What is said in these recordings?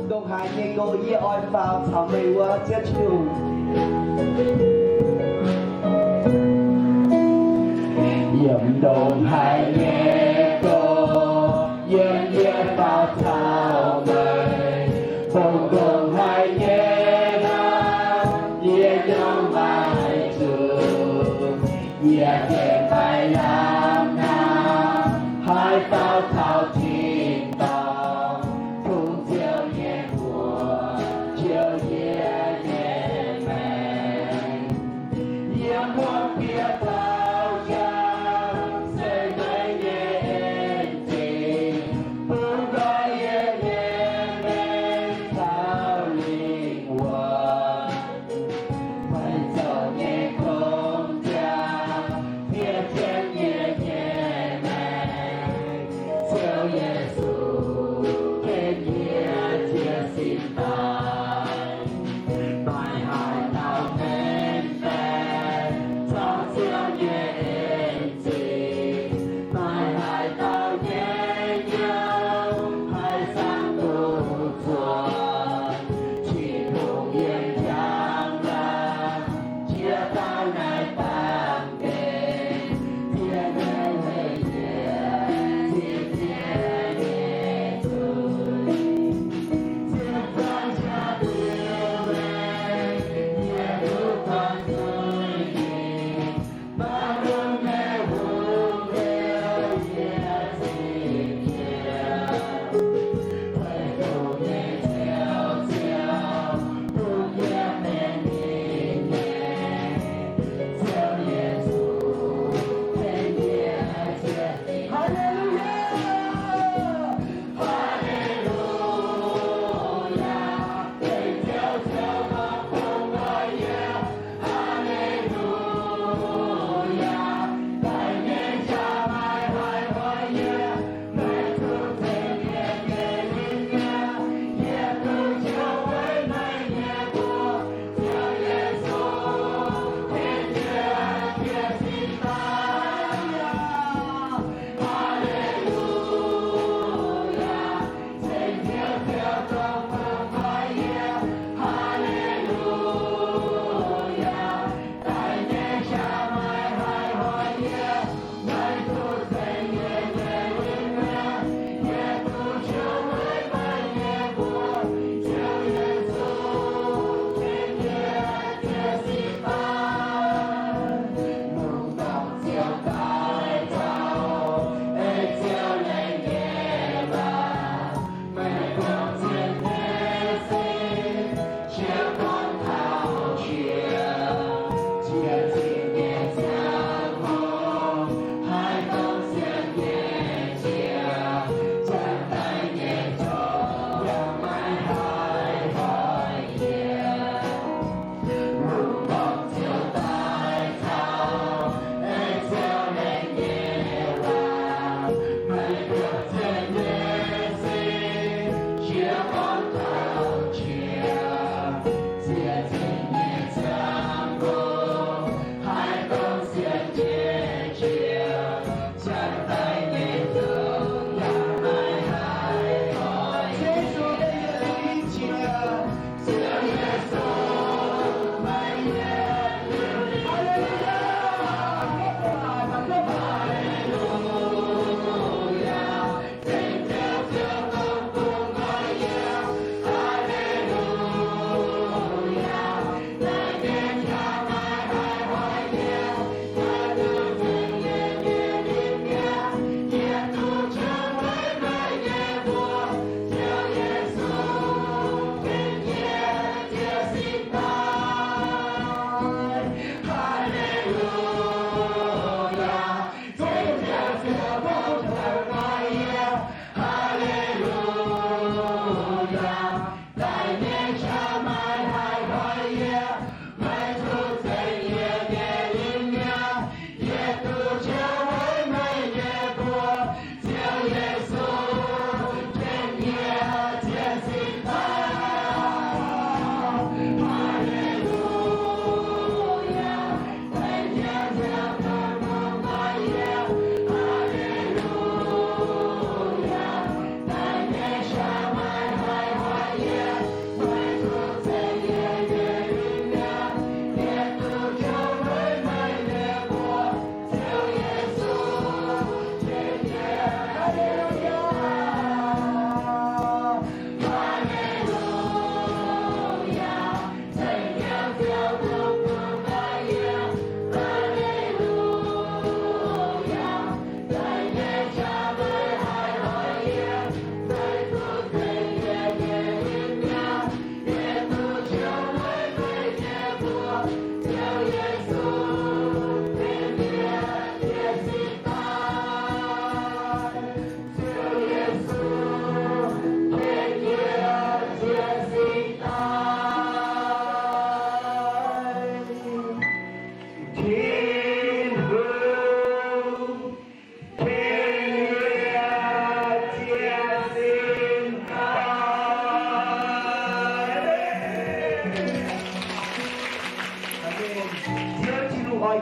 Ndongc haaix nyei gox yie oix faaux caux meih wuov Ziouv Tin-Hungh. Yiem ndongc haaix nyei gox yiem yie faaux caux meih, dongh ndongc haaix nyei hnangv yie yaac maiv zuqc. Yie gengh maiv lamh hnangv haih faaux caux tin-dorngh, tungx Ziouv nyei buoz, Ziouv yie nyei maengc. Yiem wuom-bieqc taux jangx se meih nyei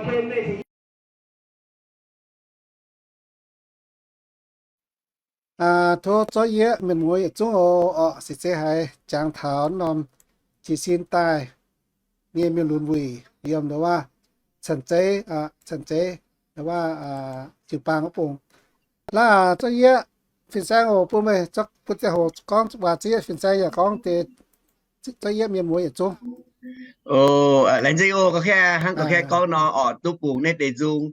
Tov zorqv yie mienh muoz yietc zungv oc, oc, se zeiz haiz jangx taux norm jiez sin daaih nyei mienh lunx wuic yiem ndau wuov cen-zeiv, cen-zeiv ndau wuov jiu-baang wuov bung. Laaix zorqv yie fin-saeng oc, bun meih zorqv bun ziangh hoc gorngv waac, zorqv yie fin-saeng yaac gorngv deix zorqv yie mienh muoz yietc zungv. Laengz zingh oc, ga'kei hnangv ga'kei gorngv nor oc, duqv bungx naaiv deix nzung,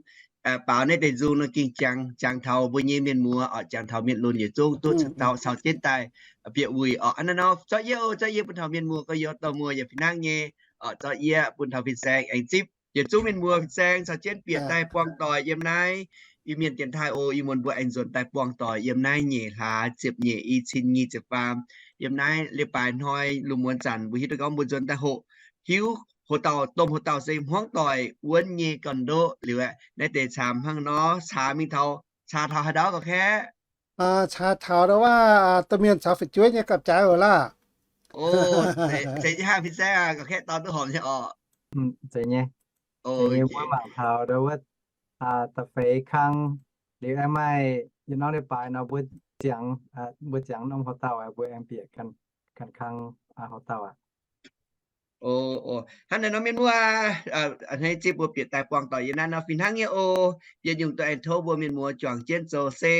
baaux naaiv deix nzung nor ging jangx, jangx taux mbuo nyei mienh muoz oc, jangx taux mienh lunx yietc zungv duqv caux jienv daaih bieqc wuic oc. Hnangv naaiv nor zorqv yie oc, zorqv yie bun taux mienh muoz gorx-youz dorh muoz yaac fih hnangv nyei oc, zorqv yie bun taux fin-saeng aengx zipv yietc zungv mienh muoz fin-saeng caux jienv bieqc daaih buangh doic yiem naaiv Iu-Mienh dienx taaih oc. Ih muonz mbuo aengx nzuonx daaih buangh doic yiem naaiv nyeic hlaax ziepc nyeic, i cin nyic ziepc faam, yiem naaiv leiz-baaix hnoi lungh muonz zanc mbuo hiuv duqv gorngv mbuo nzuonx daaih hoqc hiuv hoc dauh, domh hoc dauh se hmuangv doic wuonv nyei gorn-ndoqv liuz aeqv, naaiv deix caamx hnangv nor caax mingh taux, caax taux haaix ndau ga'kei? Caax taux ndau wuov domh mienh caux fu'jueiv nyei gapv-jaaix oc laah. Zeiz nyei hnangv fin-saeng, ga'kei dorh duqv horpc nyei oc. Zeiz nyei. Wuov mangc taux ndau wuov da'feix kang liuz aengx maaih yietc norm leiz-baaix nor mbuo ziangx, mbuo ziangx norm hoc dauh mbuo aengx bieqc ganh kang hoc dauh aqv. Hnangv naaiv nor mienh muoz, hnangv naaiv zipv mbuo bieqc daaih buangh doic yiem naaiv nor fih hnangv nyei oc. Yietc nyungc daaih aengx tov mbuo mienh muoz juangc jienv zoux se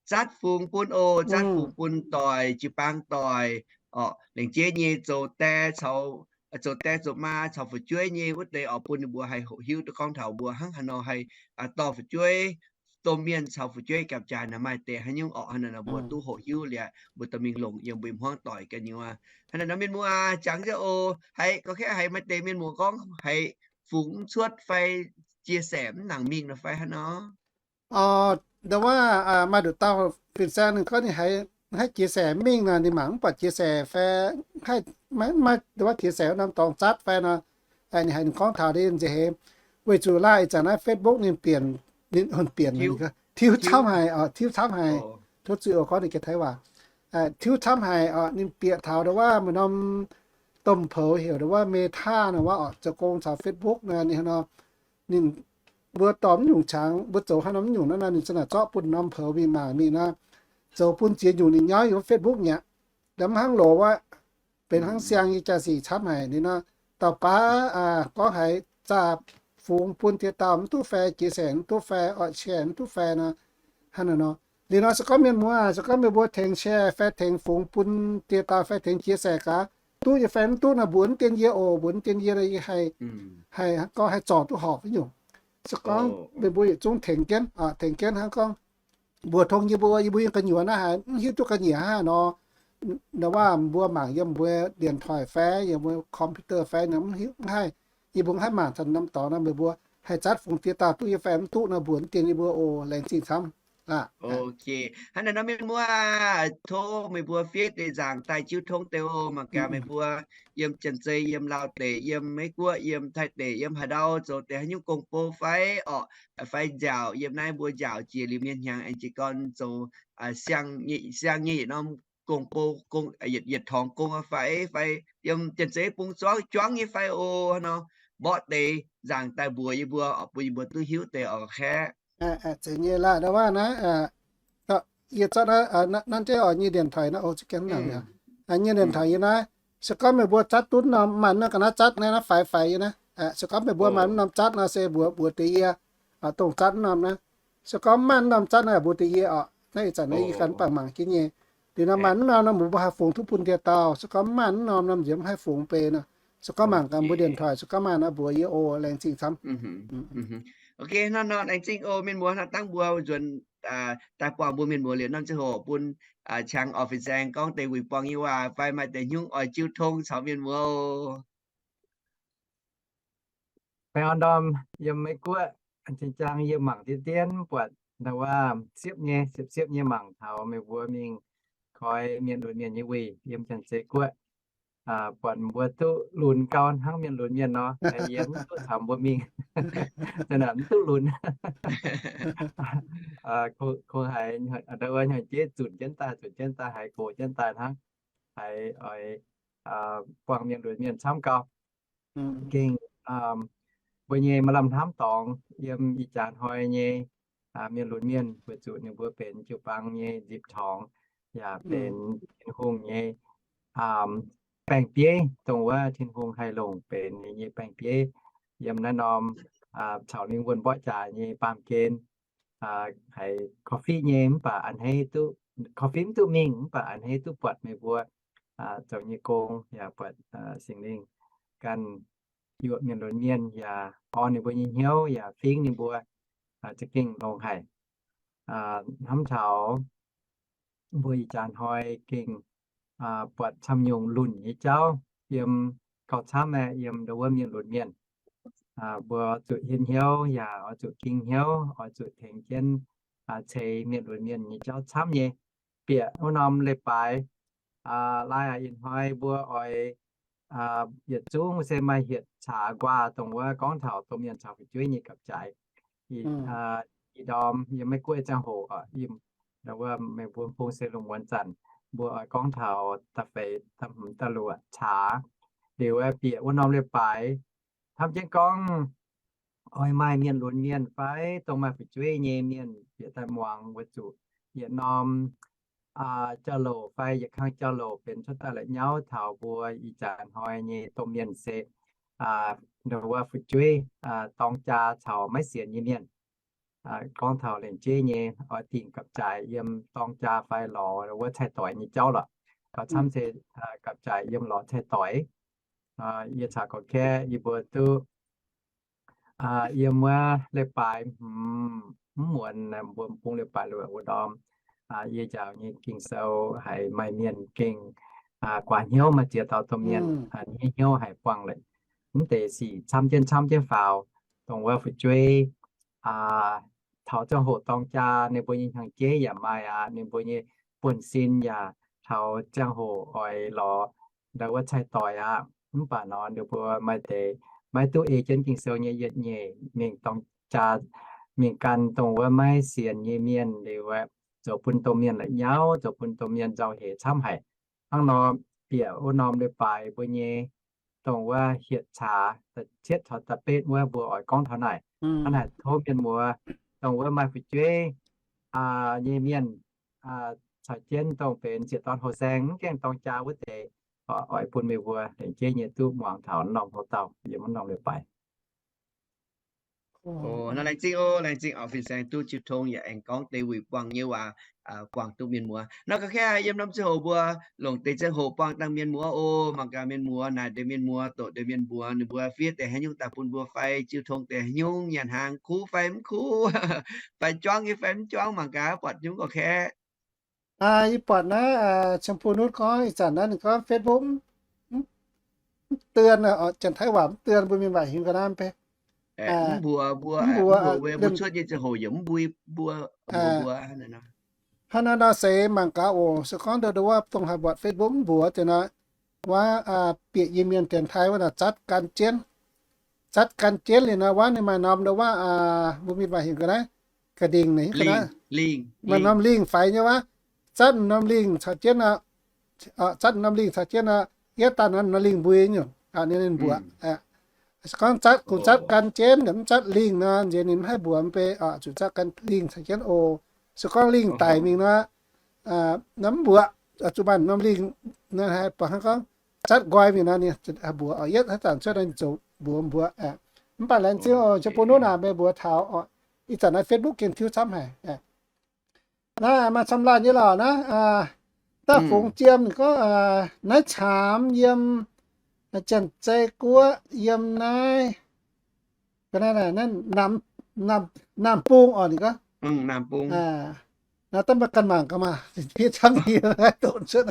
zatv fungx bun oc, zatv fungx bun doic, jiu-baang doic oc, lengc jeiv nyei zoux die caux, zoux die zoux maa caux fu'jueiv nyei wuov deix oc, bun ninh mbuo haih hoqc hiuv duqv gorngv taux mbuo hnangv haaix nor haih dorh fu'jueiv, domh mienh caux fu'jueiv gapv-jaaix naaic maaih deix haaix nyungc orqc. Hnangv naaic nor mbuo duqv hoqc hiuv liuz mbuo dorh mingh longc yiem mbuo nyei hmuangv doic ganh nyei wuov. Hnangv naaic nor mienh muoz jangx jienv oc, haiz gorngv haiz maaih deix mienh muoz gorngv haiz fungx cuotv fai chia sẻ mv nangc mingh nor fai haaix nor? Ndau wuov maaih nduqc dauh fin-saeng ninh gorngv ninh haiz, haiz chia sẻ mv mingh nor, ninh mangc mv buatc chia sẻ fai haiz maiv, ndau wuov chia sẻ wuov norm dorngx zatv fai nor, ninh haiz ninh gorngv taux ninh nziex heix. Weic zuqc laah ih zanc naaiv Facebook ninh bieqc, ninh bieqc tiuv camv haic, tiuv camv haic. Tov zuiz oc, gorngv ninh ganh Taiv waac. Tiuv camv haic oc, ninh bieqc taux ndau wuov maaih norm domh poux heuc ndau wuov Meta nor wuov oc, zoux gong caux Facebook nor, ninh nor, ninh, mbuo dorh mv nyungc qangx, mbuo zoux haaix norm mv nyungc naaiv nor, ninh za'naaic zorqv bun norm poux mingh mangc mingh nor, zoux bun ziex nyungc ninh nyoiv yiem Facebook mi'aqv. Mv hnangv loz wuov, benx hnangv siang nyei jaa-sic camv haic ninh nor. Dauh baav gorngv haiz zaah fungx bun dieh dauh mv duqv fai, chia sẻ mv duqv fai, oix share mv duqv fai nor, hnangv naaic nor. Liuz nor se gorngv mienh muoz, se gorngv meih mbuo tengx share fai tengx fungx bun dieh dauh fai tengx chia sẻ gaax, duqv nyei fai mv duqv nor, mbuox dien yie oc, mbuox dien yie, yie haih, haih gorngv haih zorc duqv horpc wuov nyungc. Se gorngv meih mbuo yietc zungv tengx jienv, tengx jienv hnangv gorngv mbuox tong yie mbuo, yie mbuo yiem gu'nyuoz naaiv haiz mv hiuv duqv ga'nyiec hnangv haaix nor, ndau wuov mbuo mangc yiem mbuo điện thoại fai yiem mbuo computer fai nor mv haih, yie mbuo mv haih mangc taux norm dorngx nor, meih mbuo haih zatv fungx dieh dauh duqv nyei fai mv duqv nor, mbuox dien yie mbuo oc. Laengz zingh camv. Hnangv naaic nor mienh muoz, tov meih mbuo fiev deix nzaangc daaih jiuv tongv deix oc. Mangc gaax meih mbuo yiem Janx-Zei, yiem Laauv deic, yiem Meiv Guoqv, yiem Taiv deic, yiem haaix ndau zoux deix haaix nyungc gong-bou fai orqc, fai nziaauc, yiem naaiv mbuo nziaauc jiex liuz mienh hnyangx aengx jiez gorn zoux siang nyei yietc norm gong-bou, yietc torngx gong fai, fai yiem Janx-Zei bung zuangv juangv nyei fai oc. Hnangv nor mborqv deix nzaangc daaih mbuox yie mbuo, bun yie mbuo duqv hiuv deix oc, kaeqv. Zeiz nyei laah, ndau wuov naaiv, yie zorqv naaiv, nanv jienv oc, nyei điện thoại naaiv oc, za'gengh nangc yaac, nyei điện thoại yie naaiv. Se gorngv meih mbuo zatv duqv norm, maaih norm ga'naaiv zatv naaiv, naaiv faix faix yie naaiv. Se gorngv meih mbuo maaih mv norm zatv nor se mbuox, mbuox deix yie, dongh zatv mv norm naaiv. Se gorngv mv maaih mv norm zatv nor, mbuox deix yie oc. Naaiv ih zanc naaiv yie ganh mv baac mangc jienv nyei. Liuz nor maaih mv norm nor, mbuo mbuo haih fungx duqv bun dieh dauh. Se gorngv mv maaih mv norm nor, nziex mv haih fungx beiv nor. Se gorngv mangc gaax mbuo điện thoại, se gorngv maaih nor mbuox yie oc. Laengz zingh camv. Ok, hnangv nor laengz zingh oc mienh muoz. Hnangv dangh mbuo nzuonx daaih buangh mbuo mienh muoz liuz norm ziangh hoc bun Qangx oix fin-saeng gorngv deix wuic buangh nyei waac fai maaih deix hnyouv oix jiu tong caux mienh muoz oc. Baengh orn ndorm yiem Meiv Guoqv, zinh ndaangc yie mangc dien dien buatc ndau wuov siepv nyei, siepv siepv nyei mangc taux meih mbuo mingh koi mienh lunx mienh nyei wuic yiem Janx-Zei Guoqv. Buatc mbuo duqv lunx gau hnangv mienh lunx mienh nor, yie mv duqv caux mbuo mingh, mv duqv lunx. Kungx haiz ndau wuov hnyouv jeiv zunc jienv daaih, zunc jienv daaih, haiz gox jienv daaih hnangv, haiz oix buangh mienh lunx mienh camv gau. Gengh mbuo mbuo nyei maaih lamh hnamv dorngx yiem ih jaax hnoi nyei mienh lunx mienh, weic zuqc ninh mbuo benx jiu-baang nyei nzipc torngx, yaac benx Tin-Hungh nyei baeng-bieiv, dongh wuov Tin-Hungh haih longc benx ninh nyei baeng-bieiv yiem naaiv norm caux ninh wuonh mborqv jaax nyei baamh gen, haiz korv-fiqv nyei mv baac a'hneiv duqv, korv-fiqv mv duqv mingh mv baac a'hneiv duqv buatc meih mbuo zoux nyei gong, yaac buatc Singx Lingh ganh yuoqc mienh lunx mienh, yaac orn ninh mbuo nyei hnyouv, yaac fingx ninh mbuo za'gengh longx haic. Hnamv taux mbuo ih jaax hnoi gengh buatc camv nyungc lunc nyei jauv yiem gauh camv aeqv, yiem ndo wuov mienh lunx mienh. Mbuo zuqc hietv hnyouv yaac oix zuqc ging hnyouv, oix zuqc tengx jienv ceix mienh lunx mienh nyei jauv camv nyei. Bieqc wuov norm leiz-baaix lai aac, ih hnoi mbuo oix yietc zungv se maaih hietc caax nquaah dongh wuov gorngv taux domh mienh caux fu'jueiv nyei gapv-jaaix. Ih ndorm yiem Meiv Guoqv ziangh hoc, wuov meih mbuo bung se lungh muonz zanc, mbuo oix gorngv taux da'feix da'hmz da'luoqc caax. Liuz bieqc wuov norm leiz-baaix hnamv jienv gorngv oix maaih mienh lunx mienh fai dongh maaih fu'jueiv nyei mienh bieqc daaih muangx, weic zuqc yietc norm jauv-louc fai yietc kang jauv-louc benx cuotv daaih la'nyauv taux mbuo ih jaax hnoi nyei domh mienh se ndo wuov fu'jueiv dorng jaa caux maiv sienx nyei mienh. Gorngv taux lengc jeiv nyei oix dingc gapv-jaaix yiem dorng jaa fai lorz wuov cai-doix nyei jauv lorqc. Gauh camv se gapv-jaaix yiem lorz cai-doix. Yie caux gorx-kaeqv yie mbuo duqv yiem wuov leiz-baaix hmz mv muonz, mbuo bung leiz-baaix luoqc wuov ndorm, yie njaaux nyei Ging-Sou haiz maaih mienh gengh guaax hnyouv, maaih ziex dauh domh mienh hnyouv haiz buangh leiz. Mv deix sic camv jienv camv jienv faaux, dongh wuov fu'jueiv taux ziangh hoc dorng jaa, ninh mbuo nyei hnyangx-jeiv yaac maaih aqv, ninh mbuo nyei buonv-sin yaac taux ziangh hoc oix lorz ndo wuov cai-doix aqv. Mv baac nor ninh mbuo maaih deix maiv duqv ei jienv Ging-Sou nyei yietc nyeic mingh dorng jaa, mingh gan dongh wuov maiv sienx nyei mienh liuz, zoux bun domh mienh la'nyauv, zoux bun domh mienh nzauh heix camv haic. Hnangv nor, bieqc wuov norm leiz-baaix mbuo nyei dongh wuov hietc caax da'cietv caux da'betv wuov mbuo oix gorngv taux naaic. Hnangv naaic tov mienh muoz, dongh wuov maaih fu'jueiv nyei mienh caux jienv dongh benx ziex dorn houh saeng mv gaengh dorng jaa wuov deix, oix bun meih mbuo lengc jeiv nyei duqv muangx taux norm houv dauh yiem wuov norm leiz-baaix. Nor laengz zingh oc, laengz zingh oc, fin-saeng duqv jiu tong yaac aengx gorngv deix wuic buangh nyei waac buangh duqv mienh muoz. Nor ga'naaiv yiem norm ziangh hoc mbuo longc deix ziangh hoc buangh dangh mienh muoz oc. Mangc gaax mienh muoz naaic deix mienh muoz, doqc deix mienh muoz, ninh mbuo fiev deix haaix nyungc daaih bun mbuo fai jiu tong deix haaix nyungc, nyanc hnaangx kuv fai mv kuv, fai juangv nyei fai mv juangv, mangc gaax buatc nyungc ga'naaiv. Yie buatc naaiv Cien Bung Nutv gorngv ih zanc naaiv ninh gorngv Facebook mv เตือน, Janx-Taiv waac mv เตือน, mbuo mienh waac hingh ga'naaiv mv bei. Mv mbuox mbuo, mv mbuox mbuo cuotv nyei ziangh hoc yaac mv mbuox mbuo. Hnangv naaiv nor se mangc gaax oc. Se gorngv ndo wuov dongh haaix buatc Facebook mv mbuox deix nor, wuov bieqc Iu-Mienh Janx-Taiv wuov nor zatv gan jienv, zatv gan jienv liuz nor, wuov ninh maaih norm ndo wuov, mbuo mienh waac hingh ga'naaiv, ga'ndingc naaiv, maaih norm lingh faix nyei wuov. Zatv norm lingh caux jienv nor, zatv norm lingh caux jienv nor, yietv daaih norm lingh mbui nyungc, ninh mbuox. Se gorngv zatv, kungx zatv gan jienv, mv zatv lingh nor, nziex ninh mv haih mbuox mv bei, zuqc zatv gan lingh caux jienv oc. Se gorngv lingh daic mingh nor, mv mbuox, zuqc maaih norm lingh, buatc hnangv gorngv zatv nqoi mingh nor, ninh mbuox, yietv haaix zanc cuotv ninh zoux mbuox mbuox. Mv baac laengz zingh oc, Cien Bung Nutv aac, meih mbuox taux ih zanc naaiv Facebook gengh tiuv camv haic. Naaiv maaih camv laanh nyei lorqc naaiv. Daaih fungx jiem ninh gorngv naaiv caamx yiem Janx-Zei Guoqv yiem naaiv, naaiv Naamh Bung oc ninh gorngv. Naaiv daaih maiv ganh mangc gaax maah, hietv camv nyei doqc cuotv,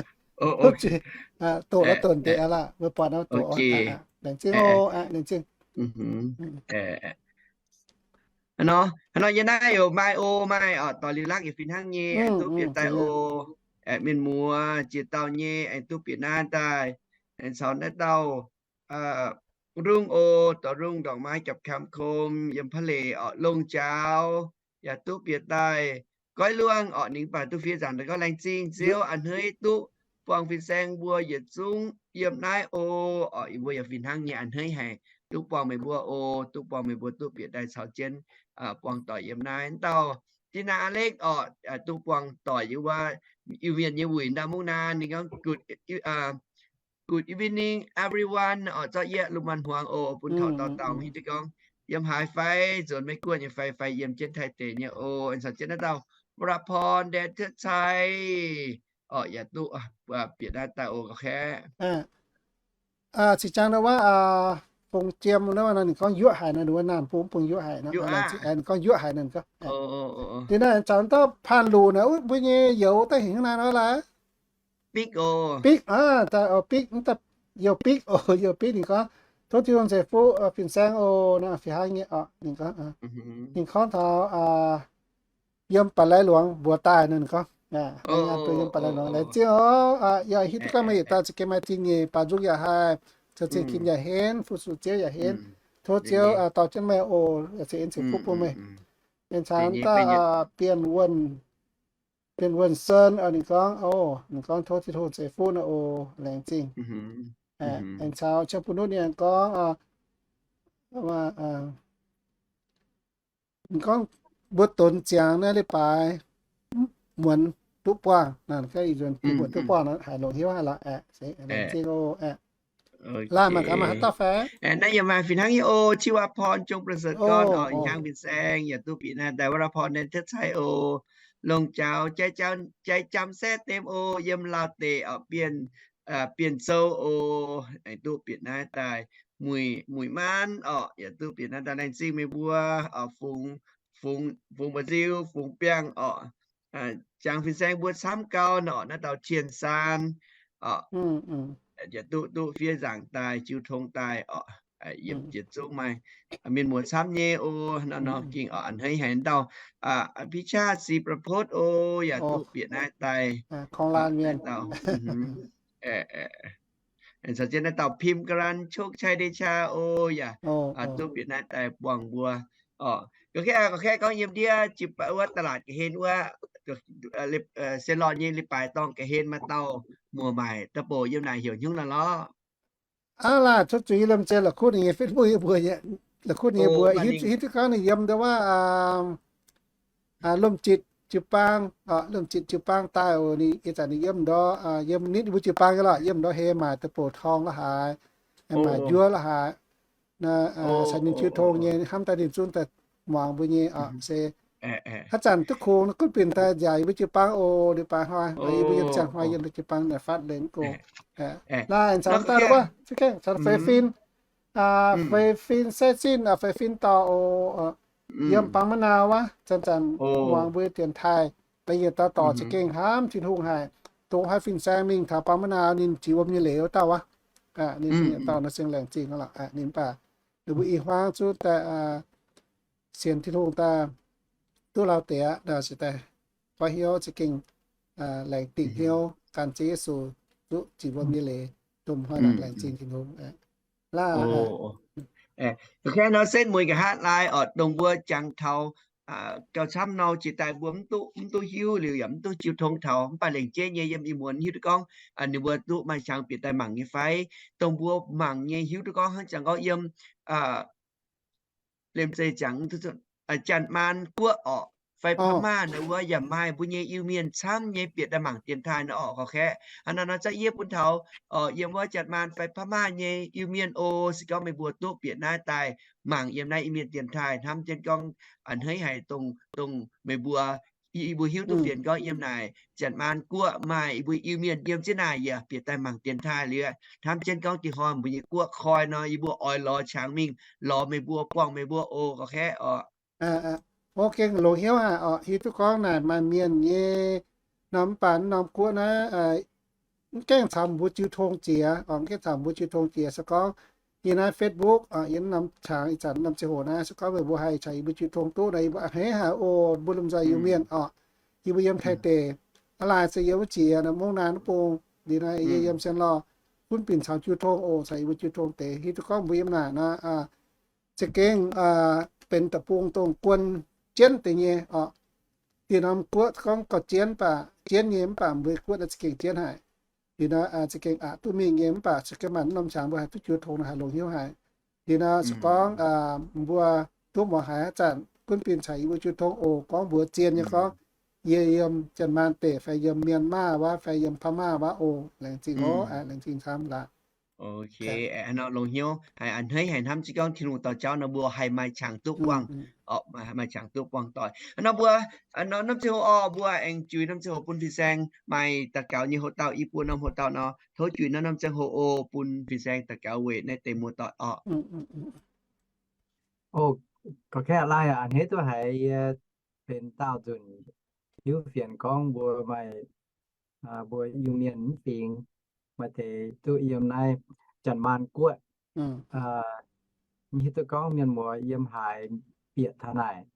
doqc la'donc deix aqv laah, mbuo buatc naaiv doqc. Laengz zingh oc, laengz zingh. Nor, nor yie naaiv youc maaih oc, maaih oc, doix liuz lakv yietc fih hnangv nyei, aengx duqv bieqc daaih oc. Aengx mienh muoz ziex dauh nyei aengx duqv bieqc naaiv daaih, aengx caux naaiv dauh Rung oc, dorh Rung ndorqc maaih japc kamx kom yiem Pa'leic oc, longc jaux yaac duqv bieqc daaih. Goiv luangh oc, ninh mv baac duqv fiev nzaangc daaih gorngv laengz zingh Ziouv a'hneiv duqv buangh fin-saeng mbuo yietc zungv yiem naaiv oc. Oc, yie mbuo yaac fih hnangv nyei a'hneiv haic. duqv buangh meih mbuo oc, duqv buangh meih mbuo duqv bieqc daaih caux jienv buangh doic yiem naaiv. Wuov dauh Tina Alex orqc, duqv buangh doic yiem wuov Iu-Mienh nyei wuic ndau mungv naaic ninh gorngv, Good evening, everyone orqc, zorqv yie lungh muonz hmuangx oc, bun taux dauh dauh hiuv duqv gorngv yiem haaix fai nzuonx Meiv Guoqv nyei fai, fai yiem jienv Taiv deic nyei oc. Aengx caux jienv naaiv dauh วราพร แดนเทิดชัย orqc, yaac duqv bieqc naaiv daaih oc, ga'kaeqv. Cingx jangx ndau wuov Fongc Jiem naaiv, ninh gorngv yuoqv haic nor, ninh wuov naamh bung, bung yuoqv haic nor, ninh gorngv yuoqv haic nor. Ninh naaiv caux dauh Paan Luc naaic, mbuo nyei youz daaih hingh naaiv nor laaix. Bikv, Bikv, Bikv, Youh Bikv oc, Youh Bikv ninh gorngv, tov Tin-Hungh ceix fuqv fin-saeng oc, fih hnangv nyei orqc. Ninh gorngv, ninh gorngv taux yiem Ba'lai Luangz mbuox daaih nor, ninh gorngv, yiem Ba'lai Luangz laengz zingh oc. Yaac hiuv duqv gorngv meih yietc dauh za'gengh maaih zingh nyeic, baaux nzung yaac haih, zoux zingh ginx yaac henv, fu-sux Ziouv yaac henv. Tov Ziouv dorh jienv meih oc, ceix en ceix fuqv bun meih. Aengx caux dauh Bienh Wuonh, Bienh Wuonh Sen, ninh gorngv, ninh gorngv tov Tin-Hungh ceix fuqv nor oc, laengz zingh. Aengx caux Qiex Bun Nutv ninh gorngv, ninh gorngv mbuo donx ziangx naaiv leiz-baaix muonz duqv buangh, mbuo duqv buangh nor haiz longc hnyouv haic lorqc. Laengz zingh oc. Laaih mangc gaax maaih haaix dauh fai? Naaiv yaac maaih fih hnangv nyei oc. Qiex Waac Porn, Jong Ba'la'Seix Gorn orqc, hnyangx fin-saeng yaac duqv bieqc naaiv daaih. Waac Porn Naeng Tetv Cai oc. Longc Jaux Jai Jam Saeqv Dem oc, yiem Laauh Deic orqc, Bienh, Bienh Zou oc, aengx duqv bieqc naaiv daaih. Muic, Muic Maanv orqc, yaac duqv bieqc naaiv daaih. Laengz zingh meih mbuo, Fungx, Fungx Mba'nziu, Fungx Biangh orqc, jangx fin-saeng mbuo camv gau nor, naaiv dauh Tien Saan orqc, yaac duqv, duqv fiev nzaangc daaih, jiu tong daaih orqc, yietc zungv maaih mienh muoz camv nyei oc. Nor nor gengh orqc, a'hneiv haic dauh Pi Qaqv Si Ba'potv oc, yaac duqv bieqc naaiv daaih. Caux jienv naaiv dauh Pim Ga'lan, Chok Chai Deic Qaqv oc, yaac duqv bieqc naaiv daaih buangh mbuo orqc. Ga'kaeqv, ga'kaeqv gorngv yiem ndiev jiu-baang wuov ตลาด ga'hlen wuov, se lorh nyei leiz-baaix dorngh ga'hlen maaih dauh muoz-maaic da'bouc yiem naaic heuc hnyungv naaic lorqc. Aav laah, cuotv zuiz yie lomh nzoih la'kuqv ninh nyei Facebook yie mbuo, la'kuqv ninh nyei mbuo, hiuv duqv gorngv ninh yiem ndau wuov Lomh Zitc Jiu-Baang, Lomh Zitc Jiu-Baang daaih oc. Ih zanc ninh yiem ndortv, yiem nitv ninh mbuo jiu-baang nyei lorqc, yiem ndortv hei maaic da'bouc torng la'haaix, maaic njuov la'haaix. Caux ninh jiu tong nyei hnamv daaih ninh zungv daaih muangx mbuo nyei oc. Se haaix zanc duqv kungx gunv binc daaih nziaauc yie mbuo jiu-baang oc. Ninh baaix hnoi yie mbuo yiem ziangh hnoi yiem jiu-baang naaic faatv lengh oc. Laaih caux dauh wuov, caux feix fin, feix fin Saeqv Zinh, feix fin dorh oc. Yiem Bangv Ma'naauz wuov, zanc-zanc muangx mbuo dienx taaih, da'yietv dauh dorc za'gengh hnamv Tin-Hungh haic. Dongh haaix fin-saeng mingh taux Bangv Ma'naauz ninh jiex wuom nyei leiz wuov dauh wuov. Ninh yietc dauh nor sienx laengz zingh lorqc. Ninh mv baac ninh mbuo i hmuangv zuqv daaih sienx Tin-Hungh daaih duqv lauh deix aqv, se daaih goiv hnyouv za'gengh laengz dingc hnyouv gan Ziouv Yesu duqv jiex wuom nyei leiz, domh hnoi naaic laengz zingh Tin-Hungh. Laaih nor setv mueiz nqa'haav laai orqc, dongh mbuo jangx taux gauh camv nor jiex daaih mbuo mv duqv, mv duqv hiuv liuz yaac mv duqv jiu tong taux, mv baac lengc jeiv nyei yiem ih muonz hiuv duqv gorngv ninh mbuo duqv maaih qangx bieqc daaih mangc nyei fai. Dongh mbuo mangc nyei hiuv duqv gorngv hnangv jangx gorngv yiem liemh zeih jangx Janx-Maan Guoqv orqc, fai พม่า naaic wuov yaac maaih mbuo nyei Iu-Mienh camv nyei bieqc daaih mangc dienx taaih nor orqc. Ga'kaeqv hnangv naaiv nor zorqv yie bun taux yiem wuov Janx-Maan fai พม่า nyei Iu-Mienh oc. Se gorngv meih mbuo duqv bieqc naaiv daaih mangc yiem naaiv Iu-Mienh dienx taaih, hnamv jienv gorngv a'hneiv haic dongh, dongh meih mbuo, yie mbuo hiuv duqv fienx gorngv yiem naaic Janx-Maan Guoqv maaih yie mbuo Iu-Mienh yiem jienv naaic yaac bieqc daaih mangc dienx taaih liuz, hnamv jienv gorngv dih hnoi mbuo nyei guoqv koi nor yie mbuo oix lorz qangx mingh lorz meih mbuo, buangh meih mbuo oc. Ga'kaeqv orqc. Oc, gengh longc hnyouv haic orqc. Hiuv duqv gorngv naaic maaih mienh nyei norm, mv baac norm guoqv naaiv mv gaengh caux mbuo jiu tong jiex orqc, mv gaengh caux mbuo jiu tong jiex. Se gorngv yie naaiv Facebook orqc, yie norm qangx ih zanc norm ziangh hoc naaiv, se gorngv meih mbuo haih caux yie mbuo jiu tong duqv nor, yie mbuo a'hneiv haic oc. Mbuo lomh nzoih Iu-Mienh orqc, yie mbuo yiem Taiv deic, aav laai se yiem wuov jiex nor, mungv naaiv mv bung liuz naaiv yie yiem Sien Lorh, gunv binc caux jiu tong oc, caux yie mbuo jiu tong deix. Hiuv duqv gorngv mbuo yiem naaic nor za'gengh benx deic-bung dongh guon jienv deix nyei orqc. Dinh norm guoqv gorngv gauh jienv baac, jienv nyei mv baac mbuo guoqv naaiv za'gengh jienv haic. Dinh nor za'gengh aqc duqv mingh nyei mv baac se gengh maaih norm qangx mbuo haih duqv jiu tong nor haih longc hnyouv haic. Liuz nor se gorngv mbuo duqv muangx haiz haaix zanc gunv bun caux yie mbuo jiu tong oc. Gorngv mbuox zien nyei gorngv, yie yiem Janx-Maanh deic fai yiem Myanmar wuov fai yiem Pama wuov oc. Laengz zingh oc, laengz zingh camv laaix. Longx hnyouv haiz a'hneiv haic hnamv jienv gorngv Tin-Hungh dorh jauv nor mbuo haih maaih qangx duqv buangh, maaih qangx duqv buangh doic. Nor mbuo, nor norm ziangh hoc oc, mbuo aengx juix norm ziangh hoc bun fin-saeng maaih daux gaux nyei hoc-dauh, i buo norm hoc-dauh nor, tov juix norm norm ziangh hoc oc, bun fin-saeng daux gaux weic naaiv deix muoz-doic oc. Oc, gorngv kaeqv laai a'hneiv duqv haiz yie benx daauh nzunc hiuv fienx gorngv mbuo maaih, mbuo Iu-Mienh mv fingx maaih deix duqv yiem naaiv Janx-Maanh Guoqv. Hiuv duqv gorngv mienh muoz yiem haaix bieqc taux naaic,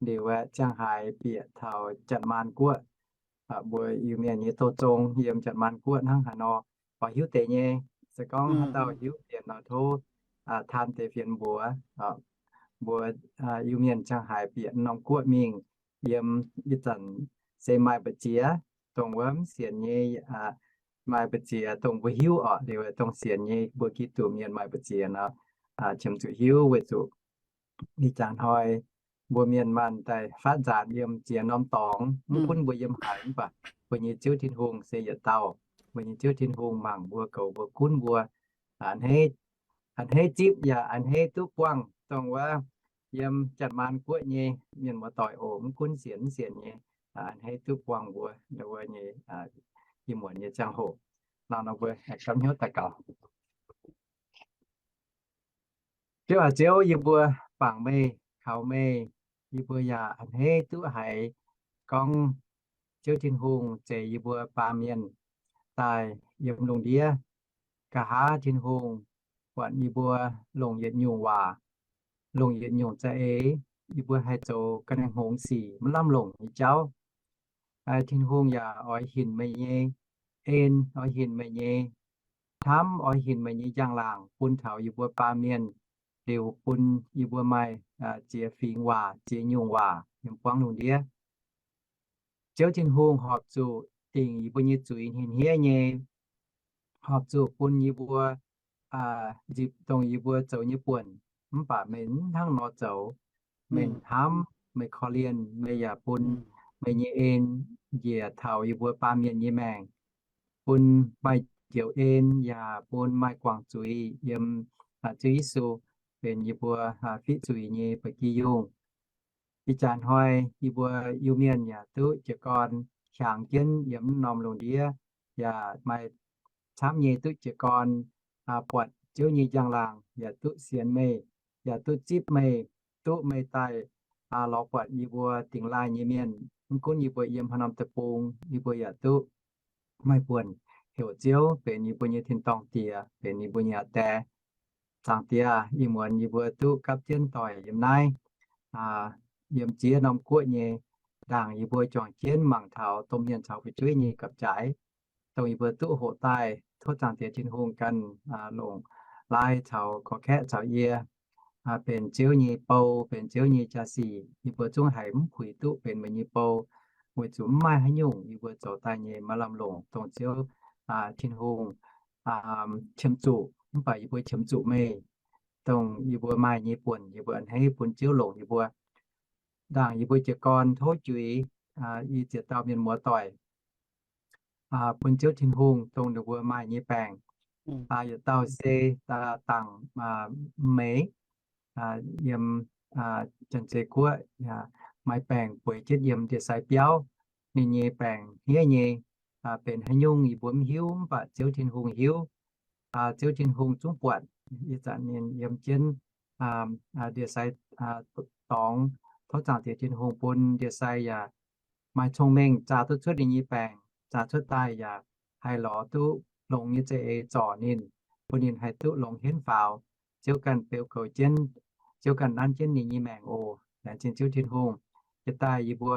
liuz aeqv, ziangh haaix bieqc taux Janx-Maanh Guoqv. Mbuo Iu-Mienh nyei douz zong yiem Janx-Maanh Guoqv hnangv haaix nor, oix hiuv deix nyei. Se gorngv haaix dauh hiuv deix nor, tov taan deix fienx mbuox. Mbuo Iu-Mienh ziangh haaix bieqc norm guoqv mingh, yiem ih zanc se maaih mbu'ziex dongh wuov mv sienx nyei, maaih mbu'ziex dongh mbuo hiuv oc, liuz dongh sienx nyei mbuo Giduc mienh maaih mbu'ziex nor, qiemx zuqc hiuv weic zuqc ih jaax hnoi mbuo mienh maanh daaih faatv nzaanx yiem ziex norm dorngx, mv gunv mbuo yiem haaix mv baac mbuo nyei Ziouv Tin-Hungh se yietc dauh. Mbuo nyei Ziouv Tin-Hungh mangc mbuo, goux mbuo, gunv mbuo, a'hneiv zipv yaac a'hneiv duqv buangh dongh wuov yiem Janx-Maanh Guoqv nyei mienh muoz-doic oc, mv gunv sienx mv sienx nyei, a'hneiv duqv buangh mbuo, wuov nyei, ih muonz nyei ziangh hoc. Nor nor mbuo gapv hnyouv daux gaux. Ziouv aac Ziouv, yie mbuo bangc meih, kaux meih, yie mbuo yaac a'hneiv duqv haiz gorngv Ziouv Tin-Hungh zeix yie mbuo baamh mienh daaih yiem lungh ndiev. Nqa'haav Tin-Hungh buatc yie mbuo longc yietc nyungc waac, longc yietc nyungc za'eix, yie mbuo haih zoux ga'naaiv hngongx sic maiv lamh longc nyei jauv. Tin-Hungh yaac oix hinc meih nyei en, oix hinc meih nyei hnamv, oix hinc meih nyei njang-laangc bun taux yie mbuo baamh mienh, liuz bun yie mbuo maaih ziex fingx waac, ziex nyungc waac yiem buangv lungh ndiev. Ziouv Tin-Hungh horpc zuqc dingc yie mbuo nyei zuiz hniev-hniev nyei, horpc zuqc bun yie mbuo nzipc dongh yie mbuo zoux nyei buonc, mv baac meih mv hnangv nor zoux. Meih hnamv, meih korv-lienh, meih yaac bun meih nyei en njiec taux yie mbuo baamh mienh nyei maengc, bun maaih njoux en yaac bun maaih guangc zuiz yiem Ziouv Yesu benx yie mbuo fiqv zuiz nyei ba'gi yungh. Ih jaax hnoi yie mbuo Iu-Mienh yaac duqv jiez gorn hiaangx jienv yiem norm lungh ndiev, yaac maaih camv nyei duqv jiez gorn buatc Ziouv nyei njang-laangc, yaac duqv sienx meih, yaac duqv zipv meih, duqv meih daaih lorz buatc yie mbuo dingx laaih nyei mienh. Mv gunv yie mbuo yiem haaix norm deic-bung, yie mbuo yaac duqv maaih buonc heuc Ziouv benx yie mbuo nyei tin-dorngh Diex, benx yie mbuo nyei aa Die. Zaangc Diex, ih muonz yie mbuo duqv gapv jienv doic yiem naaiv, yiem ziex norm guoqv nyei ndaangc, yie mbuo juangc jienv mangc taux domh mienh caux fu'jueiv nyei gapv-jaaix, dongh yie mbuo duqv hoqc daaih. Tov Zaangc Diex Tin-Hungh ganh longc lai caux gorqv-kaeqv caux yie benx Ziouv nyei bou, benx Ziouv nyei jaa-sic. Yie mbuo zungv haiz mv puix duqv benx meih nyei bou, weic zuqc mv maaih haaix nyungc yie mbuo zoux daaih nyei maiv lamh longc, dongh Ziouv Tin-Hungh qiemx zuqc, mv baac yie mbuo qiemx zuqc meih. Dongh yie mbuo maaih nyei buonc, yie mbuo a'hneiv bun Ziouv longc yie mbuo. Ndaangc yie mbuo jiez gorn tov juix i ziex dauh mienh muoz-doic bun Ziouv Tin-Hungh dongh ninh mbuo maaih nyei baengc. Yietc dauh se dangc meix yiem Janx-Zei Guoqv, maaih baengc bueix jienv yiem ndie-sai biauv. Ninh nyei baengc hniev nyei, benx haaix nyungc yie mbuo mv hiuv, mv baac Ziouv Tin-Hungh hiuv. Ziouv Tin-Hungh zungv buatc. Ih zanc ninh yiem jienv ndie-sai dorngx. Tov Zaangc Diex Tin-Hungh bun ndie-sai yaac maaih cong-mengh zaa duqv cuotv ninh nyei baengc, zaa cuotv daaih yaac haih lorz duqv longx nyei za'eix zorc ninh, bun ninh haih duqv longx henv faaux. Ziouv ganh beu goux jienv, Ziouv ganh nanv jienv ninh nyei maengc oc. Laengz zingh Ziouv Tin-Hungh. Yietc daaih yie mbuo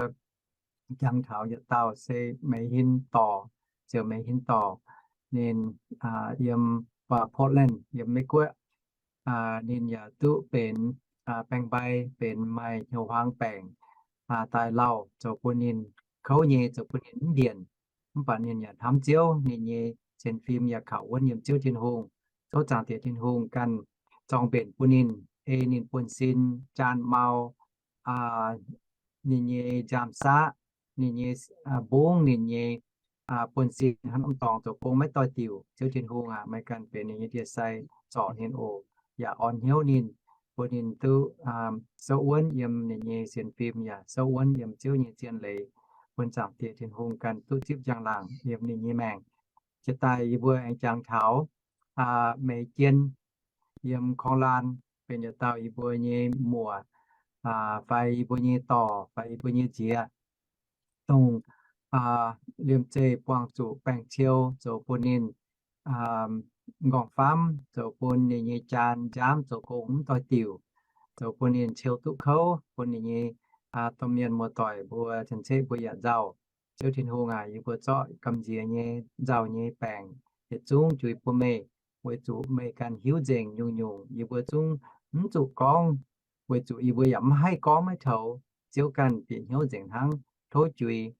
jangx taux yietc dauh se Meix Hin Dorc, Ziouc Meix Hin Dorc. Ninh yiem Portland, yiem Meiv Guoqv. Ninh yaac duqv benx baeng-mbai, benx maaih hnyouv huaang baengc daaih lauh, zoux bun ninh kouv nyei, zoux bun ninh mv ndienc. Mv baac ninh yaac hnamv Ziouv, ninh nyei sienx fim yaac kaux wuonv yiem Ziouv Tin-Hungh. Tov Zaangc Diex Tin-Hungh ganh zorng mbenc bun ninh, ei ninh buonv-sin, jaan mau, ninh nyei nziaamv-saqv, ninh nyei mbungv, ninh nyei buonv-sin hnangv norm dorngx zoux gong maiv doix-diuc. Ziouv Tin-Hungh aac, meih ganh benx ninh nyei ndie-sai, zorc ninh oc, yaac orn hnyouv ninh, bun ninh duqv souv wuonv yiem ninh nyei sienx fim, yaac souv wuonv yiem Ziouv nyei zien leiz, bun Zaangc Diex Tin-Hungh ganh duqv zipv njang-laangc yiem ninh nyei maengc. Jiex daaih yie mbuo aengx jangx taux Meix Jien yiem Korng-Lan, benx yietc dauh yie mbuo nyei muoc, fai yie mbuo nyei dorc, fai yie mbuo nyei nziex, dongh liemh zeih buangh zuqc baeng-ciou zoux bun ninh nqorngv-famv, zoux bun ninh nyei jaan nziaamv zoux gong mv doix-diuc, zoux bun ninh ciou duqv kouv, bun ninh nyei domh mienh muoz-doic mbuo cien-ceqv mbuo yaac nzauh. Ziouv Tin-Hungh aac, yie mbuo zorqv gamh nziex nyei nzauh nyei baengc yietc zungv juix bun meih, weic zuqc meih ganh hiuv nzengc nyungc-nyungc yie mbuo zungv mv zuqc gorngv, weic zuqc yie mbuo yaac mv haih gorngv maiv toux. Ziouv ganh bieqc hnyouv nzengc hnangv. Tov juix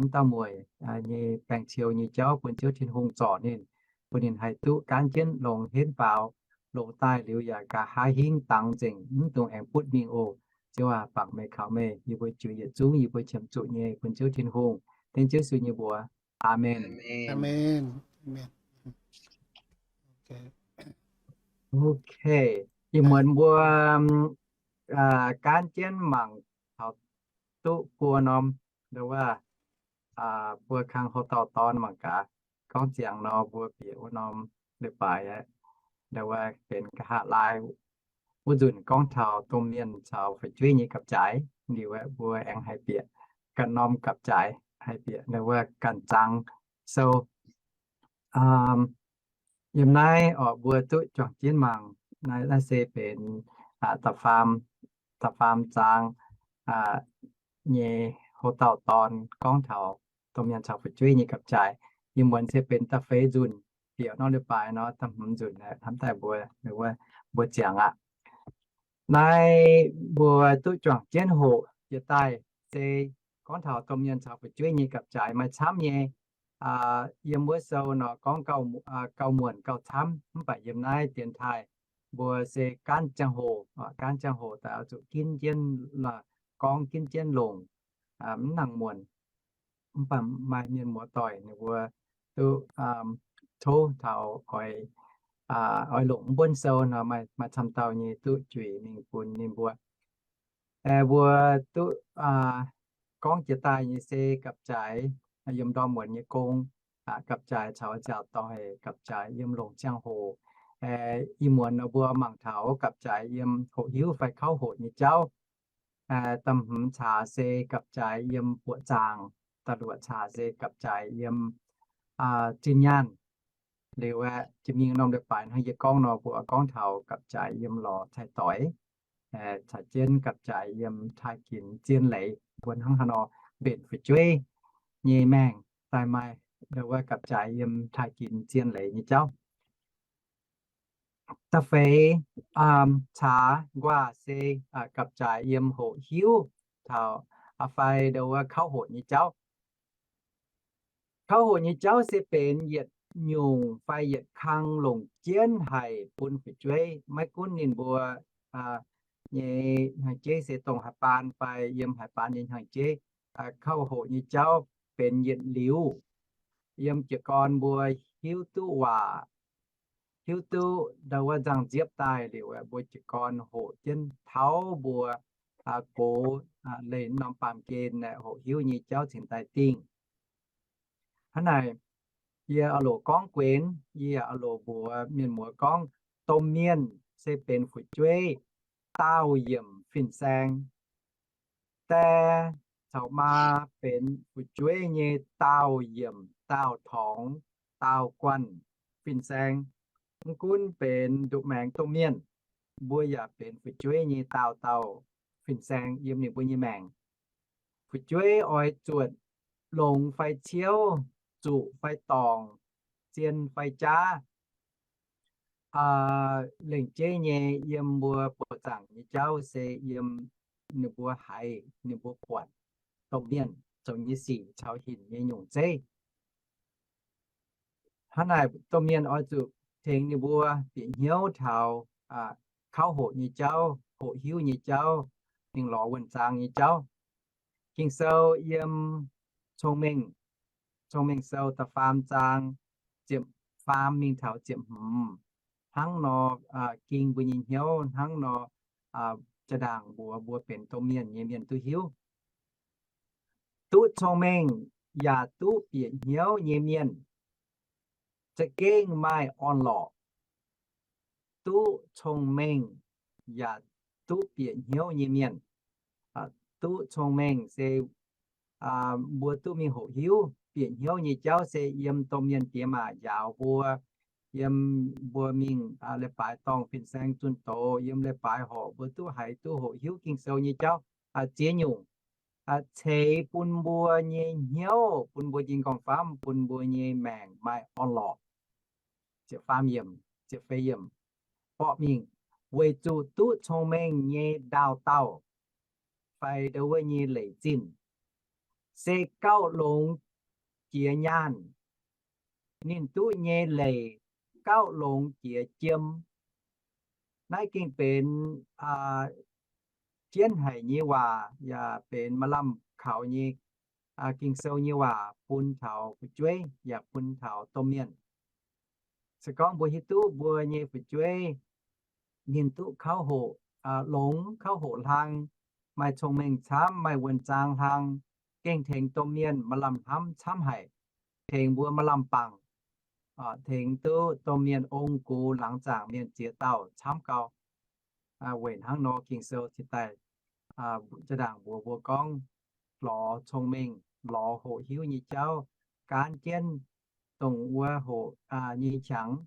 mv dauh mueic nyei baeng-ciou nyei jauv bun Ziouv Tin-Hungh zorc ninh, bun ninh haih duqv gaanv jienv longx henv faaux, longx daaih liuz yaac nqa'haav hingv dangx nzengc, mv dungx aengx butv mingh oc. Ziouv aac, bangc meih kaux meih, yie mbuo juix yietc zungv yie mbuo qiemx zuqc nyei bun Ziouv Tin-Hungh. Dengv Ziouv Yesu nyei mbuox. Aamen. Ok, ih muonz mbuo gaanv jienv mangc taux duqv buo norm, nduov wuov, buo kang houx dauh dorn mangc gaax. Gorngv ziangx nor mbuo bieqc wuov norm leiz-baaix aeqv, nduov wuov benx nqa'haav laai wuov nzunc gorngv taux domh mienh caux fu'jueiv nyei gapv-jaaix. Liuz aeqv, mbuo aengx haih bieqc ganh norm gapv-jaaix, haih bieqc nduov wuov ganh zaang sou. Yiem naaiv orqc, mbuo duqv juangc jienv mangc, naaiv, naaiv se benx da'faam, da'faam zaang nyei houx dauh dorn gorngv taux domh mienh caux fu'jueiv nyei gapv-jaaix. Ih muonz se benx da'feix nzunc, bieqc norm leiz-baaix nor da'hmz nzunc hnamv daaih mbuo, mbuo ziangx aqv. Naaiv mbuo duqv juangc jienv hoqc jiex daaih se gorngv taux domh mienh caux fu'jueiv nyei gapv-jaaix maaih camv nyei. Yiem wuov sou nor gorngv gauh muonc gauh camv, mv baac yiem naaiv dienx taaih mbuo se gaanv ziangh hoc, gaanv ziangh hoc daaih oix zuqc ginv jienv, gorngv ginv jienv longc, mv nangc muonc. Mv baac maaih mienh muoz-doic ninh mbuo duqv tov taux oix, oix longc mv buonv sou nor, maaih camv dauh nyei duqv juix mingh bun ninh mbuo. Mbuo duqv gorngv jiex daaih nyei se gapv-jaaix yiem ndorm muonz nyei gong, gapv-jaaix caux nziaauc doic, gapv-jaaix yiem longc ziangh hoc. Ih muonz nor mbuo mangc taux gapv-jaaix yiem hoqc hiuv fai kauv hoqc nyei jauv. Da'hmz caax se gapv-jaaix yiem buoqc zaangc, da'luoqc caax se gapv-jaaix yiem zinh nyaanh. Liuz aeqv, jiex mingh norm leiz-baaix hnangv yie gorngv nor, mbuo gorngv taux gapv-jaaix yiem lorz cai-doix, caux jienv gapv-jaaix yiem taaih ginx zien leiz. Mbuo hnangv haaix nor mbenc fu'jueiv nyei maengc daaih maaih nduov wuov gapv-jaaix yiem taaih ginx zien leiz nyei jauv. Da'feix caax nquaah se gapv-jaaix yiem hoqc hiuv taux fai nduov wuov kauv hoqc nyei jauv. Kauv hoqc nyei jauv se benx yietc nyungc fai yietc kang longc jienv haic bun fu'jueiv. Maiv gunv ninh mbuo nyei hnyangx-jeiv se dongh haaix baan fai yiem haaix baan nyei hnyangx-jeiv, kauv hoqc nyei jauv benx yietc liuz yiem jiez gorn mbuo hiuv duqv waac, hiuv duqv nduov wuov nzangc-nziepv daaih liuz, mbuo jiez gorn hoqc jienv taux mbuo gox leih norm baamh gen hoqc hiuv nyei jauv cingx daaih dingh. Hnangv naaic, yie oix loc gorngv guenx, yie yaac oix loc mbuox mienh muoz gorngv, domh mienh se benx fu'jueiv daauh yiemc fin-saeng. Die caux maa benx fu'jueiv nyei daauh yiemc, daauh torngx, daauh guanh fin-saeng. Mv gunv benx nduqc maengx domh mienh, mbuo yaac benx fu'jueiv nyei daauh dauh fin-saeng yiem ninh mbuo nyei maengc. Fu'jueiv oix zuotc longx fai ciouv, zuqc fai dorngc, zien fai jaav, lengc jeiv nyei yiem mbuo buoqc zaangc nyei jauv se yiem ninh mbuo haiz, ninh mbuo buatc domh mienh zoux nyei sic caux hinc nyei nyungc zeiv. Hnangv naaic, domh mienh oix zuqc tengx ninh mbuo bieqc hnyouv taux kauv hoqc nyei jauv, hoqc hiuv nyei jauv, mingh lorz wuonh zaang nyei jauv. Ging-Sou yiem Cong-Mengh, Cong-Mengh Sou da'faam zaang ziepc faam mingh taux ziepc hmz. Hnangv nor, ging mbuo nyei hnyouv hnangv nor, jaa-ndaangc mbuox mbuo benx domh mienh nyei mienh duqv hiuv. Duqv cong-mengh yaac duqv bieqc hnyouv nyei mienh za'gengh maaih orn-lorqc. Duqv cong-mengh yaac duqv bieqc hnyouv nyei mienh. Duqv cong-mengh se mbuo duqv mingh hoqc hiuv. Bieqc hnyouv nyei jauv se yiem domh mienh diex maac njaaux mbuo, yiem mbuo mingh leiz-baaix dorngh fin-saeng zunh doz, yiem leiz-baaix horqc mbuo duqv haiz duqv hoqc hiuv Ging-Sou nyei jauv. Ziex nyungc, ceix bun mbuo nyei hnyouv, bun mbuo nyei nqorngv-famv, bun mbuo nyei maengc maaih orn-lorqc. Ziepc faam yiemc, ziepc feix yiemc, borqv mingh, weic zuqc duqv cong-mengh nyei ndaauh dauh fai ndo wuov nyei leic zinh se gauh longx jiex nyaanh. Ninh duqv nyei leic gauh longx jiex jiem. Naaiv gengh benx jienv haic nyei waac, yaac benx maaih lamh kaux nyei Ging-Sou nyei waac bun taux fu'jueiv yaac bun taux domh mienh. Se gorngv mbuo hiuv duqv mbuo nyei fu'jueiv ninh duqv kauv hoqc, longx kauv hoqc hlang, maaih cong-mengh camv, maaih wuonh zaang hlang, gengh tengx domh mienh maaih lamh hnamv camv haic, tengx mbuo maaih lamh bangc, tengx duqv domh mienh ong-gux laangz zaangc mienh ziex dauh camv gau. Weic hnangv nor Ging-Sou cingx daaih jaa-ndaangc mbuox mbuo gorngv lorz cong-mengh, lorz hoqc hiuv nyei jauv, gaanv jienv dongh wuov hoqc nyei qangx,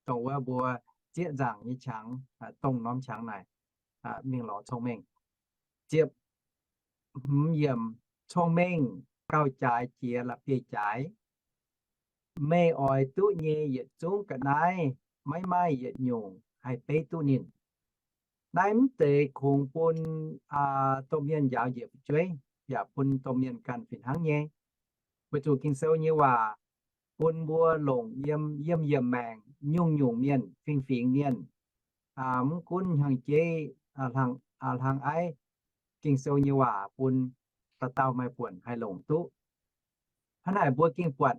dongh wuov mbuo zieqv nzaangc nyei qangx, dongh norm qangx naaic mingh lorz cong-mengh. Ziepc hmz yiemc, cong-mengh gauh jaaix jiex la'bieiv-jaaix. Meih oix duqv nyei yietc zungv ga'naaiv maiv maaih yietc nyungc haih beiv duqv ninh. Naaiv mv zeiz kungx bun domh mienh njaaux njiec fu'jueiv, yaac bun domh mienh ganh fih hnangv nyei. Weic zuqc Ging-Sou nyei waac bun mbuo longc yiem, yiem yiemc maengc nyungc-nyungc mienh, fingx-fingx mienh, mv gunv hnyangx-jeiv, hlang aiv, Ging-Sou nyei waac bun dauh dauh maaih buonc haih longc duqv. Hnangv naaic mbuo gengh buatc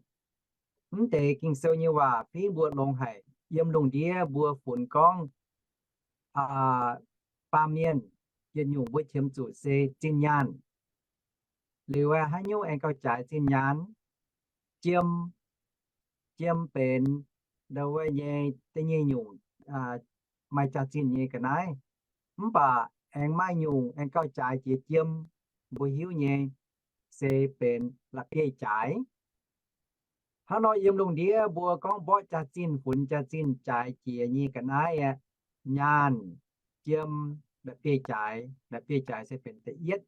mv deix Ging-Sou nyei waac fingx mbuo longx haic. Yiem lungh ndiev mbuo funx gorngv baamh mienh yietc nyungc mbuo qiemx zuqc se zinh nyaanh. Liuz haaix nyungc aengx gauh jaaix zinh nyaanh? Jiem. Jiem benx ndo wuov nyei da'nyeic nyungc maaih jaax-zinh nyei ga'naaiv. Mv baac aengx maaih nyungc aengx gauh jaaix jiex jiem, mbuo hiuv nyei se benx la'bieiv-jaaix. Hnangv nor yiem lungh ndiev mbuo gorngv mborqv jaax-zinh, funx jaax-zinh jaaix jiex nyei ga'naaiv aeqv, nyaanh, jiem, la'bieiv-jaaix. La'bieiv-jaaix se benx da'yietv.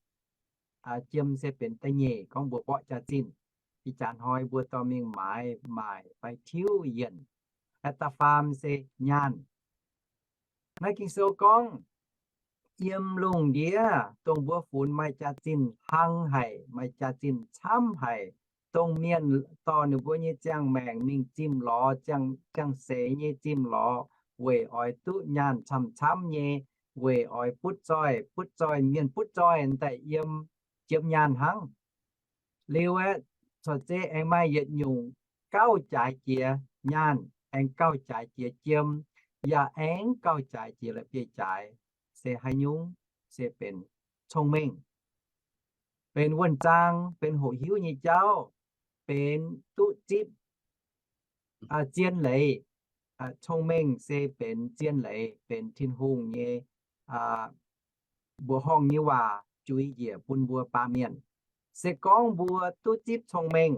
Jiem se benx da'nyeic gorngv mbuo mborqv jaax-zinh. Ih jaax hnoi mbuo dorh mingh maaiz, maaic fai tiuv yienc. Da'faam se nyaanh. Naaiv Ging-Sou gorngv, yiem lungh ndiev dongh mbuo funx maaih jaax-zinh hlang haic, maaih jaax-zinh camv haic, dongh mienh dorh ninh mbuo nyei ziangh maengc mingh zimh lorz, ziangh seix nyei zimh lorz, weic oix duqv nyaanh camv-camv nyei, weic oix butv zoih, butv zoih, mienh butv zoih daaih yiem jiem nyaanh hnangv. Liuz aeqv, corc zeiz aengx maaih yietc nyungc gauh jaaix jiex nyaanh, aengx gauh jaaix jiex jiem, yaac aengx gauh jaaix jiex la'bieiv-jaaix. Se haaix nyungc? Se benx cong-mengh, benx wuonh zaang, benx hoqc hiuv nyei jauv, benx duqv zipv zien leiz. Cong-mengh se benx zien leiz, benx Tin-Hungh nyei mbuoqc horngh nyei waac juix njiec bun mbuo baamh mienh. Se gorngv mbuo duqv zipv cong-mengh,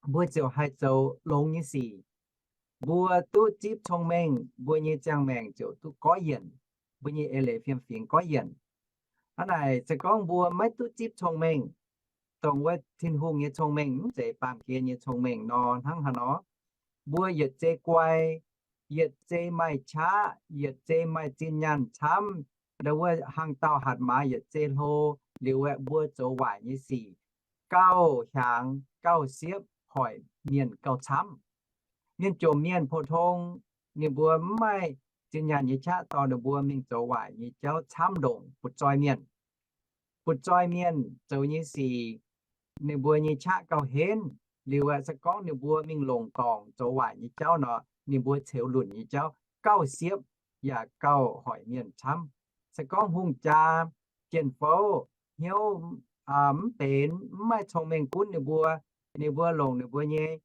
mbuo ziouc haih zoux longx nyei sic. Mbuo duqv zipv cong-mengh, mbuo nyei ziangh maengc ziouc duqv goiv yienc, mbuo nyei eix leiz fiem-fingx goiv yienc. Hnangv naaic, se gorngv mbuo maiv duqv zipv cong-mengh, dongh wuov Tin-Hungh nyei cong-mengh, mv zeiz baamh gen nyei cong-mengh nor, hnangv haaix nor? Mbuo yietc zei guai, yietc zei maaih qaqv, yietc zei maaih zinh nyaanh camv, ndo wuov hlang dauh hatc maaz yietc zei hlo, liuz aeqv, mbuo zoux waaic nyei sic gauh hiaangx, gauh siepv, hoic mienh gauh camv. Mienh jomc mienh pou-tong, ninh mbuo mv maaih zinh nyaanh nyei qaqv dorh ninh mbuo mingh zoux waaic nyei jauv camv longc butv-zoih mienh. Butv-zoih mienh zoux nyei sic, ninh mbuo nyei qaqv gauh henv. Liuz aeqv, se gorngv ninh mbuo mingh longc dorngc zoux waaic nyei jauv nor, ninh mbuo ceux lunc nyei jauv gauh siepv yaac gauh hoic mienh camv. Se gorngv hungh jaa, jien-fouv, hnyouv mv benx, mv maaih cong-mengh gunv ninh mbuo, ninh mbuo longc ninh mbuo nyei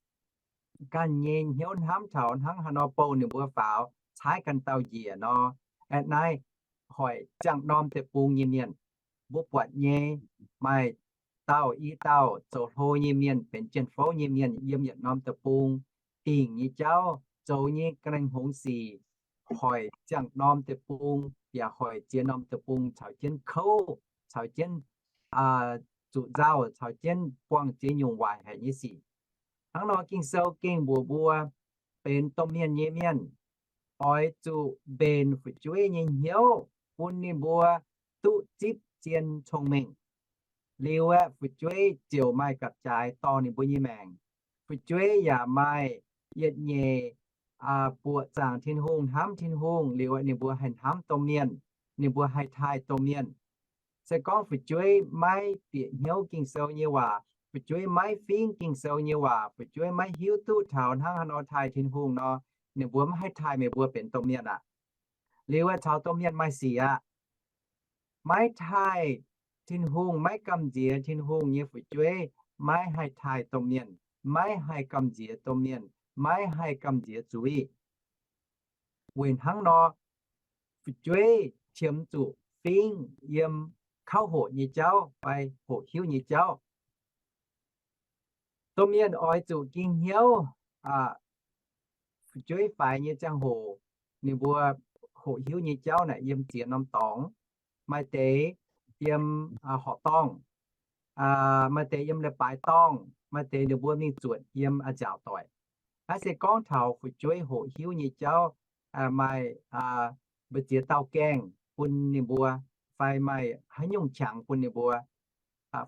ganh nyei hnyouv hnamv taux hnangv haaix nor bouh ninh mbuo faaux, caaiv ganh dauh njiec nor, aeqv, naaiv hoic ziangh norm deic-bung nyei mienh. Mbuo buatc nyei, maaih dauh i dauh zoux hlo nyei mienh benx jien-fouv nyei mienh yiem yietc norm deic-bung, dingc nyei jauv, zoux nyei ga'naaiv hngongx sic, hoic ziangh norm deic-bung yaac hoic ziex norm deic-bung caux jienv kouv, caux jienv zuqc nzauh, caux jienv buangh ziex nyungc waaic haic nyei sic. Hnangv nor Ging-Sou gengh mbuox mbuo, benx domh mienh nyei mienh oix zuqc mbenc fu'jueiv nyei hnyouv bun ninh mbuo duqv zipv zien cong-mengh. Liuz aeqv, fu'jueiv ziouc maaih gapv-jaaix dorh ninh mbuo nyei maengc. Fu'jueiv yaac maaih yietc nyeic buoqc zaangc Tin-Hungh, hnamv Tin-Hungh, liuz aeqv, ninh mbuo haih hnamv domh mienh, ninh mbuo haih taaih domh mienh. Se gorngv fu'jueiv maiv bieqc hnyouv Ging-Sou nyei waac, fu'jueiv maiv fingv Ging-Sou nyei waac, fu'jueiv maiv hiuv duqv taux hnangv haaix nor taaih Tin-Hungh nor, ninh mbuo maiv haih taaih meih mbuo benx domh mienh aqv. Liuz aeqv, caux domh mienh maaih sic aqv. Maiv taaih Tin-Hungh, maiv gamh nziex Tin-Hungh nyei fu'jueiv maiv haih taaih domh mienh, maiv haih gamh nziex domh mienh, maiv haih gamh nziex zuiz. Weic hnangv nor, fu'jueiv qiemx zuqc fingv yiem kauv hoqc nyei jauv fai hoqc hiuv nyei jauv. Domh mienh oix zuqc ging hnyouv fu'jueiv faix nyei ziangh hoc, ninh mbuo hoqc hiuv nyei jauv naaic yiem ziex norm dorngx. Maaih deix yiem horqc dorngh, maaih deix yiem leiz-baaix dorngh, maaih deix ninh mbuo mingh zuotc yiem a'nziaauc doic. Naaiv se gorngv taux fu'jueiv hoqc hiuv nyei jauv, maaih mbu'ziex dauh gaengh bun ninh mbuo, fai maaih haaix nyungc qangx bun ninh mbuo.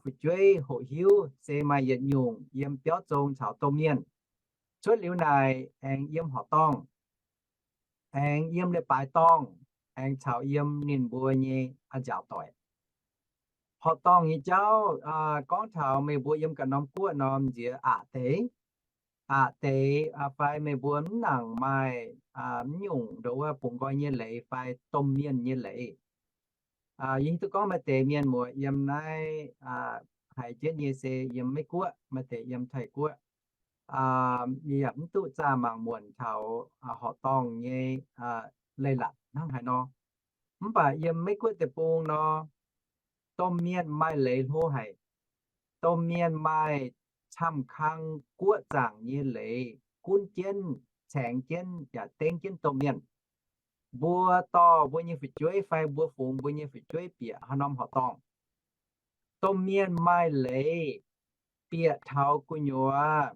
Fu'jueiv hoqc hiuv se maaih yietc nyungc yiem biauv zong caux domh mienh. Cuotv liuz naaic aengx yiem horqc dorngh, aengx yiem leiz-baaix dorngh, aengx caux yiem ninh mbuo nyei a'nziaauc doic. Horqc dorngh nyei jauv, gorngv taux meih mbuo yiem ganh norm guoqv norm nziex aqc deix, aqc deix fai meih mbuo mv nangc maaih mv nyungc ndo wuov bungx nqoi nyei leiz fai domh mienh nyei leiz. Yie hiuv duqv gorngv maaih deix mienh muoz yiem naaiv haiz jienv nyei se yiem Meiv Guoqv, maaih deix yiem Taiv Guoqv. Yie yaac mv duqv zaah mangc muonc taux horqc dorngh nyei leiz-latc hnangv haaix nor. Mv baac yiem Meiv Guoqv deic-bung nor, domh mienh maaih leiz hlo haic. Domh mienh maaih camv-kang guoqv zaangc nyei leiz gunv jienv, caengx jienv yaac dengv jienv domh mienh. Mbuo dorh mbuo nyei fu'jueiv fai mbuo fungx mbuo nyei fu'jueiv bieqc haaix norm horqc dorngh, domh mienh maaih leiz bieqc taux gu'nyuoz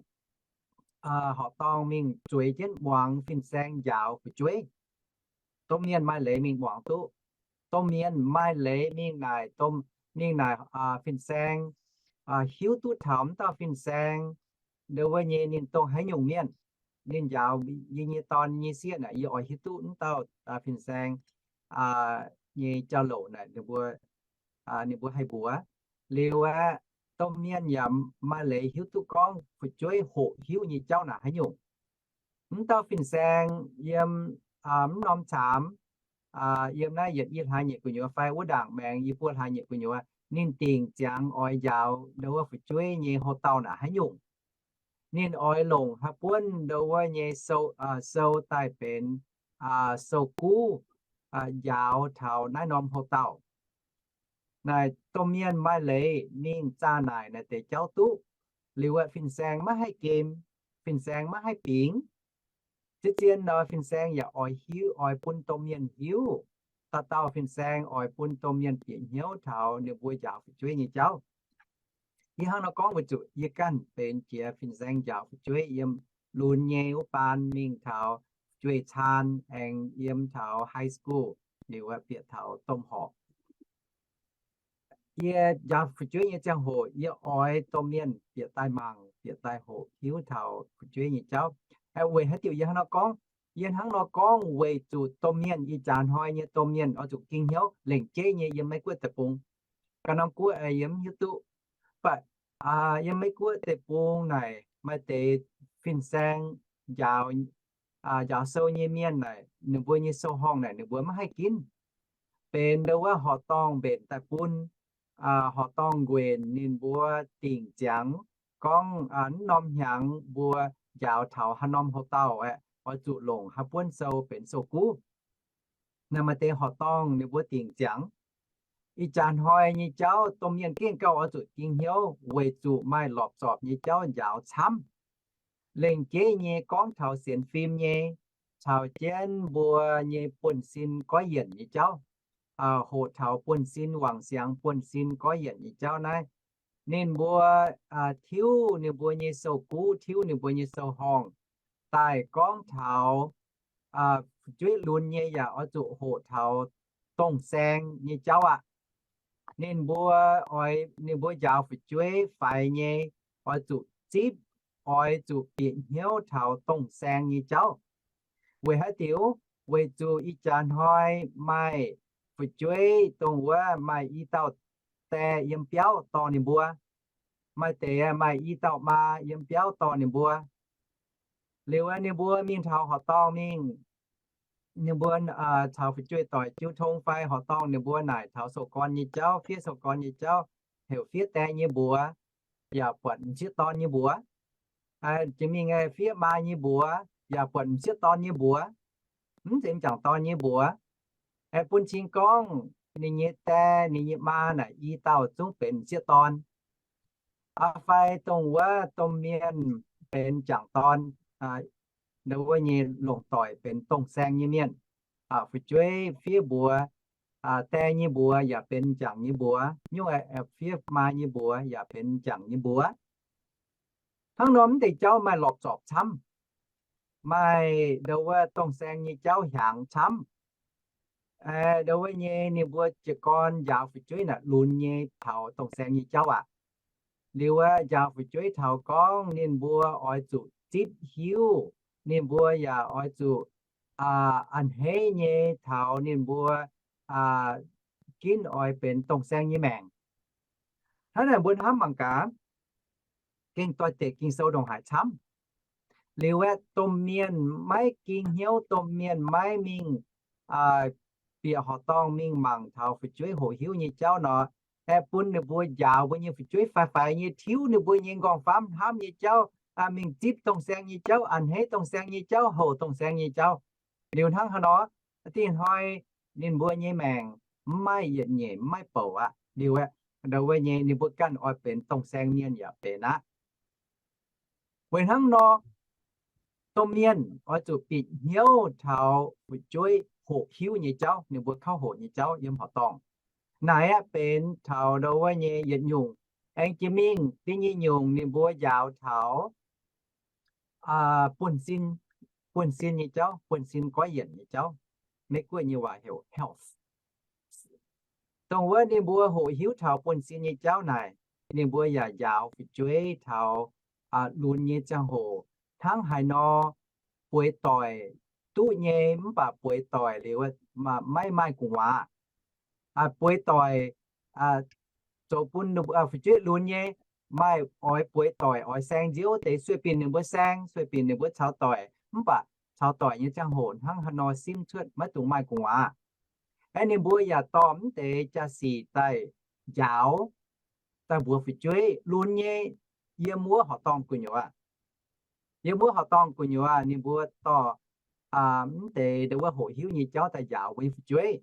horqc dorngh mingh zueiz jienv muangx fin-saeng njaaux fu'jueiv. Domh mienh maaih leiz mingh muangx duqv. Domh mienh maaih leiz mingh naaic, mingh naaic fin-saeng, hiuv duqv taux m'dauh fin-saeng ndo wuov nyei ninh dongh haaix nyungc mienh. Ninh njaaux yie nyei dorn nyei sieqv naaic, yie oix hiuv duqv m'dauh fin-saeng nyei jauv-louc naaic, ninh mbuo haih mbuox. Liuz aeqv, domh mienh yaac maaih leiz hiuv duqv gorngv fu'jueiv hoqc hiuv nyei jauv naaic haaix nyungc. M'dauh fin-saeng yiem mv norm caamx, yiem naaiv yietc i hlaax nyeic gu'nyuoz fai wuov ndaangc maengx i buo hlaax nyeic gu'nyuoz, ninh dingc ziangx oix njaaux ndo wuov fu'jueiv nyei houx-dauh naaic haaix nyungc. Ninh oix longc haaix buonv ndo wuov nyei sou, sou daaih benx sou-guv njaaux taux naaiv norm houx-dauh. Naaic domh mienh maaih leiz mingh zaah naaic naaiv deix jauv duqv. Liuz aeqv, fin-saeng maiv haih gem, fin-saeng maiv haih bingx. Zien-zien nor fin-saeng yaac oix hiuv, oix bun domh mienh hiuv. Dauh dauh fin-saeng oix bun domh mienh bieqc hnyouv taux ninh mbuo njaaux fu'jueiv nyei jauv. Yie hnangv nor gorngv weic zuqc yie ganh benx jiex fin-saeng njaaux fu'jueiv yiem lunx nyei wuov baan mingh taux fu'jueiv caan aengx yiem taux high school liuz bieqc taux domh horqc. Yie njaaux fu'jueiv nyei ziangh hoc yie oix domh mienh bieqc daaih mangc, bieqc daaih hoqc hiuv taux fu'jueiv nyei jauv. Weic haaix diuc yie hnangv nor gorngv? Yie hnangv nor gorngv weic zuqc domh mienh, ih jaax hnoi nyei domh mienh oix zuqc ging hnyouv. Lengc jeiv nyei yiem Meiv Guoqv deic-bung, ganh norm guoqv yie mv hiuv duqv, but yiem Meiv Guoqv deic-bung naaic maaih deix fin-saeng njaaux, njaaux sou nyei mienh naaic, ninh mbuo nyei sou-horngh naaic ninh mbuo maiv haih ginv. Benx ndo wuov horqc dorngh mbenc daaih bun, horqc dorngh nquenc ninh mbuo dingc ziangx gorngv, mv norm hnyangx mbuo njaaux taux haaix norm houx-dauh aeqv, oix zuqc longc haaix buonv sou benx sou-guv. Naaiv maaih deix horqc dorngh ninh mbuo dingc ziangx. Ih jaax hnoi nyei jauv domh mienh gengh gauh oix zuqc ging hnyouv weic zuqc maaih lorpc zorpc nyei jauv njaaux camv. Lengc jeiv nyei gorngv taux sienx fim nyei, caux jienv mbuo nyei buonv-sin goiv yienc nyei jauv, hoqc taux buonv-sin wangc siangx, buonv-sin goiv yienc nyei jauv naaiv, ninh mbuo tiuv ninh mbuo nyei sou-guv, tiuv ninh mbuo nyei sou-horngh, daaih gorngv taux fu'jueiv lunx nyei yaac oix zuqc hoqc taux dongh saeng nyei jauv aqv. Ninh mbuo oix, ninh mbuo njaaux fu'jueiv faix nyei, oix zuqc zipv, oix zuqc bieqc hnyouv taux dongh saeng nyei jauv. Weic haaix diuc? Weic zuqc ih jaax hnoi maaih fu'jueiv dongh wuov maaih i dauh die yiem biauv dorh ninh mbuo, maaih deix maaih i dauh maa yiem biauv dorh ninh mbuo. Liuz ninh mbuo mingh taux horqc dorngh mingh, ninh mbuo caux fu'jueiv doic jiu tong fai horqc dorngh ninh mbuo naaic taux sou-gorn nyei jauv, fiev sou-gorn nyei jauv, heuc fiev die nyei mbuox yaac buatc m'sieqv dorn nyei mbuox. Jiex mingh fiev maa nyei mbuox yaac buatc m'sieqv dorn nyei mbuox, mv zeiz m'jangc dorn nyei mbuox. Aeqv, bun cing gorngv ninh nyei die, ninh nyei maa naaic i dauh zungv benx m'sieqv dorn. Fai dongh wuov domh mienh benx m'jangc dorn, ndo wuov nyei longc doic benx dongh saeng nyei mienh. Fu'jueiv fiev mbuox, die nyei mbuox yaac benx m'jangc nyei mbuox, nyungc fiev maa nyei mbuox yaac benx m'jangc nyei mbuox. Hnangv nor mv deix jauv maaih lorpc zorpc camv, maaih ndo wuov dongh saeng nyei jauv hiaangx camv. Ndo wuov nyei ninh mbuo jiez gorn njaaux fu'jueiv naaic lunx nyei taux dongh saeng nyei jauv aqv. Liuz wuov njaaux fu'jueiv taux gorngv ninh mbuo oix zuqc zipv hiuv, ninh mbuo yaac oix zuqc a'hneiv nyei taux ninh mbuo ginv oix benx dongh saeng nyei maengc. Hnangv naaic mbuo hnamv mangc gaax, gengh doix-dekc Ging-Sou ndongc haaix camv. Liuz aeqv, domh mienh maiv ging hnyouv, domh mienh maiv mingh bieqc horqc dorngh mingh mangc taux fu'jueiv hoqc hiuv nyei jauv nor, aeqv, bun ninh mbuo njaaux mbuo nyei fu'jueiv faix-faix nyei, tiuv ninh mbuo nyei nqorngv-famv hnamv nyei jauv, mingh zipv dongh saeng nyei jauv, a'hneiv dongh saeng nyei jauv, houc dongh saeng nyei jauv. Liuz hnangv haaix nor, dingh hnoi ninh mbuo nyei maengc mv maaih yietc nyeic, mv maaih bouc aqv. Liuz aeqv, ndo wuov nyei ninh mbuo ganh oix benx dongh saeng mienh yaac benx aqv. Weic hnangv nor, domh mienh oix zuqc bieqc hnyouv taux fu'jueiv hoqc hiuv nyei jauv, ninh mbuo kauv hoqc nyei jauv yiem horqc dorngh. Naaiv aeqv, benx taux ndo wuov nyei yietc nyungc. Aengx jiex mingh da'nyeic nyungc ninh mbuo njaaux taux buonv-sin, buonv-sin nyei jauv, buonv-sin goiv yienc nyei jauv. Meiv Guoqv nyei waac heuc health. Dongh wuov ninh mbuo hoqc hiuv taux buonv-sin nyei jauv naaic, ninh mbuo yaac njaaux fu'jueiv taux lunx nyei ziangh hoc hnangv haaix nor bueix doic duqv nyei, mv baac bueix doic liuz maiv maaih gu'nguaaz. Bueix doic zoux bun fu'jueiv lunx nyei, maaih oix bueix doic oix saeng nziouv deix, sueih binc ninh mbuo saeng, sueih binc ninh mbuo caux doic, mv baac caux doic nyei ziangh hoc hnangv haaix nor simv cuotv maiv dungx maaih gu'nguaaz. Aeqv, ninh mbuo yaac dorh mv deix jaa-sic daaih njaaux, daaih mbuox fu'jueiv lunx nyei, yiem wuov horqc dorngh gu'nyuoz aqv. Yiem wuov horqc dorngh gu'nyuoz aqv, ninh mbuo dorh mv deix ndo wuov hoqc hiuv nyei jauv daaih njaaux mbuo nyei fu'jueiv.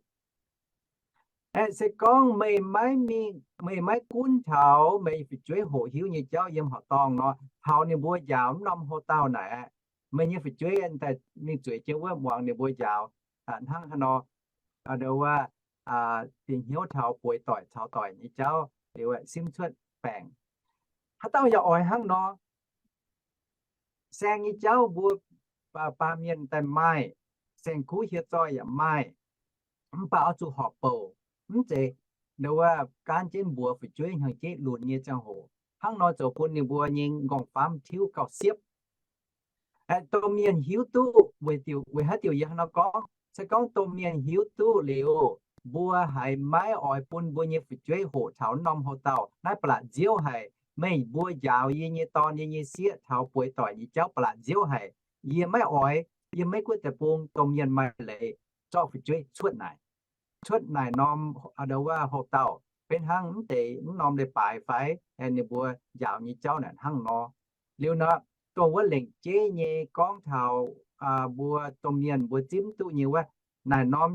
Aeqv, se gorngv meih maiv mingh, meih maiv gunv taux meih nyei fu'jueiv hoqc hiuv nyei jauv yiem horqc dorngh nor, taux ninh mbuo njaaux mv norm houx-dauh naaic aqv, meih nyei fu'jueiv daaih mingh zueiz jienv wuov muangx ninh mbuo njaaux hnangv haaix nor, ndo wuov, bieqc hnyouv taux bueix doic caux doic nyei jauv liuz simv cuotv baengc. Haaix dauh yaac oix hnangv nor. Saeng nyei jauv mbuo baamh mienh daaih maaih, saeng-kuv hieh zoih yaac maaih, mv baac oix zuqc horpc bouc, mv zeiz ndo wuov gaanv jienv mbuox fu'jueiv hnyangx-jeiv lunx nyei ziangh hoc. Hnangv nor zoux bun ninh mbuo nyei nqorngv-famv tiuv gauh siepv. Domh mienh hiuv duqv weic haaix diuc yie hnangv nor gorngv? Se gorngv domh mienh hiuv duqv liuz, mbuo haiz maiv oix bun mbuo nyei fu'jueiv hoqc taux wuov norm houx-dauh naaiv ba'laqc nziouv haic, meih mbuo njaaux yie nyei dorn, yie nyei sieqv taux bueix doic nyei jauv ba'laqc nziouv haic, yie maiv oix. Yiem Meiv Guoqv deic-bung domh mienh maaih leiz zorqv fu'jueiv cuotv naaic, cuotv naaic norm, ndo wuov houx-dauh, benx hnangv mv deix mv norm leiz-baaix fai ninh mbuo njaaux nyei jauv naaic hnangv nor. Liuz nor, dongh wuov lengc jeiv nyei gorngv taux mbuo domh mienh mbuo zipv mv duqv nyei wuov, naaic norm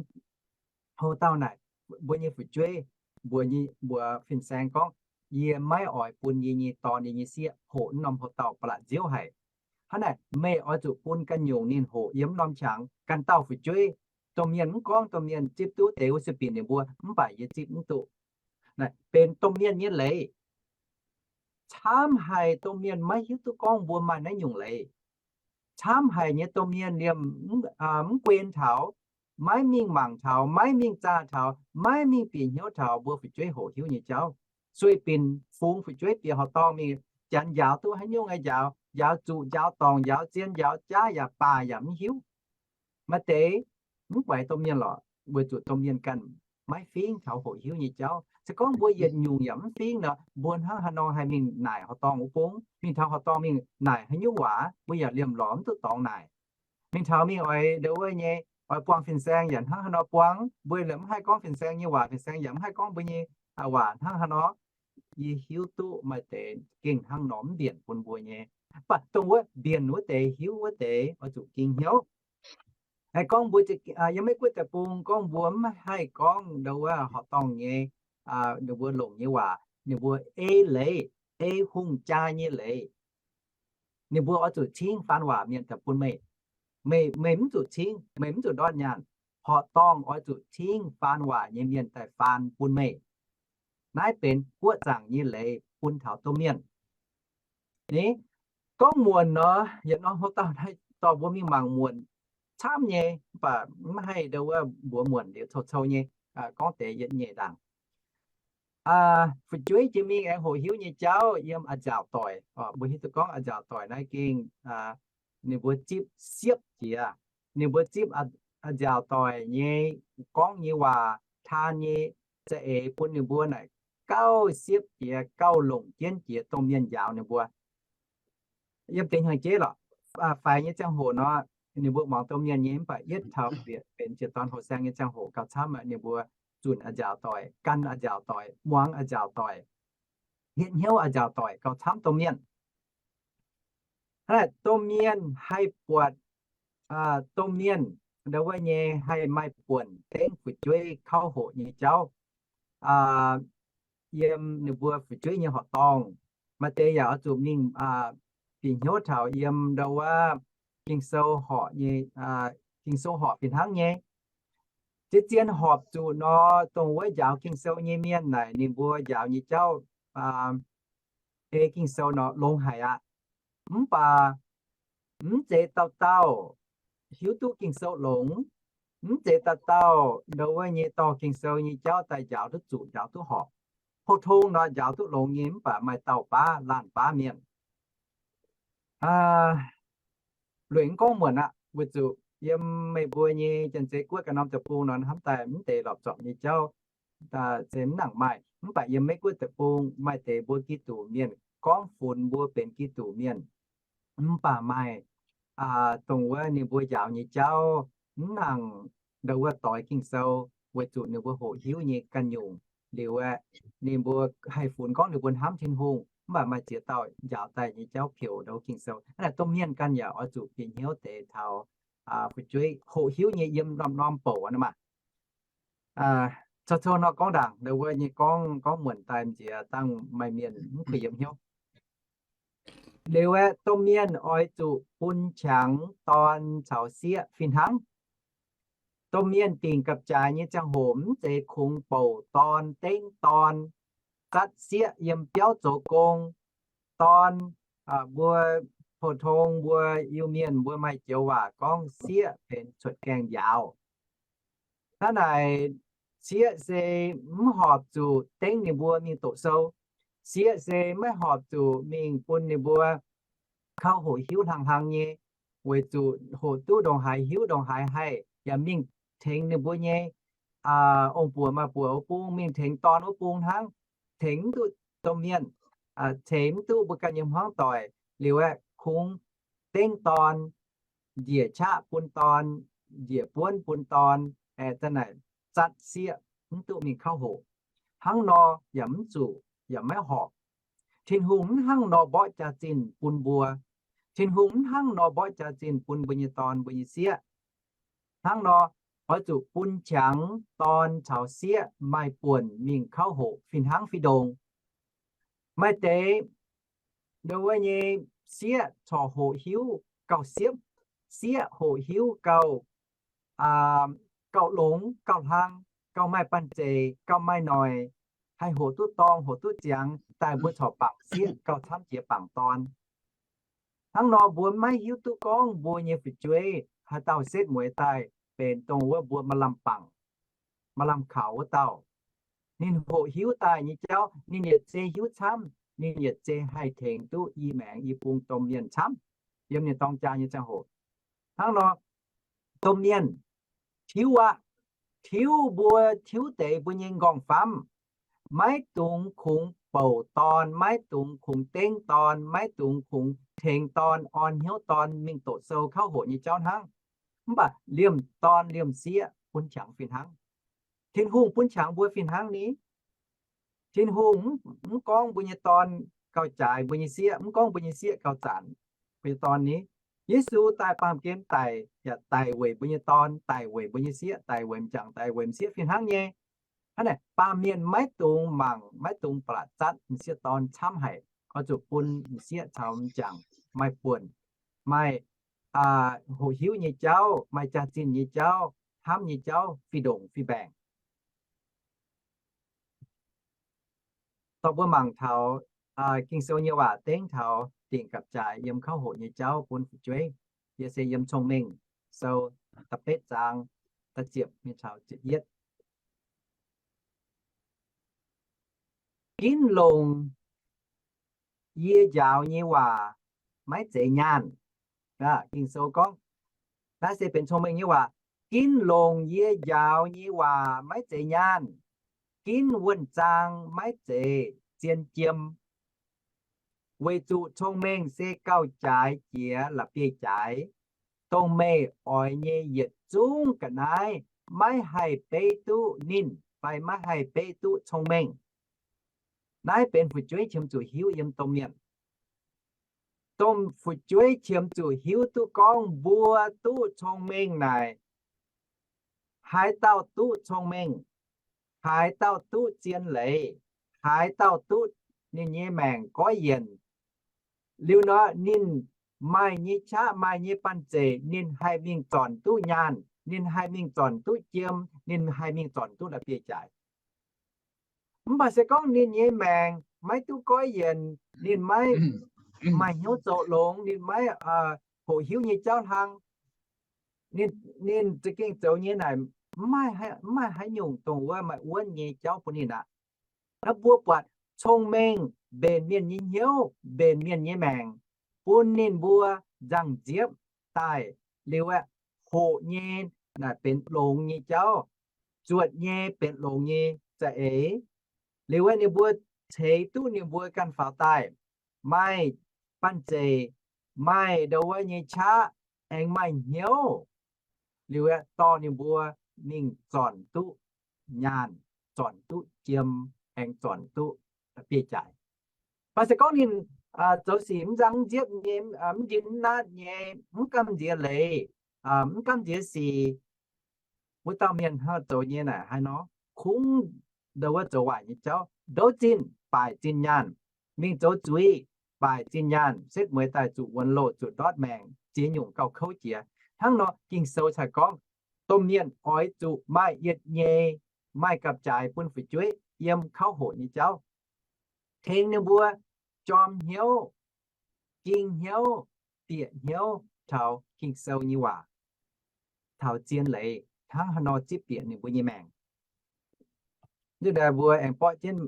houx-dauh naaic, mbuo nyei fu'jueiv, mbuox, mbuox fin-saeng gorngv, yie maiv oix bun yie nyei dorn, yie nyei sieqv hoqc wuov norm houx-dauh ba'laqc nziouv haic. Hnangv naaic meih oix zuqc bun ganh nyungc ninh hoqc yiem wuov norm qangx. Ganh dauh fu'jueiv, domh mienh mv gorngv, domh mienh zipv duqv deix wuov se binc ninh mbuo, mv baac yie zipv mv duqv. Naaic benx domh mienh nyei leiz. Camv haic domh mienh maiv hiuv duqv gorngv mbuo maaih naaiv nyungc leiz. Camv haic nyei domh mienh liemh mv guen taux, maiv mingh mangc taux, maiv mingh zaah taux, maiv mingh bieqc hnyouv taux mbuo fu'jueiv hoqc hiuv nyei jauv. Sueih binc fungx fu'jueiv bieqc horqc dorngh mingh, janx njaaux duqv haaix nyungc aeqv, njaaux, njaaux zuqc, njaaux dorngc, njaaux zien, njaaux jaav yaac baac yaac mv hiuv. Maaih deix mv guaix domh mienh lorqc, weic zuqc domh mienh ganh maiv fingx taux hoqc hiuv nyei jauv. Se gorngv mbuo yietc nyungc yaac mv fingx nor, mbuo hnangv haaix nor haih mingh naaic horqc dorngh wuov gong? Mingh taux horqc dorngh mingh naaic haaix nyungc waac? Mbuo yaac liemh lorz mv duqv dorngx naaic. Mingh taux mingh oix ndo wuov nyei, oix buangh fin-saeng yaac hnangv haaix nor buangh. Mbuo yaac mv haih gorngv fin-saeng nyei waac, fin-saeng yaac mv haih gorngv mbuo nyei waac hnangv haaix nor. Yie hiuv duqv maaih deix gengh hnangv nor mv mbienc bun mbuo nyei. Mv baac dongh wuov mbienc wuov deix, hiuv wuov deix oix zuqc ging hnyouv. Haih gorngv mbuo yiem Meiv Guoqv deic-bung gorngv mbuo mv haih gorngv ndo wuov horqc dorngh nyei, ninh mbuo longc nyei waac, ninh mbuo ei leiz, ei hungh jaa nyei leiz. Ninh mbuo oix zuqc cingv faan waac mienh daaih bun meih. Meih, meih mv zuqc cingv, meih mv zuqc ndortv nyaanh. Horqc dorngh oix zuqc cingv faan waac nyei mienh daaih faan bun meih. Naaiv benx guoqv zaangc nyei leiz bun taux domh mienh. Ni, gorngv muonc nor, yietc norm houx-dauh naaiv dorh mbuo mingh mangc muonc camv nyei, mv baac mv haih ndo wuov mbuox muonc liuz, cou-cou nyei gorngv deix yietc nyeic ndaangc. Fu'jueiv jiex mingh aengx hoqc hiuv nyei jauv yiem a'nziaauc doic. Mbuo hiuv duqv gorngv a'nziaauc doic naaiv gengh ninh mbuo zipv siepv jiex. Ninh mbuo zipv a'nziaauc doic nyei gorngv nyei waac, taan nyei za'eix bun ninh mbuo naaic gauh siepv jiex, gauh longc jienv jiex domh mienh njaaux ninh mbuo. Yiem deix hnyangx-jeiv lorqc, faix nyei ziangh hoc nor, ninh mbuo muangx domh mienh nyei, mv baac yietv taux bieqc benx jiex dorn hoh saeng nyei ziangh hoc gauh camv, ninh mbuo zunc a'nziaauc doic, gan a'nziaauc doic, muangx a'nziaauc doic, hietv hnyouv a'nziaauc doic gauh camv domh mienh. Hnangv naaic domh mienh haih buatc, domh mienh ndo wuov nyei haih maaih buonc dengv fu'jueiv kauv hoqc nyei jauv yiem ninh mbuo fu'jueiv nyei horqc dorngh. Maaih deix yaac oix zuqc mingh bieqc hnyouv taux yiem ndo wuov Ging-Sou horqc nyei, Ging-Sou horpc fih hnangv nyei. Ziex zien horpc zuqc nor, dongh wuov njaaux Ging-Sou nyei mienh naaic ninh mbuo njaaux nyei jauv ei Ging-Sou nor longx haic aqv. Mv baac mv zeiz dauh dauh hiuv duqv Ging-Sou longx. Mv zeiz dauh dauh ndo wuov nyei dorh Ging-Sou nyei jauv daaih njaaux duqv zuqc, njaaux duqv horpc. Pou-tong nor njaaux duqv longx nyei, mv baac maaih dauh baav laanh baav mienh. Lueic mv gorngv muonc aqv, weic zuqc yiem meih mbuo nyei Janx-Zei Guoqv ganh norm deic-bung nor hnamv daaih mv deix lorpc zorpc nyei jauv se mv nangc maaih. Mv baac yiem Meiv Guoqv deic-bung maaih deix mbuo Giduc mienh gorngv funx mbuo benx Giduc mienh, mv baac maaih dongh wuov ninh mbuo njaaux nyei jauv mv nangc ndo wuov doix Ging-Sou, weic zuqc ninh mbuo hoqc hiuv nyei ganh nyungc liuz aeqv, ninh mbuo haih funx gorngv ninh mbuo hnamv Tin-Hungh, mv baac maaih ziex dauh njaaux daaih nyei jauv peux ndo Ging-Sou. Hnangv naaic domh mienh ganh yaac oix zuqc bieqc hnyouv deix taux fu'jueiv hoqc hiuv nyei yiem norm-norm bouc nor maah. Cou-cou nor gorngv ndaangc ndo wuov nyei gorngv, gorngv muonc daaih m'nziex dangh maaih mienh mv kuh yiem hnyouv. Liuz aeqv, domh mienh oix zuqc bun qangx dorn caux sieqv fih hnangv. Domh mienh dingc gapv-jaaix nyei ziangh hoc mv zeiz kungx bouc dorn, dengv dorn, zatv sieqv yiem biauv zoux gong. Dorn, mbuo pou-tong mbuo Iu-Mienh mbuo maaih joux waac gorngv sieqv benx cuotv gaengh njaaux. Hnangv naaic, sieqv se mv horpc zuqc dengv ninh mbuo mingh doqc sou. Sieqv se maiv horpc zuqc mingh bun ninh mbuo kauv hoqc hiuv hlang hlang nyei. weic zuqc hoqc duqv ndongc haaix hiuv ndongc haaix haih yaac mingh tengx ninh mbuo nyei ong-buoc maaih buoc wuov bung, mingh tengx dorn wuov bung hnangv, tengx mv duqv domh mienh, tengx mv duqv mbuo ganh nyei hmuangv doic liuz aeqv, kungx dengv dorn, njiec qaqv bun dorn, njiec buonv bun dorn, aeqv, zatv sieqv mv duqv mingh kouv hoqc. Hnangv nor yaac mv zuqc, yaac maiv horpc. Tin-Hungh mv hnangv nor mborqv jaax-zinh bun mbuo. Tin-Hungh mv hnangv nor mborqv jaax-zinh bun mbuo nyei dorn mbuo nyei sieqv. Hnangv nor, oix zuqc bun qangx dorn caux sieqv maaih buonc mingh kouv hoqc fih hnangv fih ndongx. Maaih deix ndongc wuov nyei sieqv corc hoqc hiuv gauh siepv, sieqv hoqc hiuv gauh, gauh longx gauh hlang, gauh maaih banh zeic gauh maaih noic, haih hoqc duqv dorngh hoqc duqv ziangx daaih mbuo corc bangc sieqv gauh camv jiex bangc dorn. Hnangv nor mbuo maiv hiuv duqv gorngv mbuo nyei fu'jueiv haaix dauh setv mueiz daaih benx dongh wuov mbuo maaih lamh bangc, maaih lamh kaux wuov dauh. Ninh hoqc hiuv daaih nyei jauv ninh yietc zei hiuv camv, ninh yietc zei haih tengx duqv i maengx i bung domh mienh camv yiem ninh dorng jaa nyei ziangh hoc. Hnangv nor, domh mienh tiuv aqv, tiuv mbuo, tiuv deix mbuo nyei nqorngv-famv. Maiv dungx kungx bouc dorn, maiv dungx kungx dengv dorn, maiv dungx kungx tengx dorn, orn hnyouv dorn mingh doqc sou kouv hoqc nyei jauv hnangv. Mv baac liemh dorn liemh sieqv bun qangx fih hnangv. Tin-Hungh bun qangx mbuo fih hnangv ni. Tin-Hungh mv gorngv mbuo nyei dorn gauh jaaix mbuo nyei sieqv, mv gorngv mbuo nyei sieqv gauh zaanc mbuo nyei dorn ni. Yesu daaih baamh gen daic yaac daic weic mbuo nyei dorn, daic weic mbuo nyei sieqv, daic weic m'jangc, daic weic m'sieqv fih hnangv nyei. Hnangv naaic, baamh mienh maiv dungx mangc, maiv dungx ba'laqc zatv m'sieqv dorn camv haic. Oix zuqc bun m'sieqv caux m'jangc maaih buonc, maaih hoqc hiuv nyei jauv, maaih jaax-zinh nyei jauv, hnamv nyei jauv fih ndongc fih mbaengc. Dorh mbuo mangc taux Ging-Sou nyei waac dengv taux dingc gapv-jaaix yiem kouv hoqc nyei jauv bun fu'jueiv. Yie se yiem Cong-Mengh Sou da'betv zaang da'ziepc mingh taux ziepc yietv. Ginv longc yie njaaux nyei waac maiv zeiz nyaanh. Ging-Sou gorngv, naaiv se benx Cong-Mengh nyei waac. Ginv longc yie njaaux nyei waac maiv zeiz nyaanh. Ginv wuonh zaang maiv zeiz zien jiem. Weic zuqc cong-mengh se gauh jaaix jiex la'bieiv-jaaix. Dongh meih oix nyei yietc zungv ga'naaiv maiv haih beiv duqv ninh fai maiv haih beiv duqv cong-mengh. Naaiv benx fu'jueiv qiemx zuqc hiuv yiem domh mienh. Domh fu'jueiv qiemx zuqc hiuv duqv gorngv mbuo duqv cong-mengh naaic, haaix dauh duqv cong-mengh, haaix dauh duqv zien leiz, haaix dauh duqv ninh nyei maengc goiv yienc. Liuz nor, ninh maaih nyei qaqv, maaih nyei banh zeic, ninh haih mingh zornc duqv nyaanh, ninh haih mingh zornc duqv jiem, ninh haih mingh zornc duqv la'bieiv-jaaix. Mv baac se gorngv ninh nyei maengc maiv duqv goiv yienc, ninh maiv maaih hnyouv zoux longx, ninh maiv hoqc hiuv nyei jauv hlang, ninh za'gengh zoux nyei naaic mv maaih haaix nyungc dongh wuov maaih wuonv nyei jauv bun ninh aqv. Naaiv mbuo buatc cong-mengh mbenc mienh nyei hnyouv, mbenc mienh nyei maengc, bun ninh mbuo nzangc-nziepv daaih. Liuz aeqv, hoqc nyei naaic benx longx nyei jauv, zuotc nyei benx longx nyei za'eix. Liuz aeqv, ninh mbuo ceix duqv ninh mbuo ganh faaux daaih, maaih banh zeic, maaih ndau wuov nyei qaqv, aengx maaih hnyouv. Liuz aeqv, dorh ninh mbuo mingh zornc duqv nyaanh, zornc duqv jiem, aengx zornc duqv bieiv-jaaix. Mv baac se gorngv ninh zoux sic mv nzang mv nziepv nyei, mv njien mv naatv nyei, mv gamh nziex leiz, mv gamh nziex sic, wuov dauh mienh hnangv zoux nyei naaic haaix nor, kungx ndau wuov zoux waaic nyei jauv, ndouv zinh baaic zinh nyaanh, mingh zoux zuiz baaic zinh nyaanh, setv mueiz daaih zuqc wuonx loh, zuqc ndortv maengc, ziex nyungc gauh kouv jiex. Hnangv nor Ging-Sou cai gorngv, domh mienh oix zuqc maaih yietc nyei, maaih gapv-jaaix bun fu'jueiv yiem kouv hoqc nyei jauv, tengx ninh mbuo jorm hnyouv, ging hnyouv, bieqc hnyouv taux Ging-Sou nyei waac, taux zien leiz, hnangv haaix nor zipv bieqc ninh mbuo nyei maengc. Nduqc naaiv mbuo aengx borqv jienv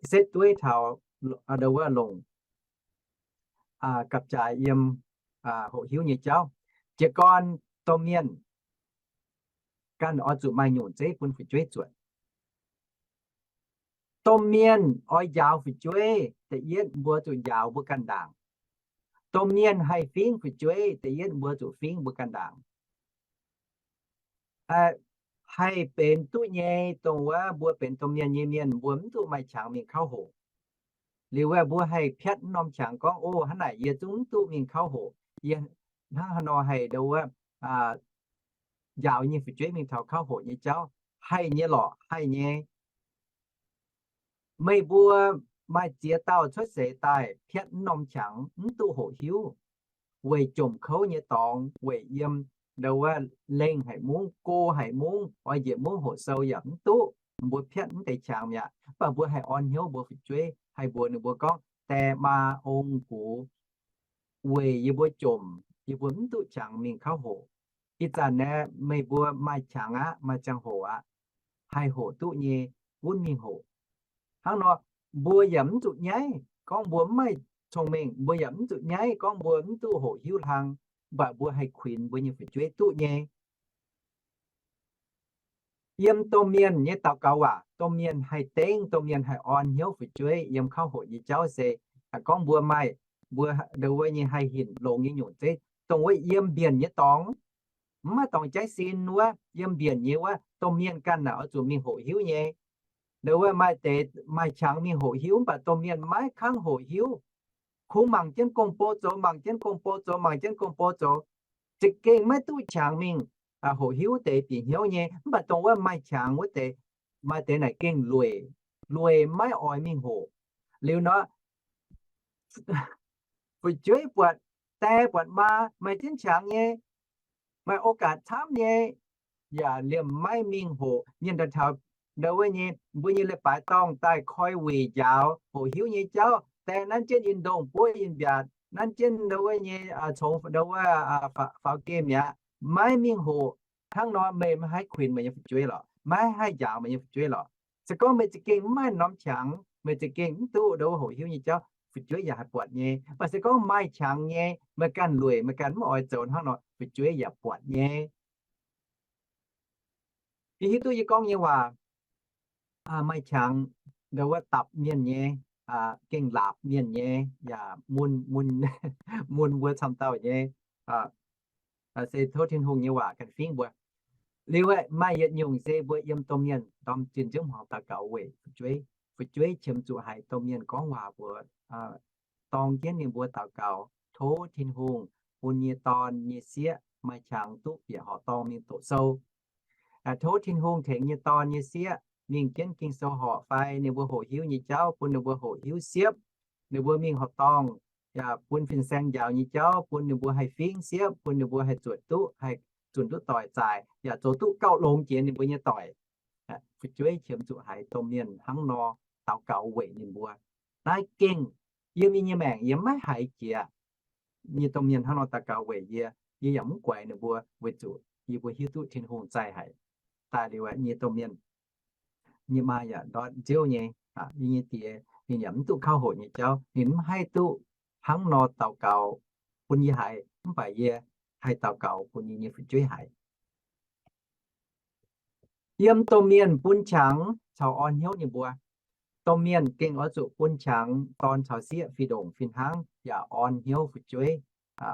setv dueiv taux ndau wuov longc gapv-jaaix yiem hoqc hiuv nyei jauv. Jiez gorn domh mienh ganh oix zuqc maaih nyungc zeiv bun fu'jueiv zuotc. Domh mienh oix njaaux fu'jueiv, da'yietv mbuo zuqc njaaux mbuo ganh ndaangc. Domh mienh haih fingv fu'jueiv, da'yietv mbuo zuqc fingv mbuo ganh ndaangc. Haih benx duqv nyei, dongh wuov mbuo benx domh mienh nyei mienh, mbuo mv duqv maaih qangx mingh kauv hoqc. Liuz wuov mbuo haih piatv mv norm qangx gorngv, O, hnangv naaic yie zungv mv duqv mingh kauv hoqc. Yie hnangv haaix nor haih ndo wuov njaaux nyei fu'jueiv mingh taux kauv hoqc nyei jauv. Haih nyei lorqc, haih nyei. Meih mbuo maaih ziex dauh cuotv seix daaih piatv mv norm qangx mv duqv hoqc hiuv, weic jomc kouv nyei dorngx, weic yiem ndo wuov lengh haic mungv, go haic mungv, oix njiec mungv hoqc sou yaac mv duqv. Mbuo piatv mv deix qangx mi'aqv. Mv baac mbuo haih orn hnyouv mbuo fu'jueiv, haih mbuox ninh mbuo gorngv, Die maa ong gux, weic yie mbuo jomc, yie mbuo mv duqv qangx mingh kauv hoqc. Ih zanc naaiv meih mbuo maaih qangx aqv, maaih ziangh hoc aqv, haih hoqc duqv nyei, gunv mingh hoqc. Hnangv nor, mbuo yaac mv zuqc nyaiv gorngv mbuo mv maaih cong-mengh, mbuo yaac mv zuqc nyaiv gorngv mbuo mv duqv hoqc hiuv hlang, mv baac mbuo haih kuinx mbuo nyei fu'jueiv duqv nyei. Yiem domh mienh nyei daux gaux waac, domh mienh haih dengv, domh mienh haih orn hnyouv fu'jueiv yiem kauv hoqc nyei jauv se, gorngv mbuo maaih, mbuo ndo wuov nyei haih hinc longx nyei nyungc zeiv, dongh wuov yiem mbienc nyei dorngx, mv maaih dorngx jaiv sin wuov, yiem mbienc nyei wuov, domh mienh ganh naaic oix zuqc mingh hoqc hiuv nyei. Ndo wuov maaih deix maaih qangx mingh hoqc hiuv, mv baac domh mienh maiv kangv hoqc hiuv. Kungx mangc jienv gong-bou zoux, mangc jienv gong-bou zoux, mangc jienv gong-bou zoux, za'gengh maiv duqv qangx mingh hoqc hiuv deix bieqc hnyouv nyei. Mv baac dongh wuov maaih qangx wuov deix, maaih deix naaic gengh lueic, lueic maiv oix mingh hoqc. Liuz nor, fu'jueiv buatc, die buatc maa maaih jienv qangx nyei, maaih โอกาส camv nyei, yaac liemh maiv mingh hoqc. Mienh daaih taux ndo wuov nyei, mbuo nyei leiz-baaix dorngh daaih koi wuic njaaux hoqc hiuv nyei jauv, die nanv jienv in ndongh buov in mbiaatc, nanv jienv ndo wuov nyei congx ndo wuov faaux gemh mi'aqv, maiv mingh hoqc. Hnangv nor meih maiv haih kuinx meih nyei fu'jueiv lorqc, maiv haih njaaux meih nyei fu'jueiv lorqc. Se gorngv meih za'gengh mv maaih norm qangx, meih za'gengh mv duqv ndo wuov hoqc hiuv nyei jauv, fu'jueiv yaac haih buatc nyei. Mv baac se gorngv maaih qangx nyei, meih ganh lueic, meih ganh mv oix zoux hnangv nor, fu'jueiv yaac buatc nyei. Yie hiuv duqv yie gorngv nyei waac maaih qangx ndo wuov dapc mienh nyei, gengh laapc mienh nyei, yaac mun, mun, mun mbuo camv dauh nyei. Se tov Tin-Hungh nyei waac ganh fingv mbuo. Liuz aeqv, maaih yietc nyungc se mbuo yiem domh mienh ndorm zinh nziouv hmuangx daux gaux weic fu'jueiv. Fu'jueiv qiemx zuqc haiz domh mienh gorngv waac mbuox, dorng jienv ninh mbuo daux gaux, tov Tin-Hungh bun nyei dorn nyei sieqv maaih qangx duqv bieqc horqc dorngh mingh doqc sou. Tov Tin-Hungh tengx nyei dorn nyei sieqv mingh jienv Ging-Sou horqc fai ninh mbuo hoqc hiuv nyei jauv bun ninh mbuo hoqc hiuv siepv. Ninh mbuo mingh horqc dorngh, yaac bun fin-saeng njaaux nyei jauv bun ninh mbuo haih fingv siepv, bun ninh mbuo haih zuotc duqv, haih zunc duqv doic zaaic, yaac zoux duqv gauh longx jiex ninh mbuo nyei doic. Fu'jueiv qiemx zuqc haiz domh mienh hnangv nor daux gaux weic ninh mbuo. Naaiv gengh yiem yie nyei maengc yie maiv haiz jiex nyei domh mienh hnangv nor daux gaux weic yie. Yie yaac mv guaix ninh mbuo weic zuqc yie mbuo hiuv duqv Tin-Hungh zaih haic. Daaih liuz nyei domh mienh nyei maa yaac ndortv nziouv nyei, yie nyei die ninh yaac mv duqv kauv hoqc nyei jauv, ninh mv haih duqv hnangv nor daux gaux bun yie haiz, mv baac yie haih daux gaux bun yie nyei fu'jueiv haiz. Yiem domh mienh bun qangx caux orn hnyouv ninh mbuo. Domh mienh gengh oix zuqc bun qangx dorn caux sieqv fih ndongc fih hnangv, yaac orn hnyouv fu'jueiv,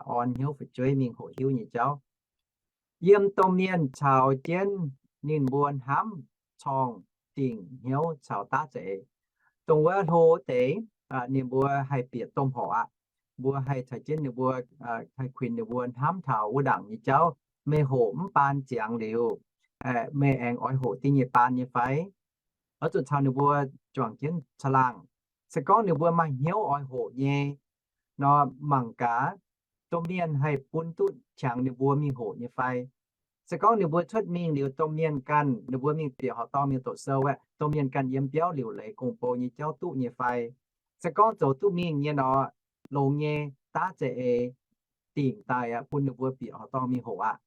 orn hnyouv fu'jueiv mingh hoqc hiuv nyei jauv. Yiem domh mienh caux jienv ninh mbuo hnamv corng dingc hnyouv caux daav za'eix. Dongh wuov hlo deix, ninh mbuo haih bieqc domh horqc aqv. Mbuo haih caux jienv ninh mbuo, haih kuinx ninh mbuo hnamv taux wuov ndaangc nyei jauv. Meih hoqc mv baan ziangx liuz, meih aengx oix hoqc da'nyeic baan nyei fai? Oix zuqc caux ninh mbuo juangc jienv caangh laangh. Se gorngv ninh mbuo maaih hnyouv oix hoqc nyei nor, mangc gaax, domh mienh haih bun duqv qangx ninh mbuo mingh hoqc nyei fai? Se gorngv ninh mbuo cuotv mingh liuz domh mienh ganh, ninh mbuo mingh bieqc horqc dorngh mingh doqc sou aeqv, domh mienh ganh yiem biauv liuc leiz gong-bou nyei jauv duqv nyei fai? Se gorngv zoux duqv mingh nyei nor, longx nyei, daav za'eix dingc daaih aqv, bun ninh mbuo bieqc horqc dorngh mingh hoqc aqv.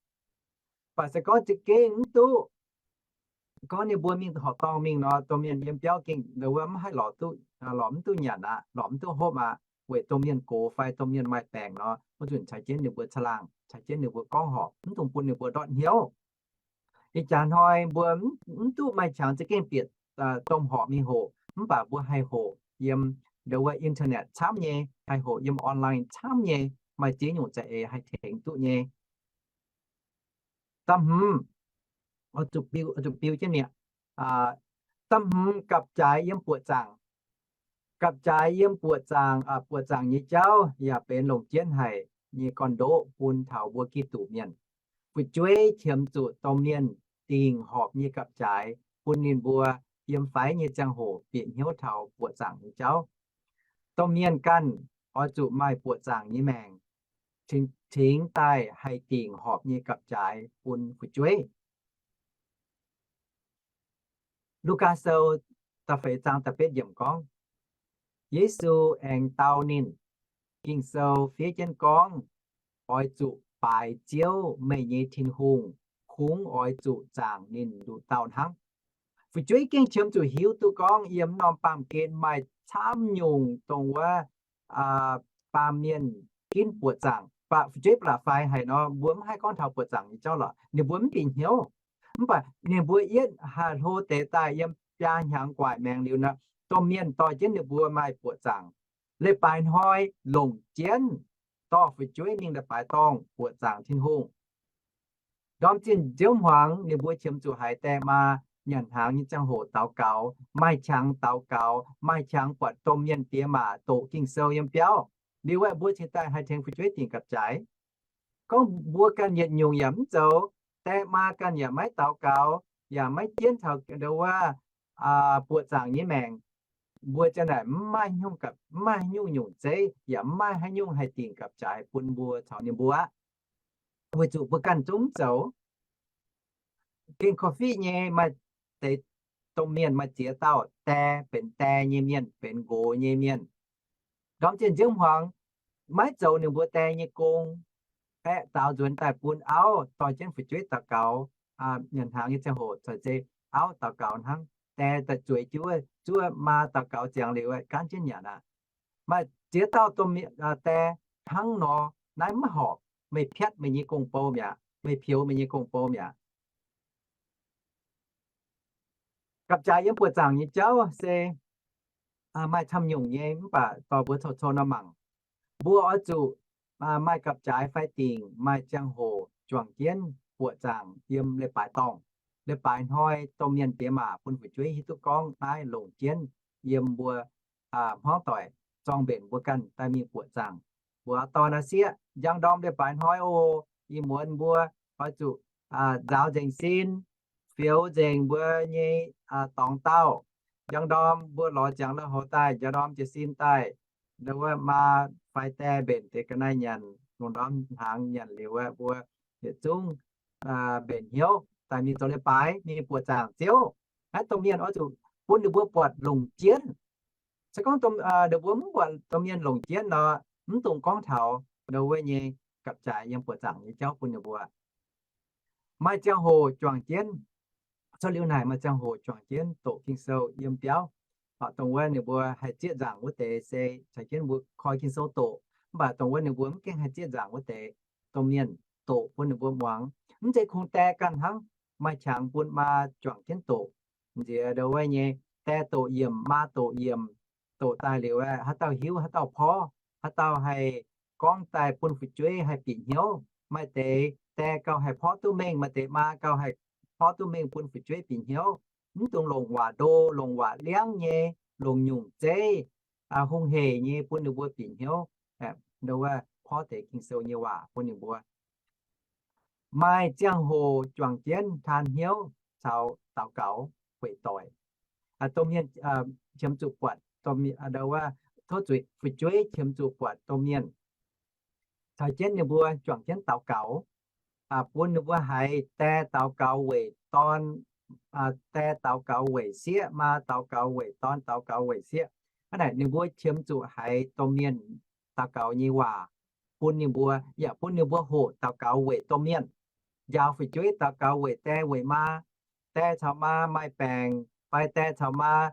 Mv baac se gorngv za'gengh mv duqv, gorngv ninh mbuo mingh horqc dorngh mingh nor, domh mienh yiem biauv gengh ndo wuov mv haih lorz duqv, lorz mv duqv nyanc aqv, lorz mv duqv hopv aqv. weic domh mienh gox fai domh mienh maaih baengc nor, wuov nzunc caux jienv ninh mbuo caangh laangh, caux jienv ninh mbuo gorngv horpc, mv dungx bun ninh mbuo ndortv hnyouv. Ih jaax hnoi mbuo mv duqv maaih qangx za'gengh bieqc domh horpc mingh hoqc, mv baac mbuo haih hoqc yiem ndo wuov internet camv nyei, haih hoqc yiem online camv nyei, maaih ziex nyungc za'eix haih tengx duqv nyei. Da'hmz, zuqc biu jienv mi'aqv. Da'hmz, gapv-jaaix yiem buoqc zaangc. Gapv-jaaix yiem buoqc zaangc, buoqc zaangc nyei jauv yaac benx longc jienv haic nyei gorn-ndoqv bun taux mbuo Giduc mienh. Fu'jueiv qiemx zuqc domh mienh dingc horpc nyei gapv-jaaix bun ninh mbuo yiem faix nyei ziangh hoc bieqc hnyouv taux buoqc zaangc nyei jauv. Domh mienh ganh oix zuqc maaih buoqc zaangc nyei maengc, cingx daaih haih dingc horpc nyei gapv-jaaix bun fu'jueiv. Lugaa Sou da'feix zaang da'betv yiemc gorngv, Yesu aengx dau ninh, Ging-Sou fiev jienv gorngv, Oix zuqc baaix Ziouv, meih nyei Tin-Hungh, kungx oix zuqc zaangc ninh nduqc dauh hnangv. Fu'jueiv gengh qiemx zuqc hiuv duqv gorngv yiem norm baamh gen maaih camv nyungc dongh wuov baamh mienh ginv buoqc zaangc. Fu'jueiv ba'laqc faix haic nor, mbuo mv haih gorngv taux buoqc zaangc nyei jauv lorqc. Ninh mbuo mv bieqc hnyouv. Mv baac ninh mbuo yietv haih hlo deix daaih yiem biaa hnyangx gu'nguaaic maengx liuz nor, domh mienh dorh jienv ninh mbuo maaih buoqc zaangc. Leiz-baaix hnoi longc jienv dorh fu'jueiv mingh leiz-baaix dorngh buoqc zaangc Tin-Hungh. Ndorm zinh nziouv hmuangx ninh mbuo qiemx zuqc haiz die maa nyanc hnaangx nyei ziangh hoc daux gaux, maaih qangx daux gaux, maaih qangx buatc domh mienh diex maac doqc Ging-Sou yiem biauv. Liuz aeqv, mbuo cingx daaih haih tengx fu'jueiv dingc gapv-jaaix. Gorngv mbuo ganh yietc nyungc yaac mv zoux, die maa ganh yaac maiv daux gaux, yaac maiv jienv taux ndo wuov buoqc zaangc nyei maengc, mbuo ziang naaic mv maaih nyungc, mv maaih nyungc nyungc zeiv, yaac mv maaih haaix nyungc haih dingc gapv-jaaix bun mbuo caux ninh mbuo aqv. Weic zuqc mbuo ganh zungv mv zoux. Gengh korv-fiqv nyei maaih deix domh mienh maaih ziex dauh die benx die nyei mienh, benx nqox nyei mienh. Ndorm zinh nziouv hmuangx maiv zoux ninh mbuo die nyei gong, aeqv, daaux nzuonx daaih bun auv dorh jienv fu'jueiv daux gaux. Nyanc hnaangx nyei ziangh hoc caux se auv daux gaux hnangv. Die daaih zueiz jienv wuov, zuov maa daux gaux ziangx liuz, gaanv jienv nyanc aqv. Maaih ziex dauh domh mienh die hnangv nor, naaiv maiv horpc. Meih piatv meih nyei gong-bou mi'aqv, meih peux meih nyei gong-bou mi'aqv. Gapv-jaaix yiem buoqc zaangc nyei jauv se maaih camv nyungc nyei, mv baac dorh mbuo cou-cou nor mangc. Mbuo oix zuqc maaih gapv-jaaix fai dingc maaih ziangh hoc juangc jienv buoqc zaangc yiem leiz-baaix dorngh. Leiz-baaix hnoi domh mienh diex maac bun fu'jueiv hiuv duqv gorngv naaiv longc jienv yiem mbuo hmuangv doic zorng mbenc mbuo ganh daaih mingh buoqc zaangc. Mbuox dorn aav sieqv, njang ndorm leiz-baaix hnoi oc, ih muonz mbuo oix zuqc nzaaux nzengc sin, fioux nzengc mbuo nyei dorngx daauh. Njang ndorm mbuo lorz ziangx lui-houx daaih, njang ndorm jiez sin daaih, ndo wuov maa fai die mbenc deix ga'naaiv nyanc, lungh ndorm hnaangx nyanc liuz wuov, mbuo yietc zungv mbenc hnyouv daaih mingh zoux leiz-baaix, mingh buoqc zaangc Ziouv. Naaiv domh mienh oix zuqc bun ninh mbuo buatc longc jienv. Se gorngv ninh mbuo mv buatc domh mienh longc jienv nor, mv dungx gorngv taux ndo wuov nyei gapv-jaaix yiem buoqc zaangc nyei jauv bun ninh mbuo. Maaih ziangh hoc juangc jienv, cuotv liuz naaic maaih ziangh hoc juangc jienv doqc Ging-Sou yiem biauv. Dongh wuov ninh mbuo haih zieqv nzaangc wuov deix se caux jienv mbuo koi Ging-Sou doqc. Mv baac dongh wuov ninh mbuo mv gaengh haih zieqv nzaangc wuov deix, domh mienh doqc bun ninh mbuo muangx. Mv zeiz kungx die ganh hnangv, maaih qangx bun maa juangc jienv doqc. Nziex ndo wuov nyei, die doqc yiemc, maa doqc yiemc, doqc daaih liuz aeqv, haaix dauh hiuv haaix dauh porv, haaix dauh haih gorngv daaih bun fu'jueiv haih bieqc hnyouv. Maaih deix die gauh haih porv duqv mengh, maaih deix maa gauh haih porv duqv mengh bun fu'jueiv bieqc hnyouv. Mv dungx longc waac ndo, longc waac liangv nyei, longc nyungc zeiv, hungh heic nyei bun ninh mbuo bieqc hnyouv. Ndo wuov porv deix Ging-Sou nyei waac bun ninh mbuo. Maaih ziangh hoc juangc jienv taan hnyouv caux daux gaux weic doic. Domh mienh qiemx zuqc buatc, ndo wuov, tov zuiz, fu'jueiv qiemx zuqc buatc domh mienh caux jienv ninh mbuo juangc jienv daux gaux, bun ninh mbuo haiz die daux gaux weic dorn, die daux gaux weic sieqv, maa daux gaux weic dorn, daux gaux weic sieqv. Hnangv naaic ninh mbuo qiemx zuqc haiz domh mienh daux gaux nyei waac bun ninh mbuo, yaac bun ninh mbuo hoqc daux gaux weic domh mienh. Njaaux fu'jueiv daux gaux weic die weic maa. Die caux maa maaih baengc fai die caux maa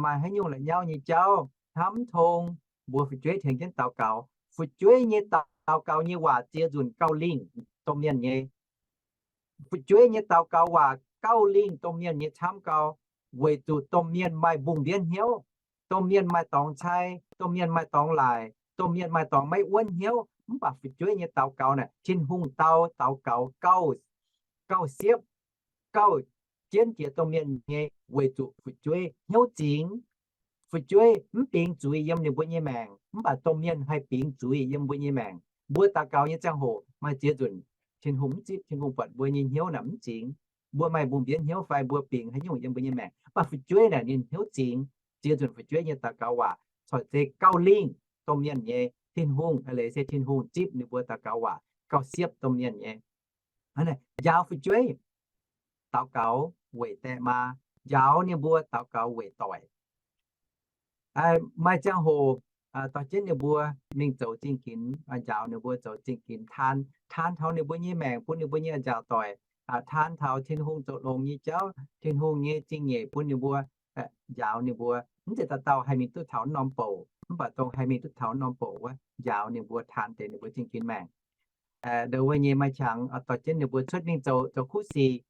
maaih haaix nyungc la'nyauv nyei jauv, hnamv tong, mbuo fu'jueiv tengx jienv daux gaux. Fu'jueiv nyei daux gaux nyei waac ziex nzunc gauh lingh domh mienh nyei. Fu'jueiv nyei daux gaux waac gauh lingh domh mienh nyei camv gau, weic zuqc domh mienh maaih mbungh mbienv hnyouv, domh mienh maaih dorngx cai, domh mienh maaih dorngx laaic, domh mienh maaih dorngx maiv wuonv hnyouv. Mv baac fu'jueiv nyei daux gaux naaic, Tin-Hungh dau daux gaux gauh, gauh siepv, gauh jienv jiex domh mienh nyei, weic zuqc fu'jueiv hnyouv zingx. Fu'jueiv mv bingx zuiz yiem ninh mbuo nyei maengc, mv baac domh mienh haih bingx zuiz yiem mbuo nyei maengc. Mbuo daux gaux nyei ziangh hoc maaih ziex nzunc Tin-Hungh mv zipv, Tin-Hungh buatc mbuo nyei hnyouv naaic mv zingx. Mbuo maaih mbungh mbienv hnyouv fai mbuo bingx haaix nyungc yiem mbuo nyei maengc, mv baac fu'jueiv naaic ninh hnyouv zingx. Ziex nzunc fu'jueiv nyei daux gaux waac corc zeiz gauh lingh domh mienh nyei. Tin-Hungh, leiz se Tin-Hungh zipv ninh mbuo daux gaux waac gauh siepv domh mienh nyei. Njaaux fu'jueiv daux gaux weic die maa, njaaux ninh mbuo daux gaux weic doic. Maaih ziangh hoc dorh jienv ninh mbuo mingh zoux zingh ginx, njaaux ninh mbuo zoux zingh ginx, taan, taan taux ninh mbuo nyei maengc, bun ninh mbuo nyei njaaux doic, taan taux Tin-Hungh zoux longx nyei jauv, Tin-Hungh nyei zingh nyeic bun ninh mbuo, njaaux ninh mbuo. Mv zeiz dauh dauh haih mingh duqv taux norm bouc, mv baac dongh haih mingh duqv taux norm bouc wuov, njaaux ninh mbuo, taan deix ninh mbuo zingh ginx maengc. Ndo wuov nyei maaih qangx dorh jienv ninh mbuo cuotv mingh zoux, zoux kuv sic,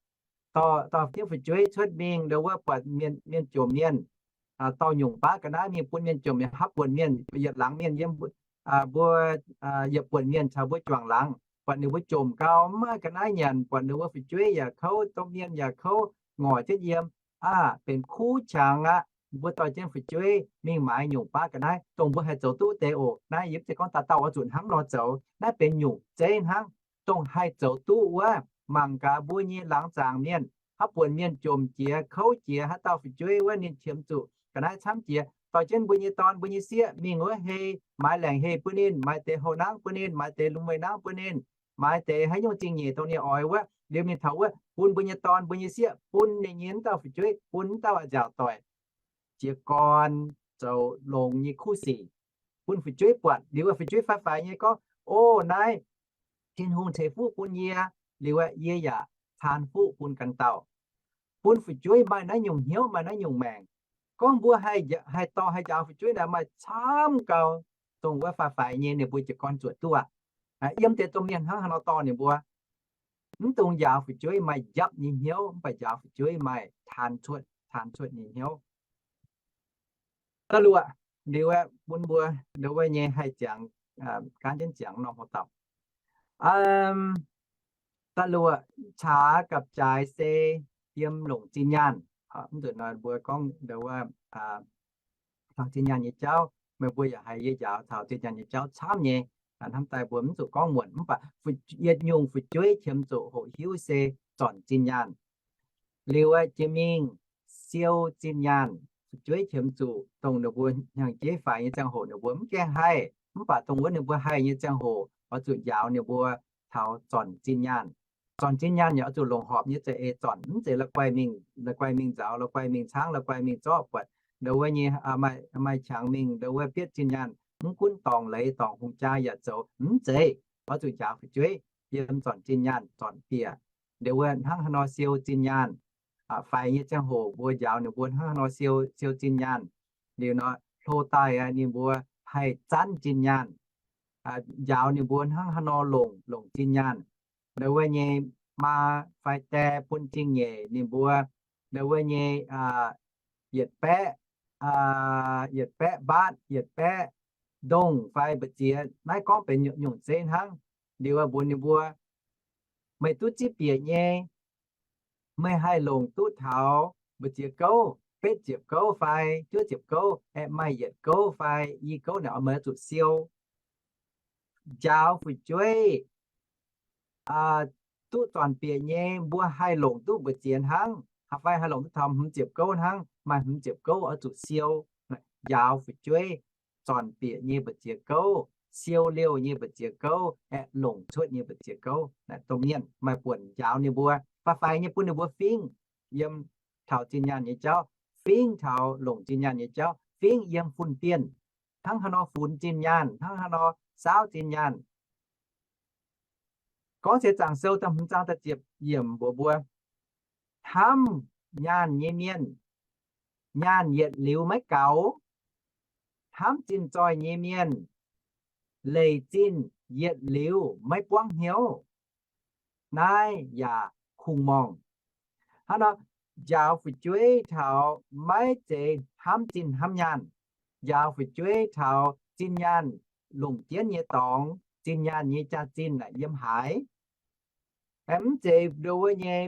dorh, dorh jienv fu'jueiv cuotv mingh ndo wuov buatc mienh, mienh jomc mienh, dorh nyungc baav ga'naaiv mingh bun mienh jomc mienh, hapv buonc mienh, yietc laangz mienh yiem mbuo, yietc buonc mienh caux mbuo juangc laangz, buatc ninh mbuo jomc gau, mv maaih ga'naaiv nyanc, buatc ninh mbuo fu'jueiv yaac kouv, domh mienh yaac kouv, ngorc jienv yiem, aav, benx kuv qangx aqv. Mbuo dorh jienv fu'jueiv mingh maaiz nyungc baav ga'naaiv dongh mbuo haih zoux duqv deix oc. Naaiv yie mv zeiz gorngv dauh dauh oix zuqc hnangv nor zoux. Naaiv benx nyungc zeiv hnangv, dongh haih zoux duqv wuov. Mangc gaax mbuo nyei laangz zaangc mienh, haaix buonc mienh jomc jiex, kouv jiex, haaix dauh fu'jueiv wuov ninh qiemx zuqc ga'naaiv camv jiex, dorh jienv mbuo nyei dorn, mbuo nyei sieqv mingh wuov hei, maaiz laengc hei bun ninh, maaiz deix houh nangv bun ninh, maaiz deix lungh mueiz nangv bun ninh, maaiz deix haaix nyungc zingh nyeic dongh ninh oix wuov, liuz mingh taux wuov bun mbuo nyei dorn, mbuo nyei sieqv, bun ninh nyei wuov dauh fu'jueiv, bun wuov dauh njaaux doic, jiez gorn zoux longx nyei kuv sic bun fu'jueiv buatc. Liuz fu'jueiv faix-faix nyei gorngv, O, naaiv Tin-Hungh ceix fuqv bun yie, liuz yie yaac taan fuqv bun ganh dauh. Bun fu'jueiv maaih naaiv nyungc hnyouv, maaih naaiv nyungc maengc. Gorngv mbuo haih, haih dorh haih njaaux fu'jueiv naaic maaih camv gau, dongh wuov faix-faix nyei ninh mbuo jiez gorn zuotc duqv aqv. Yiem deix domh mienh hnangv haaix nor dorh ninh mbuo. Mv dungx njaaux fu'jueiv maaih njapv nyei hnyouv, mv baac njaaux fu'jueiv maaih taan cuotv, taan cuotv nyei hnyouv. Da'luoqc, liuz aeqv, bun mbuo ndo wuov nyei haih ziangx, gaanv jienv ziangx norm hoc dauh. Da'luoqc, caax gapv-jaaix se yiem longc zinh nyaanh. Mv nzunc nor mbuo gorngv ndo wuov taux zinh nyaanh nyei jauv, meih mbuo yaac haiz yie njaaux taux zinh nyaanh nyei jauv camv nyei. Hnamv daaih mbuo mv zuqc gorngv muonc, mv baac yietc nyungc fu'jueiv qiemx zuqc hoqc hiuv se zornc zinh nyaanh. Liuz aeqv, jiex mingh siou zinh nyaanh. Fu'jueiv qiemx zuqc dongh ninh mbuo hnyangx-jeiv faix nyei ziangh hoc ninh mbuo mv gaengh haih, mv baac dongh wuov ninh mbuo haih nyei ziangh hoc oix zuqc njaaux ninh mbuo taux zornc zinh nyaanh. Zornc zinh nyaanh yaac oix zuqc longc horpc nyei za'eix zornc, mv zeiz la'guaih mingh, la'guaih mingh nzaaux, la'guaih mingh caangv, la'guaih mingh zorqv buatc ndo wuov nyei maaih qangx mingh ndo wuov bietv zinh nyaanh, mv gunv dorngc leiz dorngc hungh jaa yaac zoux, mv zeiz. Oix zuqc njaaux fu'jueiv yiem zornc zinh nyaanh, zornc bieqc. Ndo wuov hnangv haaix nor siou zinh nyaanh. Faix nyei ziangh hoc mbuo njaaux ninh mbuo hnangv haaix nor siou, siou zinh nyaanh. Liuz nor hlo daaih ninh mbuo haih zanv zinh nyaanh. Njaaux ninh mbuo hnangv haaix nor longc, longc zinh nyaanh. Ndo wuov nyei maa fai die bun zingh nyeic ninh mbuo ndo wuov nyei yietc baeqv, yietc baeqv mbaatv, yietc baeqv ndongh fai mbu'ziex. Naaiv gorngv benx nyungc zeiv hnangv. Liuz mbuox ninh mbuo, meih duqv zipv bieqc nyei, meih haih longc duqv taux mbu'ziex gouv, betv ziepc gouv fai juov ziepc gouv, aeqv, maaih yietc gouv fai i gouv naaic, meih oix zuqc siou. Njaaux fu'jueiv duqv zornc bieqc nyei, mbuo haih longc duqv mbu'ziex hnangv, fai haih longc duqv taux hmz ziepc gouv hnangv, maaih hmz ziepc gouv oix zuqc siou. Njaaux fu'jueiv zornc bieqc nyei mbu'ziex gouv, siou liouh nyei mbu'ziex gouv, aeqv, longc cuotv nyei mbu'ziex gouv. Naaiv domh mienh maaih buonc njaaux ninh mbuo, faix-faix nyei bun ninh mbuo fingv yiem taux zinh nyaanh nyei jauv, fingv taux longc zinh nyaanh nyei jauv, fingv yiem fun-bienh, hnangv haaix nor funx zinh nyaanh, hnangv haaix nor saauv zinh nyaanh. Gorngv se Zaangc Sou da'hmz zaang da'ziepc yiemc mbuox mbuo, hnamv nyaanh nyei mienh, nyaanh yietc liuz maiv gaux. hnamv zinh zoih nyei mienh, leiz zinh yietc liuz maiv buangv hnyouv, naaiv yaac kungx-morngh. Hnangv nor, njaaux fu'jueiv taux maiv zeiz hnamv zinh hnamv nyaanh. Njaaux fu'jueiv taux zinh nyaanh longc jienv nyei dorngx, zinh nyaanh nyei jaax-zinh naaic yiem haaix. Aengx mv zeiz ndo wuov nyei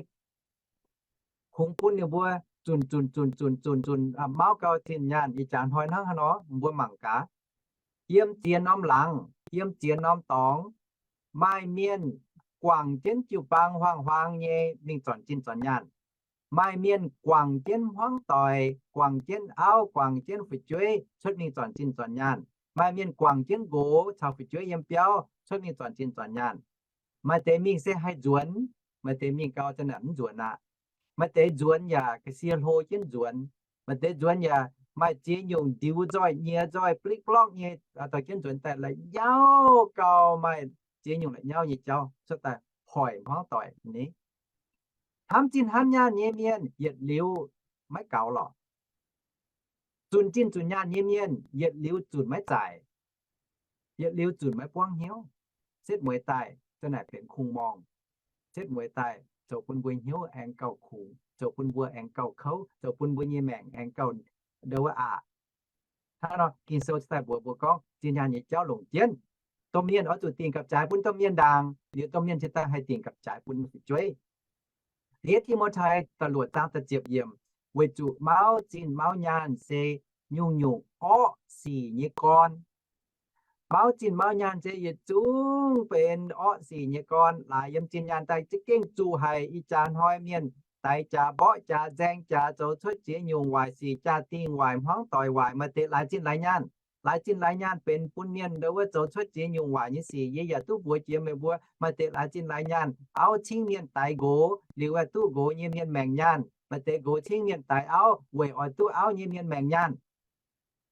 kungx bun ninh mbuo zunc zunc zunc zunc zunc zunc mauv gau zinh nyaanh. Ih jaax hnoi hnangv haaix nor, mbuo mangc gaax. Yiem ziex norm laangz, yiem ziex norm dorngx, maaih mienh guangc jienv jiu-baang huaang-huaang nyei mingh zornc zinh zornc nyaanh. Maaih mienh guangc jienv hmuangv doic, guangc jienv auv, guangc jienv fu'jueiv cuotv mingh zornc zinh zornc nyaanh. Maaih mienh guangc jienv nqox caux fu'jueiv yiem biauv cuotv mingh zornc zinh zornc nyaanh. Maaih deix mingh se haih nzuonx, maaih deix mingh gau zanc naaic mv nzuonx aqv. Maaih deix nzuonx yaac ga'sie hlo jienv nzuonx. Maaih deix nzuonx yaac maaih ziex nyungc ndiux nzoih, nyiex nzoih, blikv blokv nyei dorh jienv nzuonx daaih la'nyauv gau, maaih ziex nyungc la'nyauv nyei jauv cuotv daaih hoic hmuangv doic ni. Hnamv zinh hnamv nyaanh nyei mienh yietc liuz maiv gaux lorqc. Zunc zinh zunc nyaanh nyei mienh yietc liuz zunc maiv zaaic, yietc liuz zunc maiv buangv hnyouv. Setv mueiz daaih zanc naaic benx kungx-morngh. Setv mueiz daaih zoux bun mbuo hnyouv aengx gauh kungx, zoux bun mbuo aengx gauh kouv, zoux bun mbuo nyei maengc aengx gauh ndo wuov aqc. Hnangv nor Ging-Sou cingx daaih mbuox mbuo gorngv zinh nyaanh nyei jauv longc jienv. Domh mienh oix zuqc dingc gapv-jaaix bun domh mienh ndaangc, liuz domh mienh cingx daaih haih dingc gapv-jaaix bun fu'jueiv. Yietv Ti^mo^tai da'luoqc zaang da'ziepc yiemc, weic zuqc mauv zinh mauv nyaanh se nyungc-nyungc orqv sic nyei gorn. Mauv zinh mauv nyaanh se yietc zungv benx orqv sic nyei gorn. Laaix yiem zinh nyaanh daaih za'gengh zuqc haic. Ih jaax hnoi mienh daix jaax, mborqv jaax, nzaeng jaax, zoux cuotv ziex nyungc waaic sic, jaa-dingh waaic, hmuangv doic waaic, maaih deix laaix zinh laaix nyaanh. Laaix zinh laaix nyaanh benx bun mienh ndo wuov zoux cuotv ziex nyungc waaic nyei sic. Yie yaac duqv mbuox jiex meih mbuo, maaih deix laaix zinh laaix nyaanh auv cingv mienh daix nqox, liuz aeqv, duqv nqox nyei mienh maengc nyaanh. Maaih deix nqox cingv mienh daix auv weic oix duqv auv nyei mienh maengc nyaanh.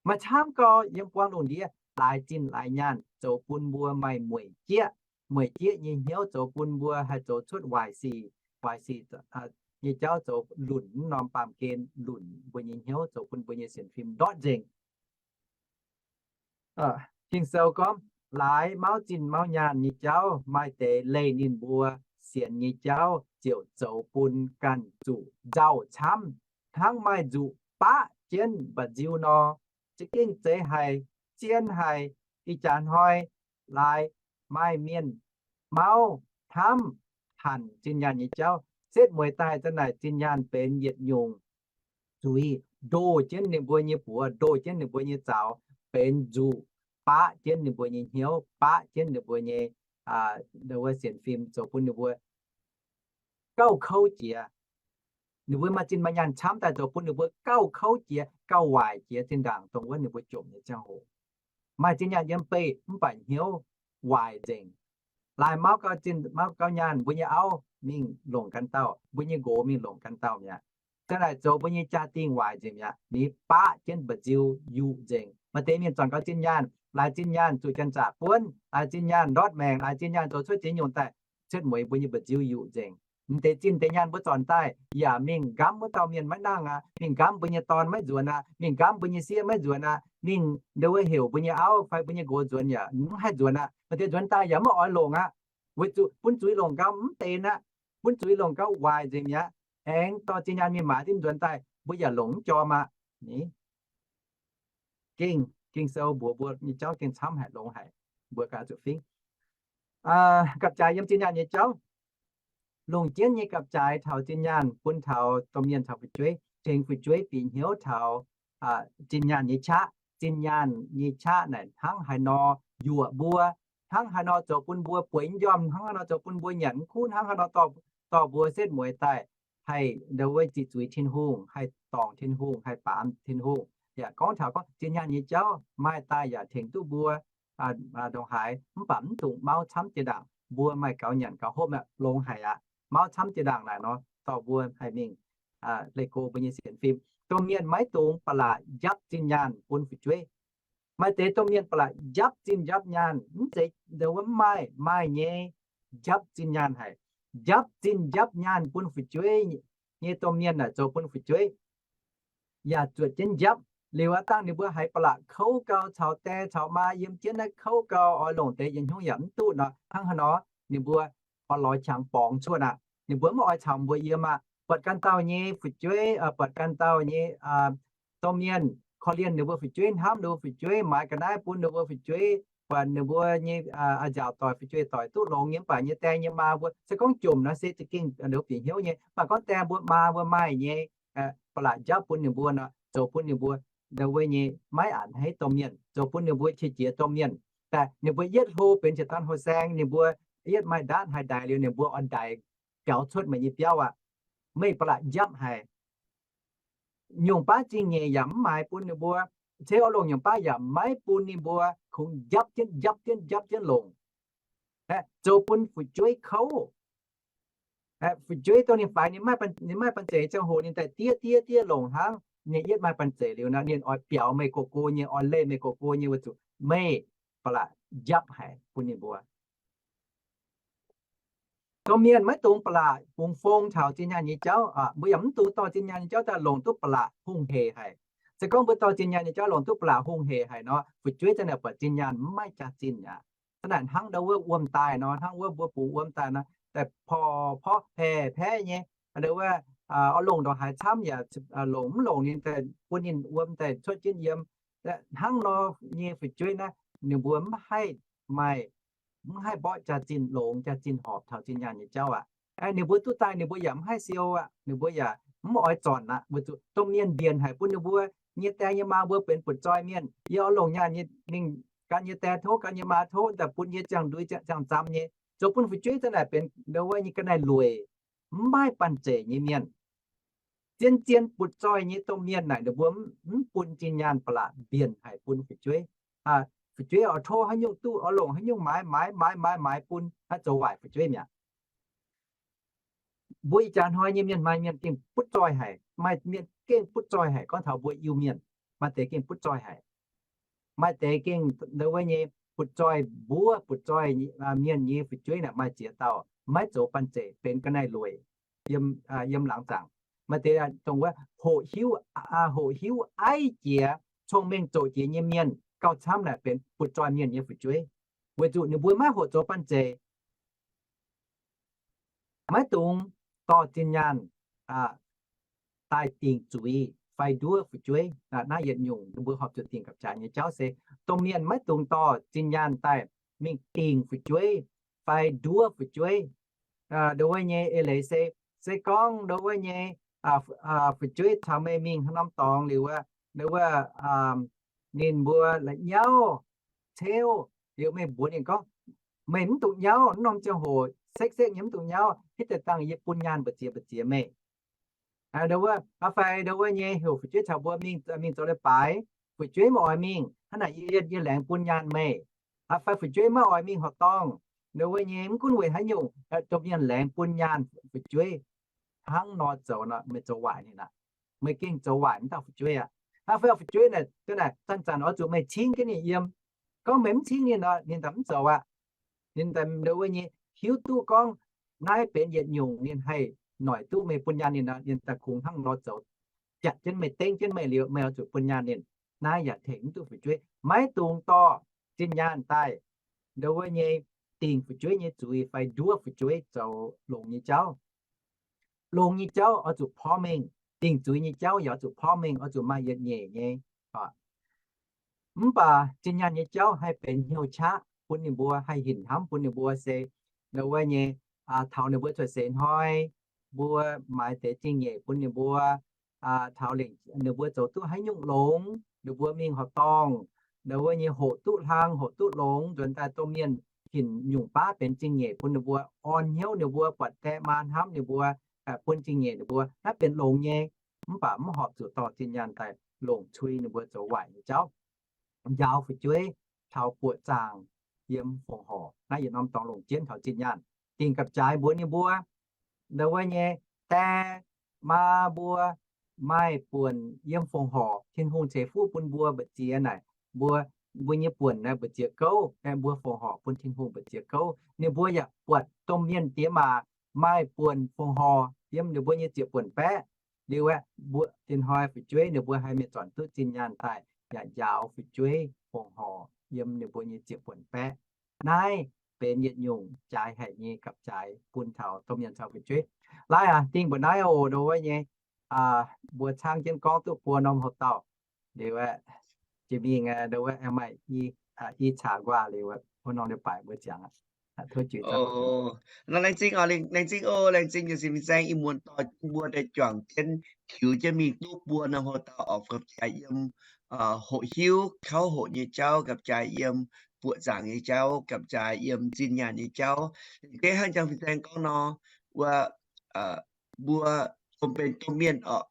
Maaih camv gau yiem buang lungh ndiev laaix zinh laaix nyaanh zoux bun mbuo maaih mueic jieqv. Mueic jieqv nyei hnyouv zoux bun mbuo haih zoux cuotv waaic sic, waaic sic nyei jauv zoux lunc mv norm baamh gen, lunc mbuo nyei hnyouv, zoux bun mbuo nyei sienx fim ndortv nzengc. Ging-Sou gorngv, laaix mauv zinh mauv nyaanh nyei jauv maaih deix leih ninh mbuo sienx nyei jauv ziouc zoux bun ganh zuqc nzauh camv, hnangv maaih nzuqc baqv jienv mba'nziu nor. Za'gengh zeiz haic, zien haic. Ih jaax hnoi laaix maaih mienh mauv hnamv hanc zinh nyaanh nyei jauv. Setv mueiz daaih zanc naaic zinh nyaanh benx yietc nyungc zuiz ndoh jienv ninh mbuo nyei buoz, ndoh jienv ninh mbuo nyei zaux, benx nzuqc baqv jienv ninh mbuo nyei hnyouv, baqv jienv ninh mbuo nyei wuov sienx fim, zoux bun ninh mbuo gauh kouv jiex. Ninh mbuo maaih zinh maaih nyaanh camv daaih zoux bun ninh mbuo gauh kouv jiex, gauh waaic jiex zinh ndaangc dongh wuov ninh mbuo jomc nyei ziangh hoc. Maaih zinh nyaanh yiem beih mv baac hnyouv waaic nzengc. Laaix mauv gau zinh mauv gau nyaanh, mbuo nyei auv mingh longc ganh dauh, mbuo nyei nqox mingh longc ganh dauh mi'aqv. Zanc naaic zoux mbuo nyei jaa-dingh waaic nzengc mi'aqv. Ninh baqv jienv mba'nziu yuqc nzengc. Maaih deix mienh zornc gau zinh nyaanh, laaix zinh nyaanh zuqc janx-zaqc buonv, laaix zinh nyaanh ndortv maengc, laaix zinh nyaanh zoux cuotv ziex nyungc daaih, cuotv mueiz mbuo nyei mba'nziu yuqc nzengc. Mv deix zinh deix nyaanh mbuo zornc daaih yaac mingh nqamv wuov dauh mienh maiv nangh aqv, mingh nqamv mbuo nyei dorn maiv nzuonx aqv, mingh nqamv mbuo nyei sieqv maiv nzuonx aqv, mingh ndo wuov heuc mbuo nyei auv fai mbuo nyei nqox nzuonx yaac mv haih nzuonx aqv. Maaih deix nzuonx daaih yaac maiv oix longc aqv, weic zuqc bun zuiz longc gau mv benx aqv, bun zuiz longc gau waaic nzengc mi'aqv. Aengx dorh zinh nyaanh mingh maaiz diuh nzuonx daaih mbuo yaac longc mv jorm aqv. Ni, gengh Ging-Sou mbuox mbuo nyei jauv gengh camv haic, longx haic. Mbuo ganh zuqc fingv gapv-jaaix yiem zinh nyaanh nyei jauv. Longc jienv nyei gapv-jaaix taux zinh nyaanh bun taux domh mienh taux fu'jueiv, tengx fu'jueiv bieqc hnyouv taux zinh nyaanh nyei qaqv. Zinh nyaanh nyei qaqv naaic hnangv haaix nor yuoqc mbuo, hnangv haaix nor zoux bun mbuo bueix njormh, hnangv haaix nor zoux bun mbuo nyanc mv kuv, hnangv haaix nor dorh mbuo setv mueiz daaih haih ndo wuov ziqc zuiz Tin-Hungh, haih dorngc Tin-Hungh, haih baamz Tin-Hungh. Yaac gorngv taux gorngv zinh nyaanh nyei jauv maaih daaih yaac tengx duqv mbuo ndongc haaix, mv baac mv dungx mauv camv jiex ndaangc. Mbuo maaih gaux nyanc gaux hopv mi'aqv, longx haic aqv. Mauv camv jiex ndaangc naaic nor dorh mbuo haih mingh leih go mbuo nyei sienx fim. Domh mienh maiv dungx ba'laqc njapv zinh nyaanh bun fu'jueiv. Maaih deix domh mienh ba'laqc njapv zinh njapv nyaanh, mv zeiz ndo wuov mv maaih, maaih nyei. Njapv zinh nyaanh haic. Njapv zinh njapv nyaanh bun fu'jueiv nyei domh mienh naaic zoux bun fu'jueiv yaac zuotc jienv njapv. Liuz aqv, dangh ninh mbuo haiz ba'laqc kouv gau, caux die caux maa yiem jienv naaiv kouv gau, oix longc deix yietc hnyouv yaac mv duqv nor, hnangv haaix nor ninh mbuo oix lorz qangx borngz cuotv aqv. Ninh mbuo mv oix caux mbuo yiem aqv. Buatc ganh dauh nyei fu'jueiv, buatc ganh dauh nyei domh mienh, korv-lienh ninh mbuo fu'jueiv, hnamv ninh mbuo fu'jueiv, maaiz ga'naaiv bun ninh mbuo fu'jueiv, buatc ninh mbuo nyei nziaauc doic, fu'jueiv doic duqv longx nyei, mv baac nyei die nyei maa mbuo se gorngv jomc nor se za'gengh bieqc hnyouv nyei. Mv baac gorngv die mbuo maa mbuo maaih nyei ba'laqc njapv bun ninh mbuo nor, zoux bun ninh mbuo ndau wuov nyei maiv a'hneiv domh mienh, zoux bun ninh mbuo qiex jiez domh mienh. Daaih ninh mbuo yietv hlo benx jiex daan hlo saeng, ninh mbuo yietv maaih ndaatv haih ndaix liuz, ninh mbuo oix ndaix biaux cuotv meih nyei biauv aqv. Meih ba'laqc njapv haic. Nyungc baav zingh nyeic yaac mv maaiz bun ninh mbuo. Ceix orn longc nyungc baav yaac maiv bun ninh mbuo, kungx njapv jienv, njapv jienv, njapv jienv longc. Zoux bun fu'jueiv kouv. Fu'jueiv dongh ninh faix, ninh maiv banh zeic ziangh hoc ninh daaih diev diev diev longc hnangv. Ninh yietv maaih banh zeic liuz nor, ninh oix biaux meih gox go nyei, oix leih meih gox go nyei, weic zuqc meih ba'laqc njapv haic bun ninh mbuo. Domh mienh maiv dungx ba'laqc bungx fong taux zinh nyaanh nyei jauv. Mbuo yaac mv dungx dorh zinh nyaanh nyei jauv daaih longc duqv ba'laqc hungh hec haic. Se gorngv mbuo dorh zinh nyaanh nyei jauv longc duqv ba'laqc hungh hec haic nor, fu'jueiv zanc naaic buatc zinh nyaanh mv maaih jaax-zinh aqv. Zanc naaic hnangv ndau wuov wuom daaih nor, hnangv wuov mbuo bungx wuom daaih nor, daaih porv porv paeqv paeqv nyei, ndau wuov oix longc ndongc haaix camv yaac longc mv longc, ninh daaih bun ninh wuom daaih cuotv jienv yiem. Hnangv nor nyei fu'jueiv naaiv, ninh mbuo mv haih maaih, mv haih mborqv jaax-zinh longx, jaax-zinh horpc taux zinh nyaanh nyei jauv aqv. Ninh mbuo duqv daaih ninh mbuo yaac mv haih siou aqv, ninh mbuo yaac mv oix zornc aqv, weic zuqc domh mienh mbienc haic bun ninh mbuo nyei die nyei maa mbuo benx butv-zoih mienh. Yie oix longc nyaanh nyei mingh gan yie die tov, gan yie maa tov, daaih bun yie ziangh ndui ziangh zamx nyei. Zoux bun fu'jueiv zanc naaic benx ndau wuov nyei ga'naaiv-lueic, mv maaih banh zeic nyei mienh. Zien-zien butv-zoih nyei domh mienh naaic ninh mbuo mv bun zinh nyaanh ba'laqc mbienc haic bun fu'jueiv. Fu'jueiv oix tov haaix nyungc duqv, oix longc haaix nyungc maaiz, maaiz, maaiz, maaiz, maaiz bun, naaiv zoux waaic fu'jueiv mi'aqv. Mbuo ih jaax hnoi nyei mienh maaih mienh gengh butv-zoih haic, maaih mienh gengh butv-zoih haic. Gorngv taux mbuo Iu-Mienh, maaih deix gengh butv-zoih haic. Maaih deix gengh ndau wuov nyei butv-zoih mbuov, butv-zoih mienh nyei fu'jueiv naaic maaih ziex dauh maiv zoux banh zeic, benx ga'naaiv-lueic yiem laangz zaangc. Maaih deix dongh wuov hoqc hiuv, hoqc hiuv aiv jiex, cong-mengh zoqc jiex nyei mienh gauh camv naaic benx butv-zoih mienh nyei fu'jueiv, weic zuqc ninh mbuo maiv hoqc zoux banh zeic. Maiv dungx dorh zinh nyaanh daaih dingc zuiz fai nduov fu'jueiv. Naaiv yietc nyungc ninh mbuo horpc zuqc dingc gapv-jaaix nyei jauv se, domh mienh maiv dungx dorh zinh nyaanh daaih mingh dingc fu'jueiv fai nduov fu'jueiv. Ndau wuov nyei eix leiz se, se gorngv ndau wuov nyei fu'jueiv caux meih mingh haaix norm dorngx liuz wuov, ndau wuov ninh mbuo la'nyauv ceuv liuz meih mbuox ninh gorngv, meih mv dungx nyauv, mv norm ziangh hoc sekv-sekv nyei mv dungx nyauv, hitv deix dangh yie bun nyaanh mbu'ziex mbu'ziex meih. Ndau wuov, fai ndau wuov nyei heuc fu'jueiv caux mbuo mingh, mingh zoux leiz-baaix, fu'jueiv maiv oix mingh, hnangv naaic yie, yie laengz bun nyaanh meih. Fai fu'jueiv maiv oix mingh horqc dorngh, ndau wuov nyei mv gunv weic haaix nyungc, domh mienh laengz bun nyaanh fu'jueiv. Hnangv nor zoux nor meih zoux waaic ninh aqv. Meih gengh zoux waaic wuov dauh fu'jueiv aqv. Hnangv fai fu'jueiv naaic, zanc-zanc oix zuqc meih cingv jienv ninh yiem. Gorngv meih mv cingv ninh nor, ninh daaih mv zoux aqv. Ninh daaih ndau wuov nyei hiuv duqv gorngv naaiv benx yietc nyungc ninh haih noic duqv meih bun nyaanh ninh nor, ninh daaih kungx hnangv nor zoux, biatc jienv meih, dengv jienv meih liuz, meih oix zuqc bun nyaanh ninh. Naaiv yaac tengx mv duqv fu'jueiv. Maiv dungx dorh zinh nyaanh daaih ndau wuov nyei dingc fu'jueiv nyei zuiz fai nduov fu'jueiv zoux longx nyei jauv. Longx nyei jauv oix zuqc porv mengh. Dingc zuiz nyei jauv yaac oix zuqc porv mengh, oix zuqc maaih yietc nyeic nyei. Mv baac zinh nyaanh nyei jauv haih benx hnyouv qaqv bun ninh mbuo, haih hinc hnamv bun ninh mbuo se, ndau wuov nyei, taux ninh mbuo cuotv seix hnoi, mbuo maaiz deix zingh nyeic bun ninh mbuo, taux lengc ninh mbuo zoux duqv haaix nyungc longx, ninh mbuo mingh horqc dorngh, ndau wuov nyei hoqc duqv hlang, hoqc duqv longx, nzuonx daaih domh mienh hinc nyungc baav benx zingh nyeic bun ninh mbuo, orn hnyouv ninh mbuo, buatc die maa hnamv ninh mbuo, bun zingh nyeic ninh mbuo, naaiv benx longx nyei. Mv baac mv horpc zuqc dorh zinh nyaanh daaih longc cui ninh mbuo zoux waaic nyei jauv. Njaaux fu'jueiv taux buoqc zaangc yiem fongc horc. Naaiv yietc norm dorngx longc jienv taux zinh nyaanh. Dingc gapv-jaaix mbuox ninh mbuo, ndau wuov nyei, die maa mbuo maaih buonc yiem fongc horc, Tin-Hungh ceix fuqv bun mbuo mbu'ziex naaic, mbuo, mbuo nyei buonc naaiv mbu'ziex gouv, mbuo fongc horc bun Tin-Hungh mbu'ziex gouv. Ninh mbuo yaac buatc domh mienh diex maac maaih buonc fongc horc yiem ninh mbuo nyei zieqc buonc baeqv. Liuz aeqv, mbuo ih hnoi fu'jueiv ninh mbuo haih mingh zornc duqv zinh nyaanh daaih yaac njaaux fu'jueiv fongc horc yiem ninh mbuo nyei ziepc buonc baeqv. Naaiv benx yietc nyungc jaaix haic nyei gapv-jaaix bun taux domh mienh caux fu'jueiv. Laaiv aac, dingh mbuo naaiv oc, ndo wuov nyei, mbuo caangv jienv gorngv duqv buo norm houx-dauh. Liuz aeqv, jiex mingh ndo wuov aengx maaih i caux nquaah liuz, wuov norm leiz-baaix mbuo ziangx aqv. Laengz zingh oc, laengz zingh oc, laengz zingh nyei sin fin-saeng ih muonz dorh jienv mbuo daaih juangc jienv tiux jienv mingh duqv buo norm houx-dauh oc, gapv-jaaix yiem hoqc hiuv kauv hoqc nyei jauv, gapv-jaaix yiem buoqc zaangc nyei jauv, gapv-jaaix yiem zinh nyaanh nyei jauv. Liuz deix hnangv jang fin-saeng gorngv nor, wuov mbuo domh benx domh mienh oc,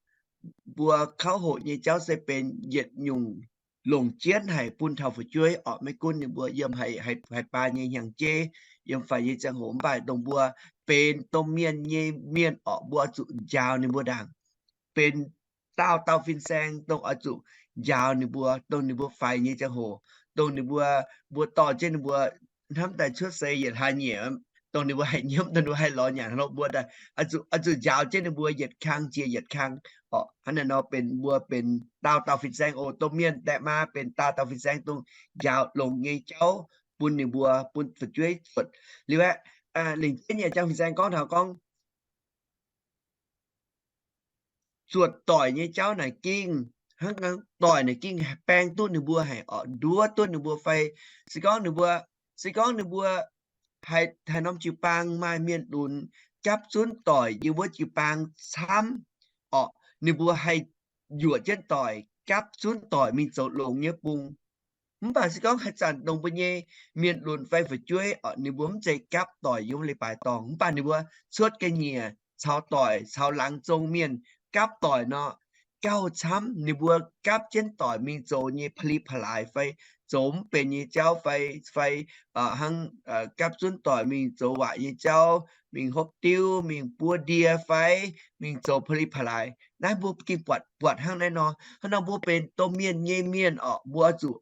mbuo kauv hoqc nyei jauv se benx yietc nyungc longc jienv haic bun taux fu'jueiv oc. Maiv gunv ninh mbuo yiem haaix baan nyei hnyangx-jeiv, yiem faix nyei ziangh hoc, mv baac dongh mbuo benx domh mienh nyei mienh oc, mbuo zuqc njaaux ninh mbuo ndaangc. Benx dauh dauh fin-saeng dongh oix zuqc njaaux ninh mbuo, dongh ninh mbuo faix nyei ziangh hoc, dongh ninh mbuo, mbuo dorh jienv ninh mbuo hnamv daaih cuotv seix yietc hlaax nyeic, dongh ninh mbuo haih nyiemv, dongh ninh mbuo haih lorz nyanc hlo, mbuo oix zuqc njaaux jienv ninh mbuo yietc kang jiex yietc kang oc. Hnangv naaiv nor benx mbuo benx dauh dauh fin-saeng oc. Domh mienh daeh maa benx dauh dauh fin-saeng dongh njaaux longx nyei jauv bun ninh mbuo, bun fu'jueiv zuotc. Liuz aeqv, lengc jienv nyei jang fin-saeng gorngv taux gorngv zuotc doic nyei jauv naaic gengh, hnangv doic naaic gengh baeng duqv ninh mbuo haic oc, nduov duqv ninh mbuo fai se gorngv ninh mbuo, se gorngv ninh mbuo haiz haaix norm jiu-baang maaih mienh lunx gapv zunv doic yiem wuov jiu-baang camv oc, ninh mbuo haih yuoqc jienv doic gapv zunv doic mingh zoux longx nyei bung. Mv baac se gorngv haaix zanc dongh mbuo nyei mienh lunx fai fu'jueiv oc, ninh mbuo mv zeiz gapv doic yiem wuov leiz-baaix dorngh, mv baac ninh mbuo cuotv ga'nyiec caux doic caux laangz zong mienh gapv doic nor, gauh camv ninh mbuo gapv jienv doic mingh zoux nyei pa'li pa'laaix fai zoux mv benx nyei jauv fai, fai hnangv gapv zunv doic mingh zoux waaic nyei jauv, mingh hopv diuv, mingh buov ndie fai mingh zoux pa'li pa'laaix. Naaiv mbuo gengh buatc, buatc hnangv naaiv nor. Hnangv nor mbuo benx domh mienh nyei mienh oc, mbuo oix zuqc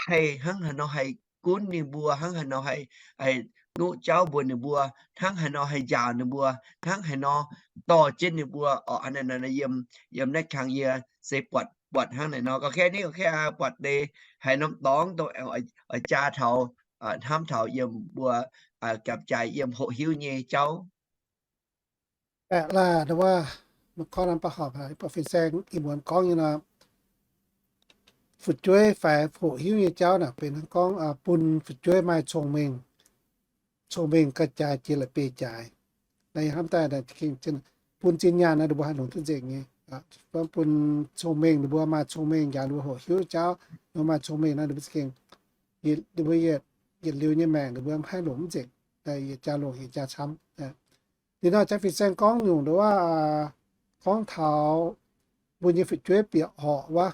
haih hnangv haaix nor haih gunv ninh mbuo, hnangv haaix nor haih, haih nuqv jauv mbuox ninh mbuo, hnangv haaix nor haih njaaux ninh mbuo, hnangv haaix nor dorh jienv ninh mbuo oc. Hnangv naaiv nor yiem, yiem naaiv kangx yie se buatc, buatc hnangv naaiv nor. Ga'kei ni, ga'kei buatc deix haaix norm dorngx dongh oix jaa taux, hnamv taux yiem mbuo gapv-jaaix yiem hoqc hiuv nyei jauv. Baeqc laah, ndo wuov, mv gorngv norm baav horpc, buatc fin-saeng ih muonz gorngv nyei nor, fu'jueiv fai hoqc hiuv nyei jauv naaic benx gorngv bun fu'jueiv maaih cong-mengh, cong-mengh ga'jaaix jiex la'bieiv-jaaix. Naaiv hnamv daaih bun zinh nyaanh naaiv, ninh mbuo haih longc duqv nzengc nyei. Bun cong-mengh, ninh mbuo maaih cong-mengh njaaux ninh mbuo hoqc hiuv jauv, ninh mbuo maaih cong-mengh nor, ninh mbuo za'gengh, ninh mbuo yietc liuz nyei maengc ninh mbuo mv haih longc mv nzengc, yietc jaax longc yietc jaax camv. Liuz nor jaax fin-saeng gorngv nyungc ndo wuov, gorngv taux mbuo nyei fu'jueiv bieqc horqc wuov.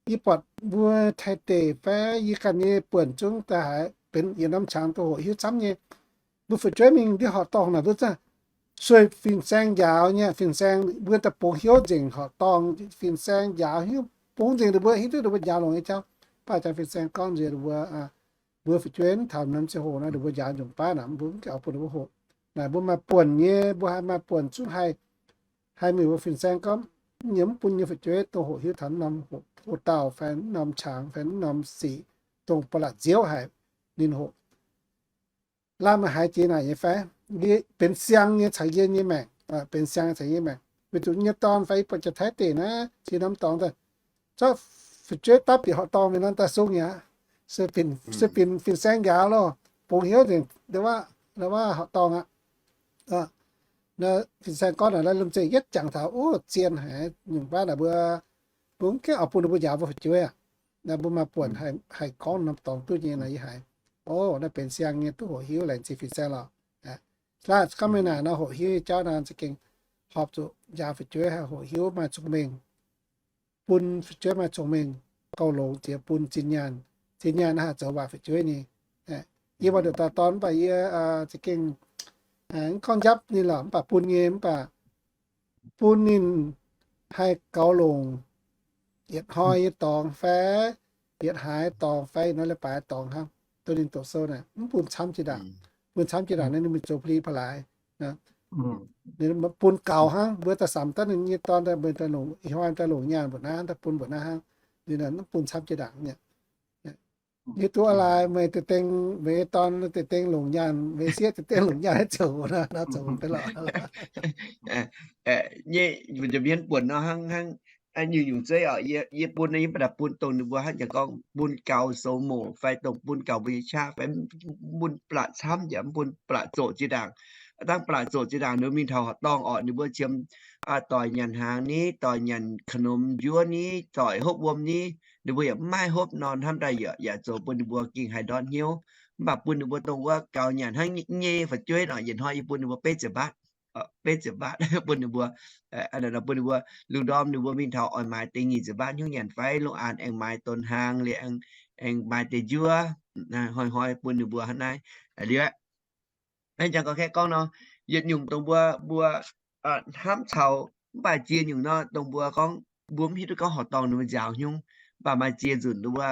Yie buatc mbuo Taiv deic fai yie ganh nyei buonc zungv daaih haiz benx yietc norm qangx dongh hoqc hiuv camv nyei. Mbuo fu'jueiv mingh ndiev horqc dorngh naaic mbuo sueih fin-saeng njaaux nyei, fin-saeng mbuo daaih bungx hnyouv nzengc horqc dorngh, fin-saeng njaaux hnyouv bungx nzengc ninh mbuo, hiuv duqv ninh mbuo njaaux longc nyei jauv. Mv baac jaax fin-saeng gorngv nziex ninh mbuo, mbuo fu'jueiv taux norm ziangh hoc naaiv ninh mbuo njaaux nyungc baav naaic, mbuo mv gaengh oix bun ninh mbuo hoqc. Naaic mbuo maaih buonc nyei, mbuo haih maaih buonc zungv haih, haih mingh mbuo fin-saeng gorngv, yie mv bun yie fu'jueiv dongh hoqc hiuv taux norm hoqc dauh fai norm qangx fai norm sic, dongh ba'laqc nziouv haic ninh hoqc. Lamh haiz jiex naaic nyei fai? Yie benx siang nyei caux yie nyei maengc, benx siang nyei caux yie nyei maengc. Weic zuqc yie nyei dorn fai yie buatc jaax Taiv deic naaiv, cin norm dorngx daaih, zorqv fu'jueiv dapv bieqc horqc dorngh mingh nor daaih sung mi'aqv. Se binc, se binc fin-saeng njaaux loh, bungx hnyouv nzengc, ndo wuov horqc dorngh aqv. Fin-saeng gorngv naaic lomh nzengc yietv jangx taux, o, zien haic nyungc baav naaic mbuo, mbuo mv gaengh oix bun ninh mbuo njaaux mbuo fu'jueiv aqv. Naaiv mbuo maaih buonc haih gorngv norm dorngx duqv nyei naaic yie haiz, o, naaiv benx siang nyei duqv hoqc hiuv laengz zingh fin-saeng lorqc. Laanh camv meih naaic nor hoqc hiuv nyei jauv nor za'gengh horpc zuqc njaaux fu'jueiv haih hoqc hiuv maaih cong-mengh, bun fu'jueiv maaih cong-mengh, gauh longx jiex bun zinh nyaanh. Zinh nyaanh naaiv haih zoux waaic fu'jueiv nyei. Yie mbuo nduqc dauh dorn mv baac yie za'gengh mv gorngv njapv ninh lorqc, mv baac bun nyei, mv baac bun ninh haih gaux longc yietc hnoi nyei dorngx fai yietc hlaax dorngx fai yietc norm leiz-baaix dorngx hnangv. Dongh ninh doqc sou naaic mv bun camv jiex ndaangc. Bun camv jiex ndaangc naaiv ninh mingh zoux pa'li pa'laaix. Ninh bun gaux hnangv, mbuo daaih samx daaih ninh nyei dorn daaih, mbuo daaih longc, ih hnoi daaih longc nyaanh mbuoqc naaiv, daaih bun mbuoqc naaiv hnangv. Ninh mv bun camv jiex ndaangc nyei. Hiuv duqv laaix meih deix dengh, meih nyei dorn deix dengh longc nyaanh, meih sieqv deix dengh longc nyaanh haaix zoux nor, zoux deix lorqc. Nyei, mbuo nza'hmien buonc nor hnangv, hnangv nyungc-nyungc zeiv oc, yie bun nor yie mv baac daaih bun dongh ninh mbuo hnangv jangx gorngv bun gaux soux moc fai dongh bun gaux mbuo nyei qaqv fai bun blatc camv yaac mv bun blatc zoqc jiex ndaangc. Dangv blatc zoqc jiex ndaangc ninh mbuo mingh taux horqc dorngh orqc, ninh mbuo qiemx doic nyanc hnaangx ni, doic nyanc ขนม njuov ni, doic hopv wuom ni, ninh mbuo yaac mv maaih hopv nor, hnamv daaih yaac, yaac zoux bun ninh mbuo gengh haih ndortv hnyouv. Mv baac bun ninh mbuo dongh wuov gaux nyanc hnangv nyei fu'jueiv nor, yietc hnoi yie bun ninh mbuo betv ziepc mbaatv, betv ziepc mbaatv bun ninh mbuo, bun ninh mbuo lungh ndorm ninh mbuo mingh taux oix maaiz deix nyic ziepc mbaatv hnyouv nyanc fai lungh aanx aengx maaiz donx hnaangx liuz aengx maaiz deix njuov, hnoi-hnoi bun ninh mbuo hnangv naaiv liuz aqv. Hnangv jangx gorngv, kaeqv gorngv nor, yietc nyungc dongh mbuo, mbuo hnamv caux mv baac jiex nyungc nor dongh mbuo gorngv mbuo mv hiuv duqv gorngv horqc dorngh ninh mbuo njaaux hnyouv, mv baac maaih jiex nzunc dongh mbuo,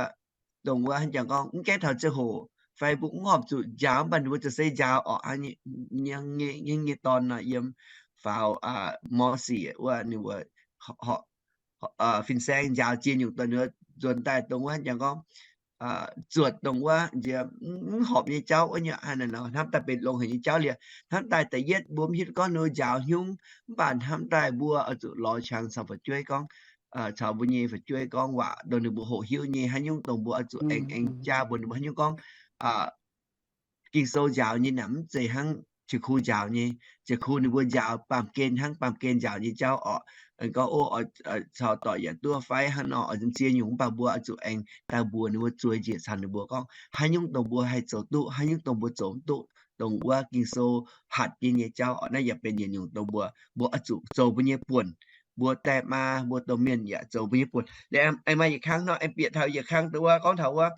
dongh wuov hnangv jangx gorngv mv gaengh taux ziangh hoc fai mbuo mv horpc zuqc njaaux mv baac ninh mbuo ziouc se njaaux orqc, hnangv nyei dorn nor yiem faaux mor siec wuov ninh mbuo fin-saeng njaaux jiex nyungc dongh ninh mbuo nzuonx daaih dongh wuov hnangv jangx gorngv zuotc dongh wuov nziex mv horpc nyei jauv wuov nyei, hnangv naaiv nor hnamv daaih benx longx haic nyei jauv liuz, hnamv daaih da'yietv mbuo mv hiuv duqv gorngv ninh mbuo njaaux hnyouv, mv baac hnamv daaih mbuo oix zuqc lorz qangx caux fu'jueiv gorngv, caux mbuo nyei fu'jueiv gorngv waac dongh ninh mbuo hoqc hiuv nyei, haaix nyungc dongh mbuo oix zuqc aengx, aengx jaa mbuox ninh mbuo, haaix nyungc gorngv Ging-Sou njaaux nyei naaic mv zeiz hnangv jiex kuv njaaux nyei. Jiex kuv ninh mbuo njaaux baamh gen hnangv baamh gen njaaux nyei jauv orqc. Gorngv, o, caux doic yaac duqv fai hnangv nor, oix ziex nyungc mv baac mbuo oix zuqc aengx daaih mbuox ninh mbuo, zueiz njiec caux ninh mbuo gorngv haaix nyungc dongh mbuo haih zoux duqv, haaix nyungc dongh mbuo zoux mv duqv, dongh wuov Ging-Sou hatc jienv nyei jauv orqc. Naaiv yaac benx yietc nyungc dongh mbuo, mbuo oix zuqc zoux mbuo nyei buonc. Mbuo die maa, mbuo domh mienh yaac zoux mbuo nyei buonc. Liuz aengx maaih yietc kang nor, aengx bieqc taux yietc kang dongh wuov gorngv taux wuov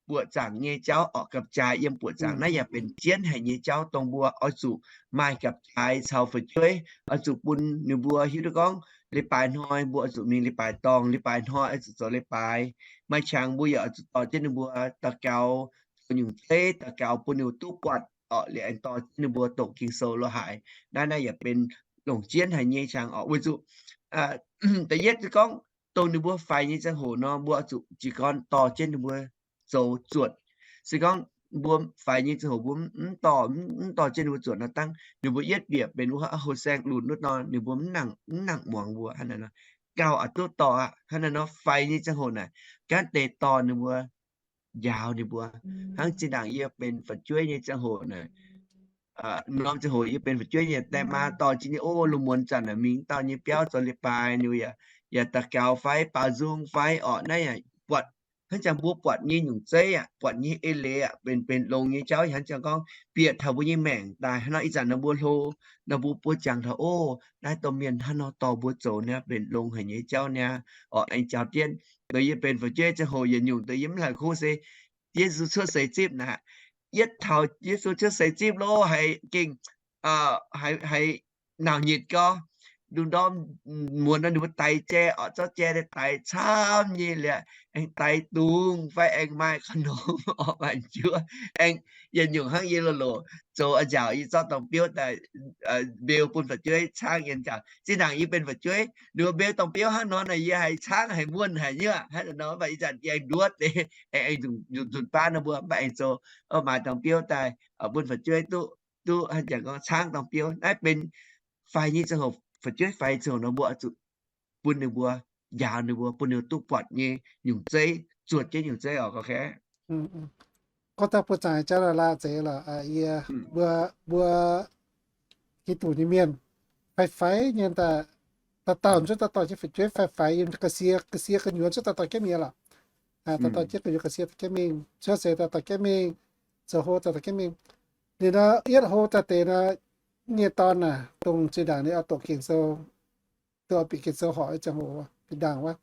buoqc zaangc nyei jauv orqc, gapv-jaaix yiem buoqc zaangc. Naaiv yaac benx jienv haic nyei jauv dongh mbuo oix zuqc maaih gapv-jaaix caux fu'jueiv, oix zuqc bun ninh mbuo hiuv duqv gorngv leiz-baaix hnoi mbuo oix zuqc mingh leiz-baaix dorngh, leiz-baaix hnoi oix zuqc zoux leiz-baaix. Maaih qangx mbuo yaac oix zuqc dorh jienv ninh mbuo daux gaux, zoux nyungc zeiv daux gaux bun ninh mbuo duqv buatc orqc, liuz aengx dorh jienv ninh mbuo doqc Ging-Sou lo haaix. Naaiv, naaiv yaac benx longc jienv haic nyei qangx orqc. Weic zuqc da'yietv se gorngv dongh ninh mbuo faix nyei ziangh hoc nor, mbuo oix zuqc jiez gorn dorh jienv ninh mbuo zoux zuotc. Se gorngv mbuo faix nyei ziangh hoc mbuo mv dorh, mv dorh jienv ninh mbuo zuotc nor, dangh ninh mbuo yietv bieqc benx wuov houh saeng lunc wuov nor, ninh mbuo mv nangc, mv nangc muangx mbuo hnangv naaiv nor. Gauh aqc duqv dorh aqv. Hnangv naaiv nor faix nyei ziangh hoc naaic, gaanv deix dorh ninh mbuo, njaaux ninh mbuo. Hnangv zinh ndaangc yie benx fu'jueiv nyei ziangh hoc naaic, norm ziangh hoc yie benx fu'jueiv nyei die maa dorh jienv nyei, o, lungh muonz zanc naaic mingh dauh nyei biauv zoux leiz-baaix, ninh yaac, yaac daux gaux fai baaux nzung fai orqc, naaiv yaac buatc, hnangv jangx mbuo buatc nyei nyungc zeiv aqv, buatc nyei eix leiz aqv, benx, benx longx nyei jauv. Hnangv jangx gorngv bieqc taux mbuo nyei maengc daaih hnangv nor, ih zanc nor mbuo hlo, nor mbuo buo jangx taux, o, naaiv domh mienh hnangv nor dorh mbuo zoux niaa, benx longx haic nyei jauv niaa orqc. Aengx jaaux jienv, dongh yie benx fu'jueiv ziangh hoc yietc nyungc dongh yie mv haih kuv se Yesu cuotv seix zipv naaic. Yietv taux Yesu cuotv seix zipv lo haiz gengh, haiz, haiz nauc nyitc gau. Lungh ndorm muonz nor ninh mbuo daix jai orqc, zorqv jai daaih daix camv nyei liuz, aengx daix dungz fai aengx maaih ขนม orqc, maaih njuov, aengx yietc nyungc hnangv yie loz-loc zoux a'nziaauc, yie zorqv dorngx biouv daaih mbeu bun fu'jueiv caangv yie nziaauc. Zinh ndaangc yie benx fu'jueiv, ninh mbuo mbeu dorngx biouv hnangv nor naaic, yie haiz caangv haiz muonh haic nyei aqv. Hnangv nor mv baac ih zanc yie aengx nduov deix, aengx, aengx nzunc, nzunc baav nor mbuo mv baac aengx zoux, maaih dorngx biouv daaih bun fu'jueiv duqv, duqv hnangv jangx gorngv caangv dorngx biouv. Naaiv benx faix nyei ziangh hoc, fu'jueiv faix ziangh hoc nor mbuo oix zuqc bun ninh mbuo, njaaux ninh mbuo, bun ninh mbuo duqv buatc nyei nyungc zeiv, zuotc jienv nyungc zeiv orqc. Gorngv daaih buoqc zaangc jaax la'laah zeiz lorqc. Yie, mbuo, mbuo Giduc nyei mienh faix-faix nyei daaih, dauh dauh cuotv dauh dauh jienv fu'jueiv faix-faix yiem ga'sie, ga'sie gu'nyuoz cuotv dauh dauh jienv mingh lorqc. Dauh dauh jienv gu'nyuoz ga'sie dauh jienv mingh, cuotv seix dauh dauh jienv mingh, zoux hlo dauh dauh jienv mingh. Liuz nor yietv hlo daaih deix nor, nyei dorn naaic, dongh zinh ndaangc ninh oix doqc Ging-Sou, dongh oix bieqc Ging-Sou horpc nyei ziangh hoc, bieqc ndaangc wuov,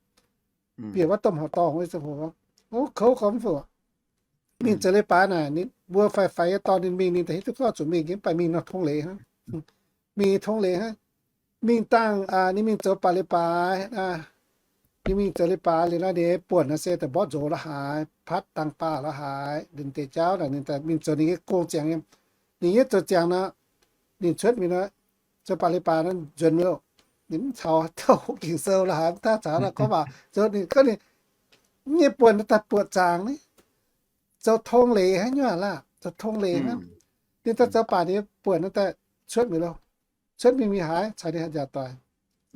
bieqc wuov domh horqc dorngh nyei ziangh hoc, o, kouv gormx fungc. Mingh zoux leiz-baaix naaic, mbuo faix-faix nyei dorn ninh mingh, ninh daaih hiuv duqv gorngv zuqc mingh, mv baac mingh nor tong leiz hnangv. Mingh tong leiz hnangv. Mingh dangh, ninh mingh zoux baac leiz-baaix, ninh mingh zoux leiz-baaix liuz nor, ninh buonc nor se daaih mborqv nzox la'haaix, patv dangh baah la'haaix, ninh deix jauv naaic ninh daaih mingh zoux ninh nyei gong ziangx nyei. Ninh nyei zoux ziangx nor, ninh cuotv mingh nor, zoux baac leiz-baaix nzuonx mi'aqv. Ninh mv caux dauh hoqc Ging-Sou la'haaix, mv daaih caux naaiv gorngv waac, zoux ninh gorngv ninh nyei buonc daaih buoqc zaangc ni, zoux tong leiz hnangv nyei laah, zoux tong leiz hnangv. Ninh daaih zoux baac ninh buonc daaih cuotv mi'aqv loh. Cuotv mingh mingh haaix, caux ninh haih njaaux doic,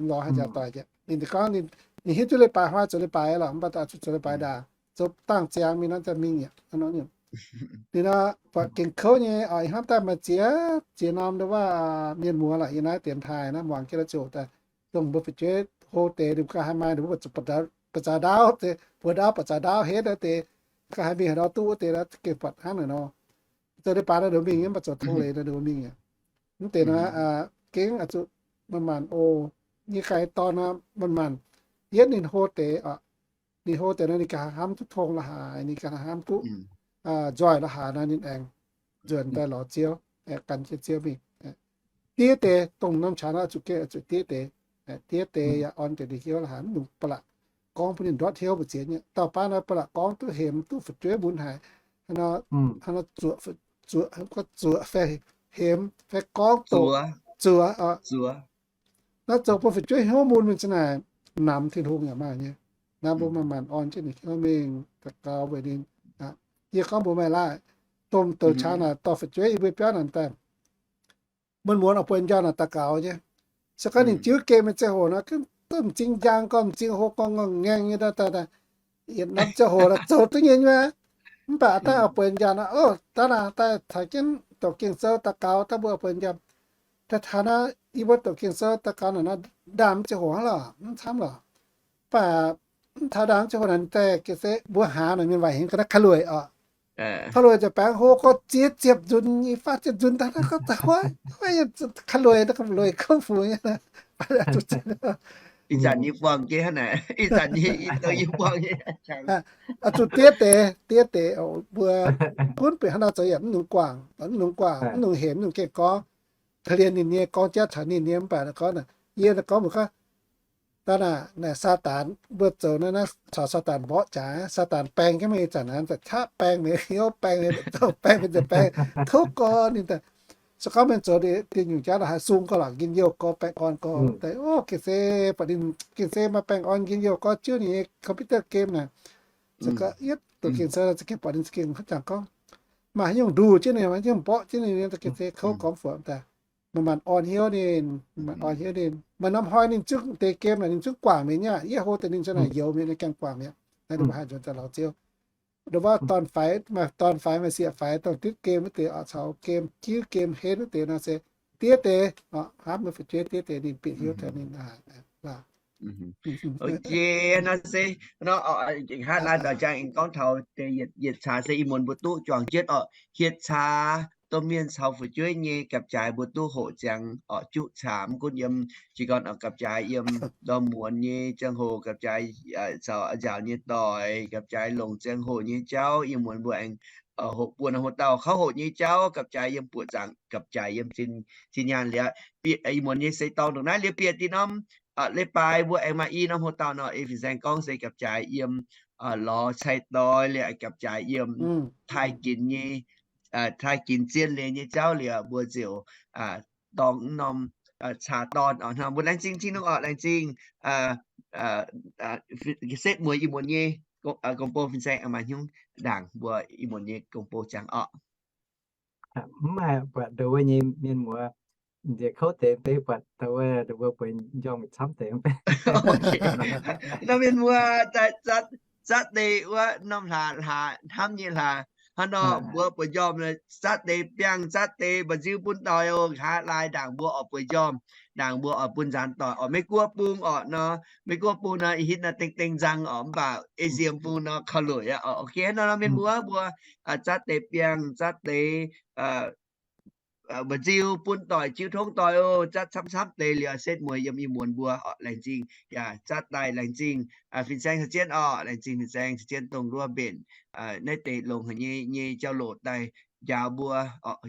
lorz haih njaaux doic aqv. Ninh gorngv ninh hiuv duqv leiz-baaix hnoi zoux leiz-baaix lorqc, mv baac zuqc zoux leiz-baaix ndaangc, zoux dangh ziangx mingh nor daaih mingh aqv. Ninh nor buatc gengh kouv nyei oc, ih hnamv daaih maaih ziex, ziex norm ndo wuov mienh muoz lorqc, yiem naaiv dienx taaih naaiv muangx jienv naaiv ziouc daaih dongh mbuo fu'jueiv hlo deix, ninh ganh haih maaih, ninh mbuo buatc zaux ndaauv, buatc zaux ndaauv henv wuov deix, ganh haih mingh haaix nor duqv wuov deix, gengh buatc hnangv naaic nor. Zoux leiz-baaix naaiv ndoh mingh, mv baac zoux tong leiz naaiv ndoh mingh aqv. Mv deix naaiv gengh zuqc manc-manc oc, nyei ganh dorn naaiv manc-manc yietv ninh hlo deix oc. Ninh hlo deix nor ninh ganh hnamv duqv tong la'haaix, ninh ganh hnamv duqv nzoih la'haaix nor ninh aengx nzuonx daaih lorz Ziouv, gan jienv Ziouv mingh. Diev deix dongh norm qangx nor zuqc gengh zuqc diev deix. Diev deix yaac orn deix ninh hnyouv la'haaix, mv nungx ba'laqc gorngv bun ninh ndortv hnyouv mbu'ziex nyei. Dauh baav nor ba'laqc gorngv duqv hemx duqv fu'jueiv mun haic. Hnangv nor zuoqc, zuoqc, gorngv zuoqc fai hemx fai gorngv doqc, zuoqc oc. Naaiv zoux bun fu'jueiv hnyouv mun mingh za'naaic, namx Tin-Hungh yaac maaih nyei. Naaiv mbuo manc-manc orn jienv ninh hnyouv mingh daux gaux weic ninh. Yie gorngv mbuox meih laaic, domh douc qangx naaic dorh fu'jueiv yie mbuo biauv naaic daaih, muonz-muonz oix bueix njorn naaic daux gaux nyei. Se gorngv ninh jiuv gem nyei ziangh hoc nor, duqv m'zing njang gorngv m'zing hlo gorngv ngaengc nyei, yietc norm ziangh hoc naaic zoux duqv nyei nyei. Mv baac daaih oix bueix njorn nor, o, daaih naaic daaih taux jienv doqc Ging-Sou daux gaux, daaih mbuo oix bueix njorn. Daaih taux naaiv yie mbuo doqc Ging-Sou daux gaux naaic nor, ndaam ziangh hoc hnangv lorqc, mv camv lorqc. Mv baac mv taux ndaam ziangh hoc naaic daaih ga'sie mbuo hlaax naaic mienh waaic hingv ga'naaiv ka'lueic oc. Ka'lueic ziouc baengx hlo gorx ziex ziepc nzunc, i faah ziepc nzunc daaih naaiv gorngv daaih huaiv, huaiv ka'lueic, ka'lueic kouv fuc nyei. Ih zanc yie buangh jienv hnangv naaic, ih zanc yie, yie zoux yie buangh nyei. Zuqc diev deix, diev deix mbuo gunv bieqc hnangv nor zoux yaac mv nungx guangc, mv nungx guangc, mv nungx hemx, mv nungx gengh gorngv. Taux lienh ninh nyei gorngv jauv taux ninh nyei mv baac gorngv, yie gorngv mbuox gorngv, daaih naaic, naaic Saadaan mbuo zoux naaiv, naaiv caux Saadaan mborqv jaax, Saadaan baeng jienv meih ih zanc naaiv, zaqc qaqv baeng meih hnyouv, baeng meih zoux, baeng meih nza'baeng, kouv gorx ninh daaih. Se gorngv mienh zoux dieh nyungc jauv la'haaix sung gorx lorqc, njien-youh gorx, baengh orn gorx daaih, o, gengh se buatc ninh gengh se maaih baengh orn njien-youh gorx, jiuv ninh nyei computer game naaic. Se gorngv yietv doqc Ging-Sou za'gengh buatc ninh za'gengh haaix jangx gorngv, maaih haaix nyungc nduh jienv ninh, maaih haaix nyungc mborqv jienv ninh, za'gengh se kouv gormx fuoqc daaih. Manc-manc orn hnyouv ninh, manc-manc orn hnyouv ninh. Maaih norm hnoi ninh zungv deix game naaic ninh zungv guangc mienh nyei aqv. Yie hlo deix ninh za'naaic youx mienh nyei gaengh guangc mi'aqv. Naaiv ninh mbuo haih nzuonx daaih lorz Ziouv. Ndo wuov dorn-faix, maaih dorn-faix, maaih sieqv-faix, dongh diuv game wuov deix oc, caux game, jiuv game henv wuov deix nor se diev deix oc, hnamv mbuo fu'jueiv diev deix ninh bieqc hnyouv taux ninh. Ok, nor se, nor, hnangv naaiv doix jangx aengx gorngv taux deix yietc caax se ih muonz mbuo duqv juangc jienv oc, hietc caax domh mienh caux fu'jueiv nyei gapv-jaaix mbuo duqv hoqc ziangx oc, juqv caax mv gunv yiem jiez gorn oc, gapv-jaaix yiem ndorm muonz nyei ziangh hoc, gapv-jaaix caux nziaauc nyei doic, gapv-jaaix longc ziangh hoc nyei jauv, ih muonz mbuo aengx hoqc buonc hoqc dauh kouv hoqc nyei jauv, gapv-jaaix yiem buoqc zaangc, gapv-jaaix yiem zinh nyaanh liuz, ih muonz nyei seix dorngh ndongc naaiv liuz bieqc dinh norm leiz-baaix mbuo aengx maaih i norm hoqc dauh nor, ei fin-saeng gorngv se gapv-jaaix yiem lorz cai-doix liuz, gapv-jaaix yiem taaih ginx nyei, taaih ginx zien leiz nyei jauv liuz, mbuo ziouc dorng mv norm caax dorn oc. Mbuo laengz zingh Tin-Hungh oc, laengz zingh setv mueiz ih muonz nyei gong-bou. Fin-saeng maaih hnyouv ndaangc mbuo ih muonz nyei gong-bou jangx oc. Mv maaih buatc nduov wuov nyei mienh muoz, nziex kouv deix mv bei buatc nduov wuov, nduov wuov bueix njormh camv deix mv bei. Norm mienh muoz, zatv deix wuov norm hlaax, hlaax hnamv nyei hlaax, hnangv nor mbuo bueix njormh, zatv deix biangh, zatv deix mba'nziu bun doic oc. Nqa'haav laai ndaangc mbuo oix bueix njormh, ndaangc mbuo oix bun nzaanx doic oc. Meiv-Guoqv bung oc nor, Meiv-Guoqv bung nor, ih hitv naaiv dengh dengh nzang oc, mv baac Esie bung nor korv-loic aqv oc. Ok, hnangv nor mienh muoz, mbuo zatv deix biangh, zatv deix mba'nziu bun doic, jiu tongv doic oc. Zatv camv camv deix liuz setv mueiz yiem ih muonz mbuo oc. Laengz zingh, yaac zatv daaih laengz zingh fin-saeng caux jienv oc. Laengz zingh fin-saeng caux jienv dongh nduov mbenc naaiv deix longc haic nyei, nyei jauv-louc daaih njaaux mbuo,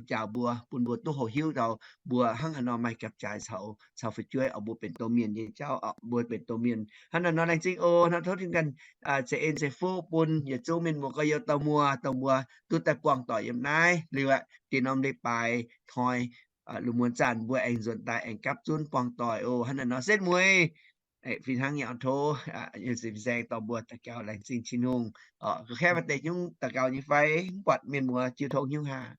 njaaux mbuo, bun mbuo duqv hoqc hiuv taux mbuo hnangv haaix nor maaih gapv-jaaix caux, caux fu'jueiv oc. Mbuo benx domh mienh nyei jauv oc, mbuo benx domh mienh. Hnangv naaiv nor laengz zingh oc. Hnangv tov Tin ganh ceix en ceix fuqv bun yietc zungv mienh muoz gorx-youz dauh muoz, dongh mbuo duqv daaih buangh doic yiem naaiv liuz aqv. Dinh norm leiz-baaix hnoi lungh muonz zanc mbuo aengx nzuonx daaih aengx gapv zunv buangh doic oc. Hnangv naaiv nor setv mueiz fih hnangv nyei tov, yie se fin-saeng dorh mbuo daux gaux laengz zingh Tin-Hungh. Gorngv kaaeqv maaih deix nyungc daux gaux nyei fai? Mv buatc mienh muoz jiu tong hnyouv haac.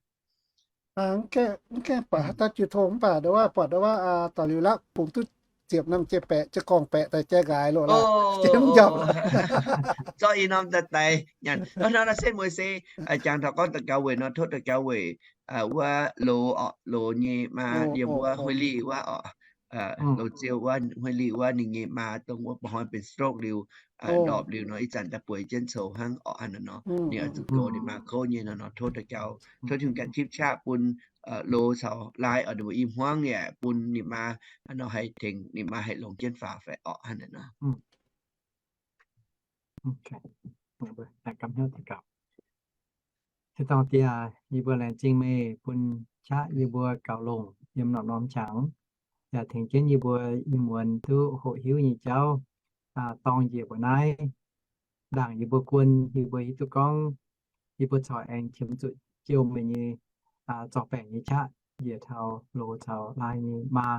Mv gaengh buatc haaix dauh jiu tong mv baac ndau wuov buatc ndau wuov daux liuz laqv bungx duqv ziepc norm jai-baeqc, jai-gorngv baeqc daaih jai nqaaix loz laqv, jai mv njormh. Zorqv i norm daaih daaih nyanc. Hnangv nor setv mueiz se jangx taux gorngv daux gaux weic nor tov daux gaux weic wuov loz orqc, loz nyei maa yiem wuov Huei Lih wuov orqc. Loz Ziou wuov Huei Lih wuov ninh nyei maa dongh wuov ba'hnoi benx stroke liuz, ndorpc liuz nor ih zanc daaih bueix jienv coux hnangv orqc. Hnangv naaiv nor ninh oix zuqc goux ninh maa kouv nyei nor nor tov daux gaux, tov Tin-Hungh ganh tipv qaqv bun loz caux lai orqc, ninh mbuo i hmuangv yaac bun ninh maa nor haih tengx ninh maa haih longc jienv faaux fai orqc. Hnangv naaiv nor. Tin-dorngh Diex, yie mbuo laengz zingh meih bun qaqv yie mbuo gaux longc yiem norm-norm qangx, yaac tengx jienv yie mbuo ih muonz duqv hoqc hiuv nyei jauv dorng njiec mbuo naaiv. Ndaangc yie mbuo guon, yie mbuo hiuv duqv gorngv yie mbuo corc aengx qiemx zuqc jouh meih nyei zorc baengc nyei qaqv njiec taux loz caux lai nyei maa,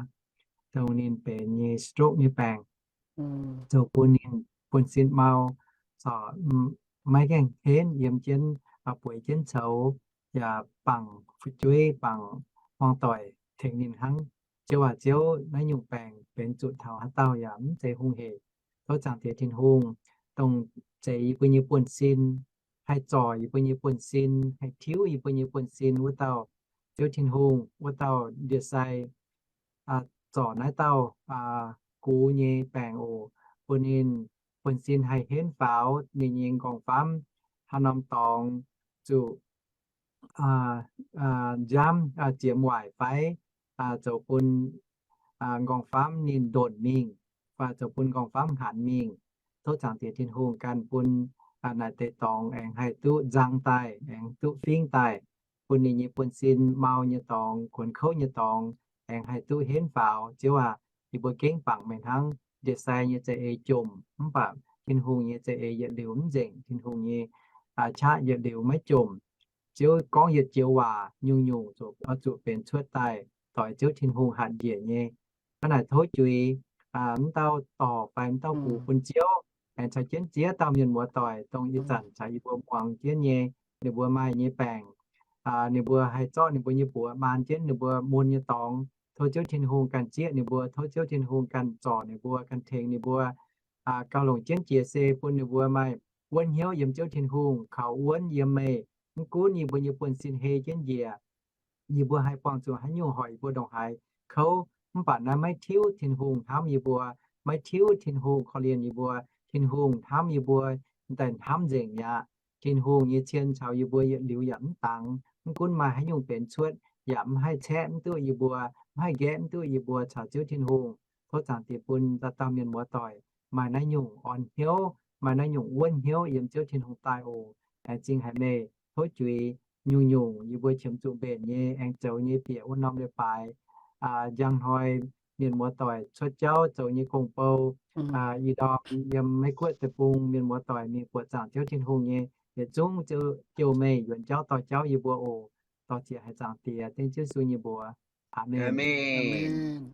dongh ninh benx nyei stroke nyei baengc, zoux bun ninh buonv-sin mau, corc maiv gaengh henv yiem jienv, bueix jienv coux, yaac bangc fu'jueiv, bangc muangdoic tengx ninh hnangv. Ziouv aac, Ziouv, naaiv nyungc baengc benx zuqc taux haaix dauh yaac mv zeiz hungh hec. Tov Zaangc Diex Tin-Hungh dongh zeix yie mbuo nyei buonv-sin, haih zorc yie mbuo nyei buonv-sin, haih tiuv yie mbuo nyei buonv-sin wuov dauh Ziouv Tin-Hungh, wuov dauh ndie-sai, zorc naaiv dauh gux nyei baengc oc, bun ninh buonv-sin haih henv faaux, ninh nyei nqorngv-famv haaix norm dorngx zuqc nziaamv ziemx waaic fai, zoux bun nqorngv-famv ninh ndonc mingh, fai zoux bun nqorngv-famv hnaanx mingh. Tov Zaangc Diex Tin-Hungh ganh bun naaic deix dorngx aengx haih duqv nzang daaih, aengx duqv fingv daaih, bun ninh nyei buonv-sin mau nyei dorngx, kuonx kouv nyei dorngx aengx haih duqv henv faaux. Ziouv aac, yie mbuo gengh bangc meih hnangv. Ndie-sai nyei za'eix jomc, mv baac Tin-Hungh nyei za'eix yietc liuz mv nzengc. Tin-Hungh nyei qaqv yietc liuz maiv jomc. Ziouv gorngv yietc joux waac, nyungc-nyungc zuqc benx cuotv daaih doix Ziouv Tin-Hungh hatc njiec nyei. Hnangv naaic tov juix m'dauh dorc fai m'dauh gux bun Ziouv, aengx caux jienv ziex dauh mienh muoz-doic dongh ih zanc caux yie mbuo muangx jienv nyei, ninh mbuo maaih nyei baengc, ninh mbuo haih zorqv ninh mbuo nyei buoz maan jienv ninh mbuo mun nyei dorngx. Tov Ziouv Tin-Hungh ganh zieqv ninh mbuo, tov Ziouv Tin-Hungh ganh zorc ninh mbuo, ganh tengx ninh mbuo. Gauh longc jienv jiex se bun ninh mbuo maaih wuonv hnyouv yiem Ziouv Tin-Hungh, kaux wuonv yiem meih. Mv gunv yie mbuo nyei buonv-sin hei jienv njiec, yie mbuo haih buangh zuqc haaix nyungc hoic yie mbuo ndongc haaix kouv, mv baac naaiv maiv tiuv Tin-Hungh hnamv yie mbuo, maiv tiuv Tin-Hungh korv-lienh yie mbuo. Tin-Hungh hnamv yie mbuo daaih hnamv nzengc mi'aqv. Tin-Hungh nyei cien caux yie mbuo yietc liuz yaac mv dangx. Mv gunv maaih haaix nyungc benx cuotv, yaac mv haih caeqv mv duqv yie mbuo, mv haih nqaeqv mv duqv yie mbuo caux Ziouv Tin-Hungh. Tov Zaangc Diex bun dauh dauh mienh muoz-doic maaih naaiv nyungc orn hnyouv, maaih naaiv nyungc wuonv hnyouv yiem Ziouv Tin-Hungh daaih oc. Laengz zingh haic meih. Tov juix nyungc-nyungc yie mbuo qiemx zuqc mbenc nyei, aengx zoux nyei bieqc wuov norm leiz-baaix, njang hnoi mienh muoz-doic cuotv jauv zoux nyei gong-bou, ih ndorm yiem Meiv Guoqv deic-bung mienh muoz-doic mingh buoqc zaangc Ziouv Tin-Hungh nyei, yietc zungv Ziouv jouh meih yuonx jauv dorh jauv yie mbuo oc. Dorh zieqc haic Zaangc Diex, dengv Ziouv Yesu nyei mbuox. Aamen.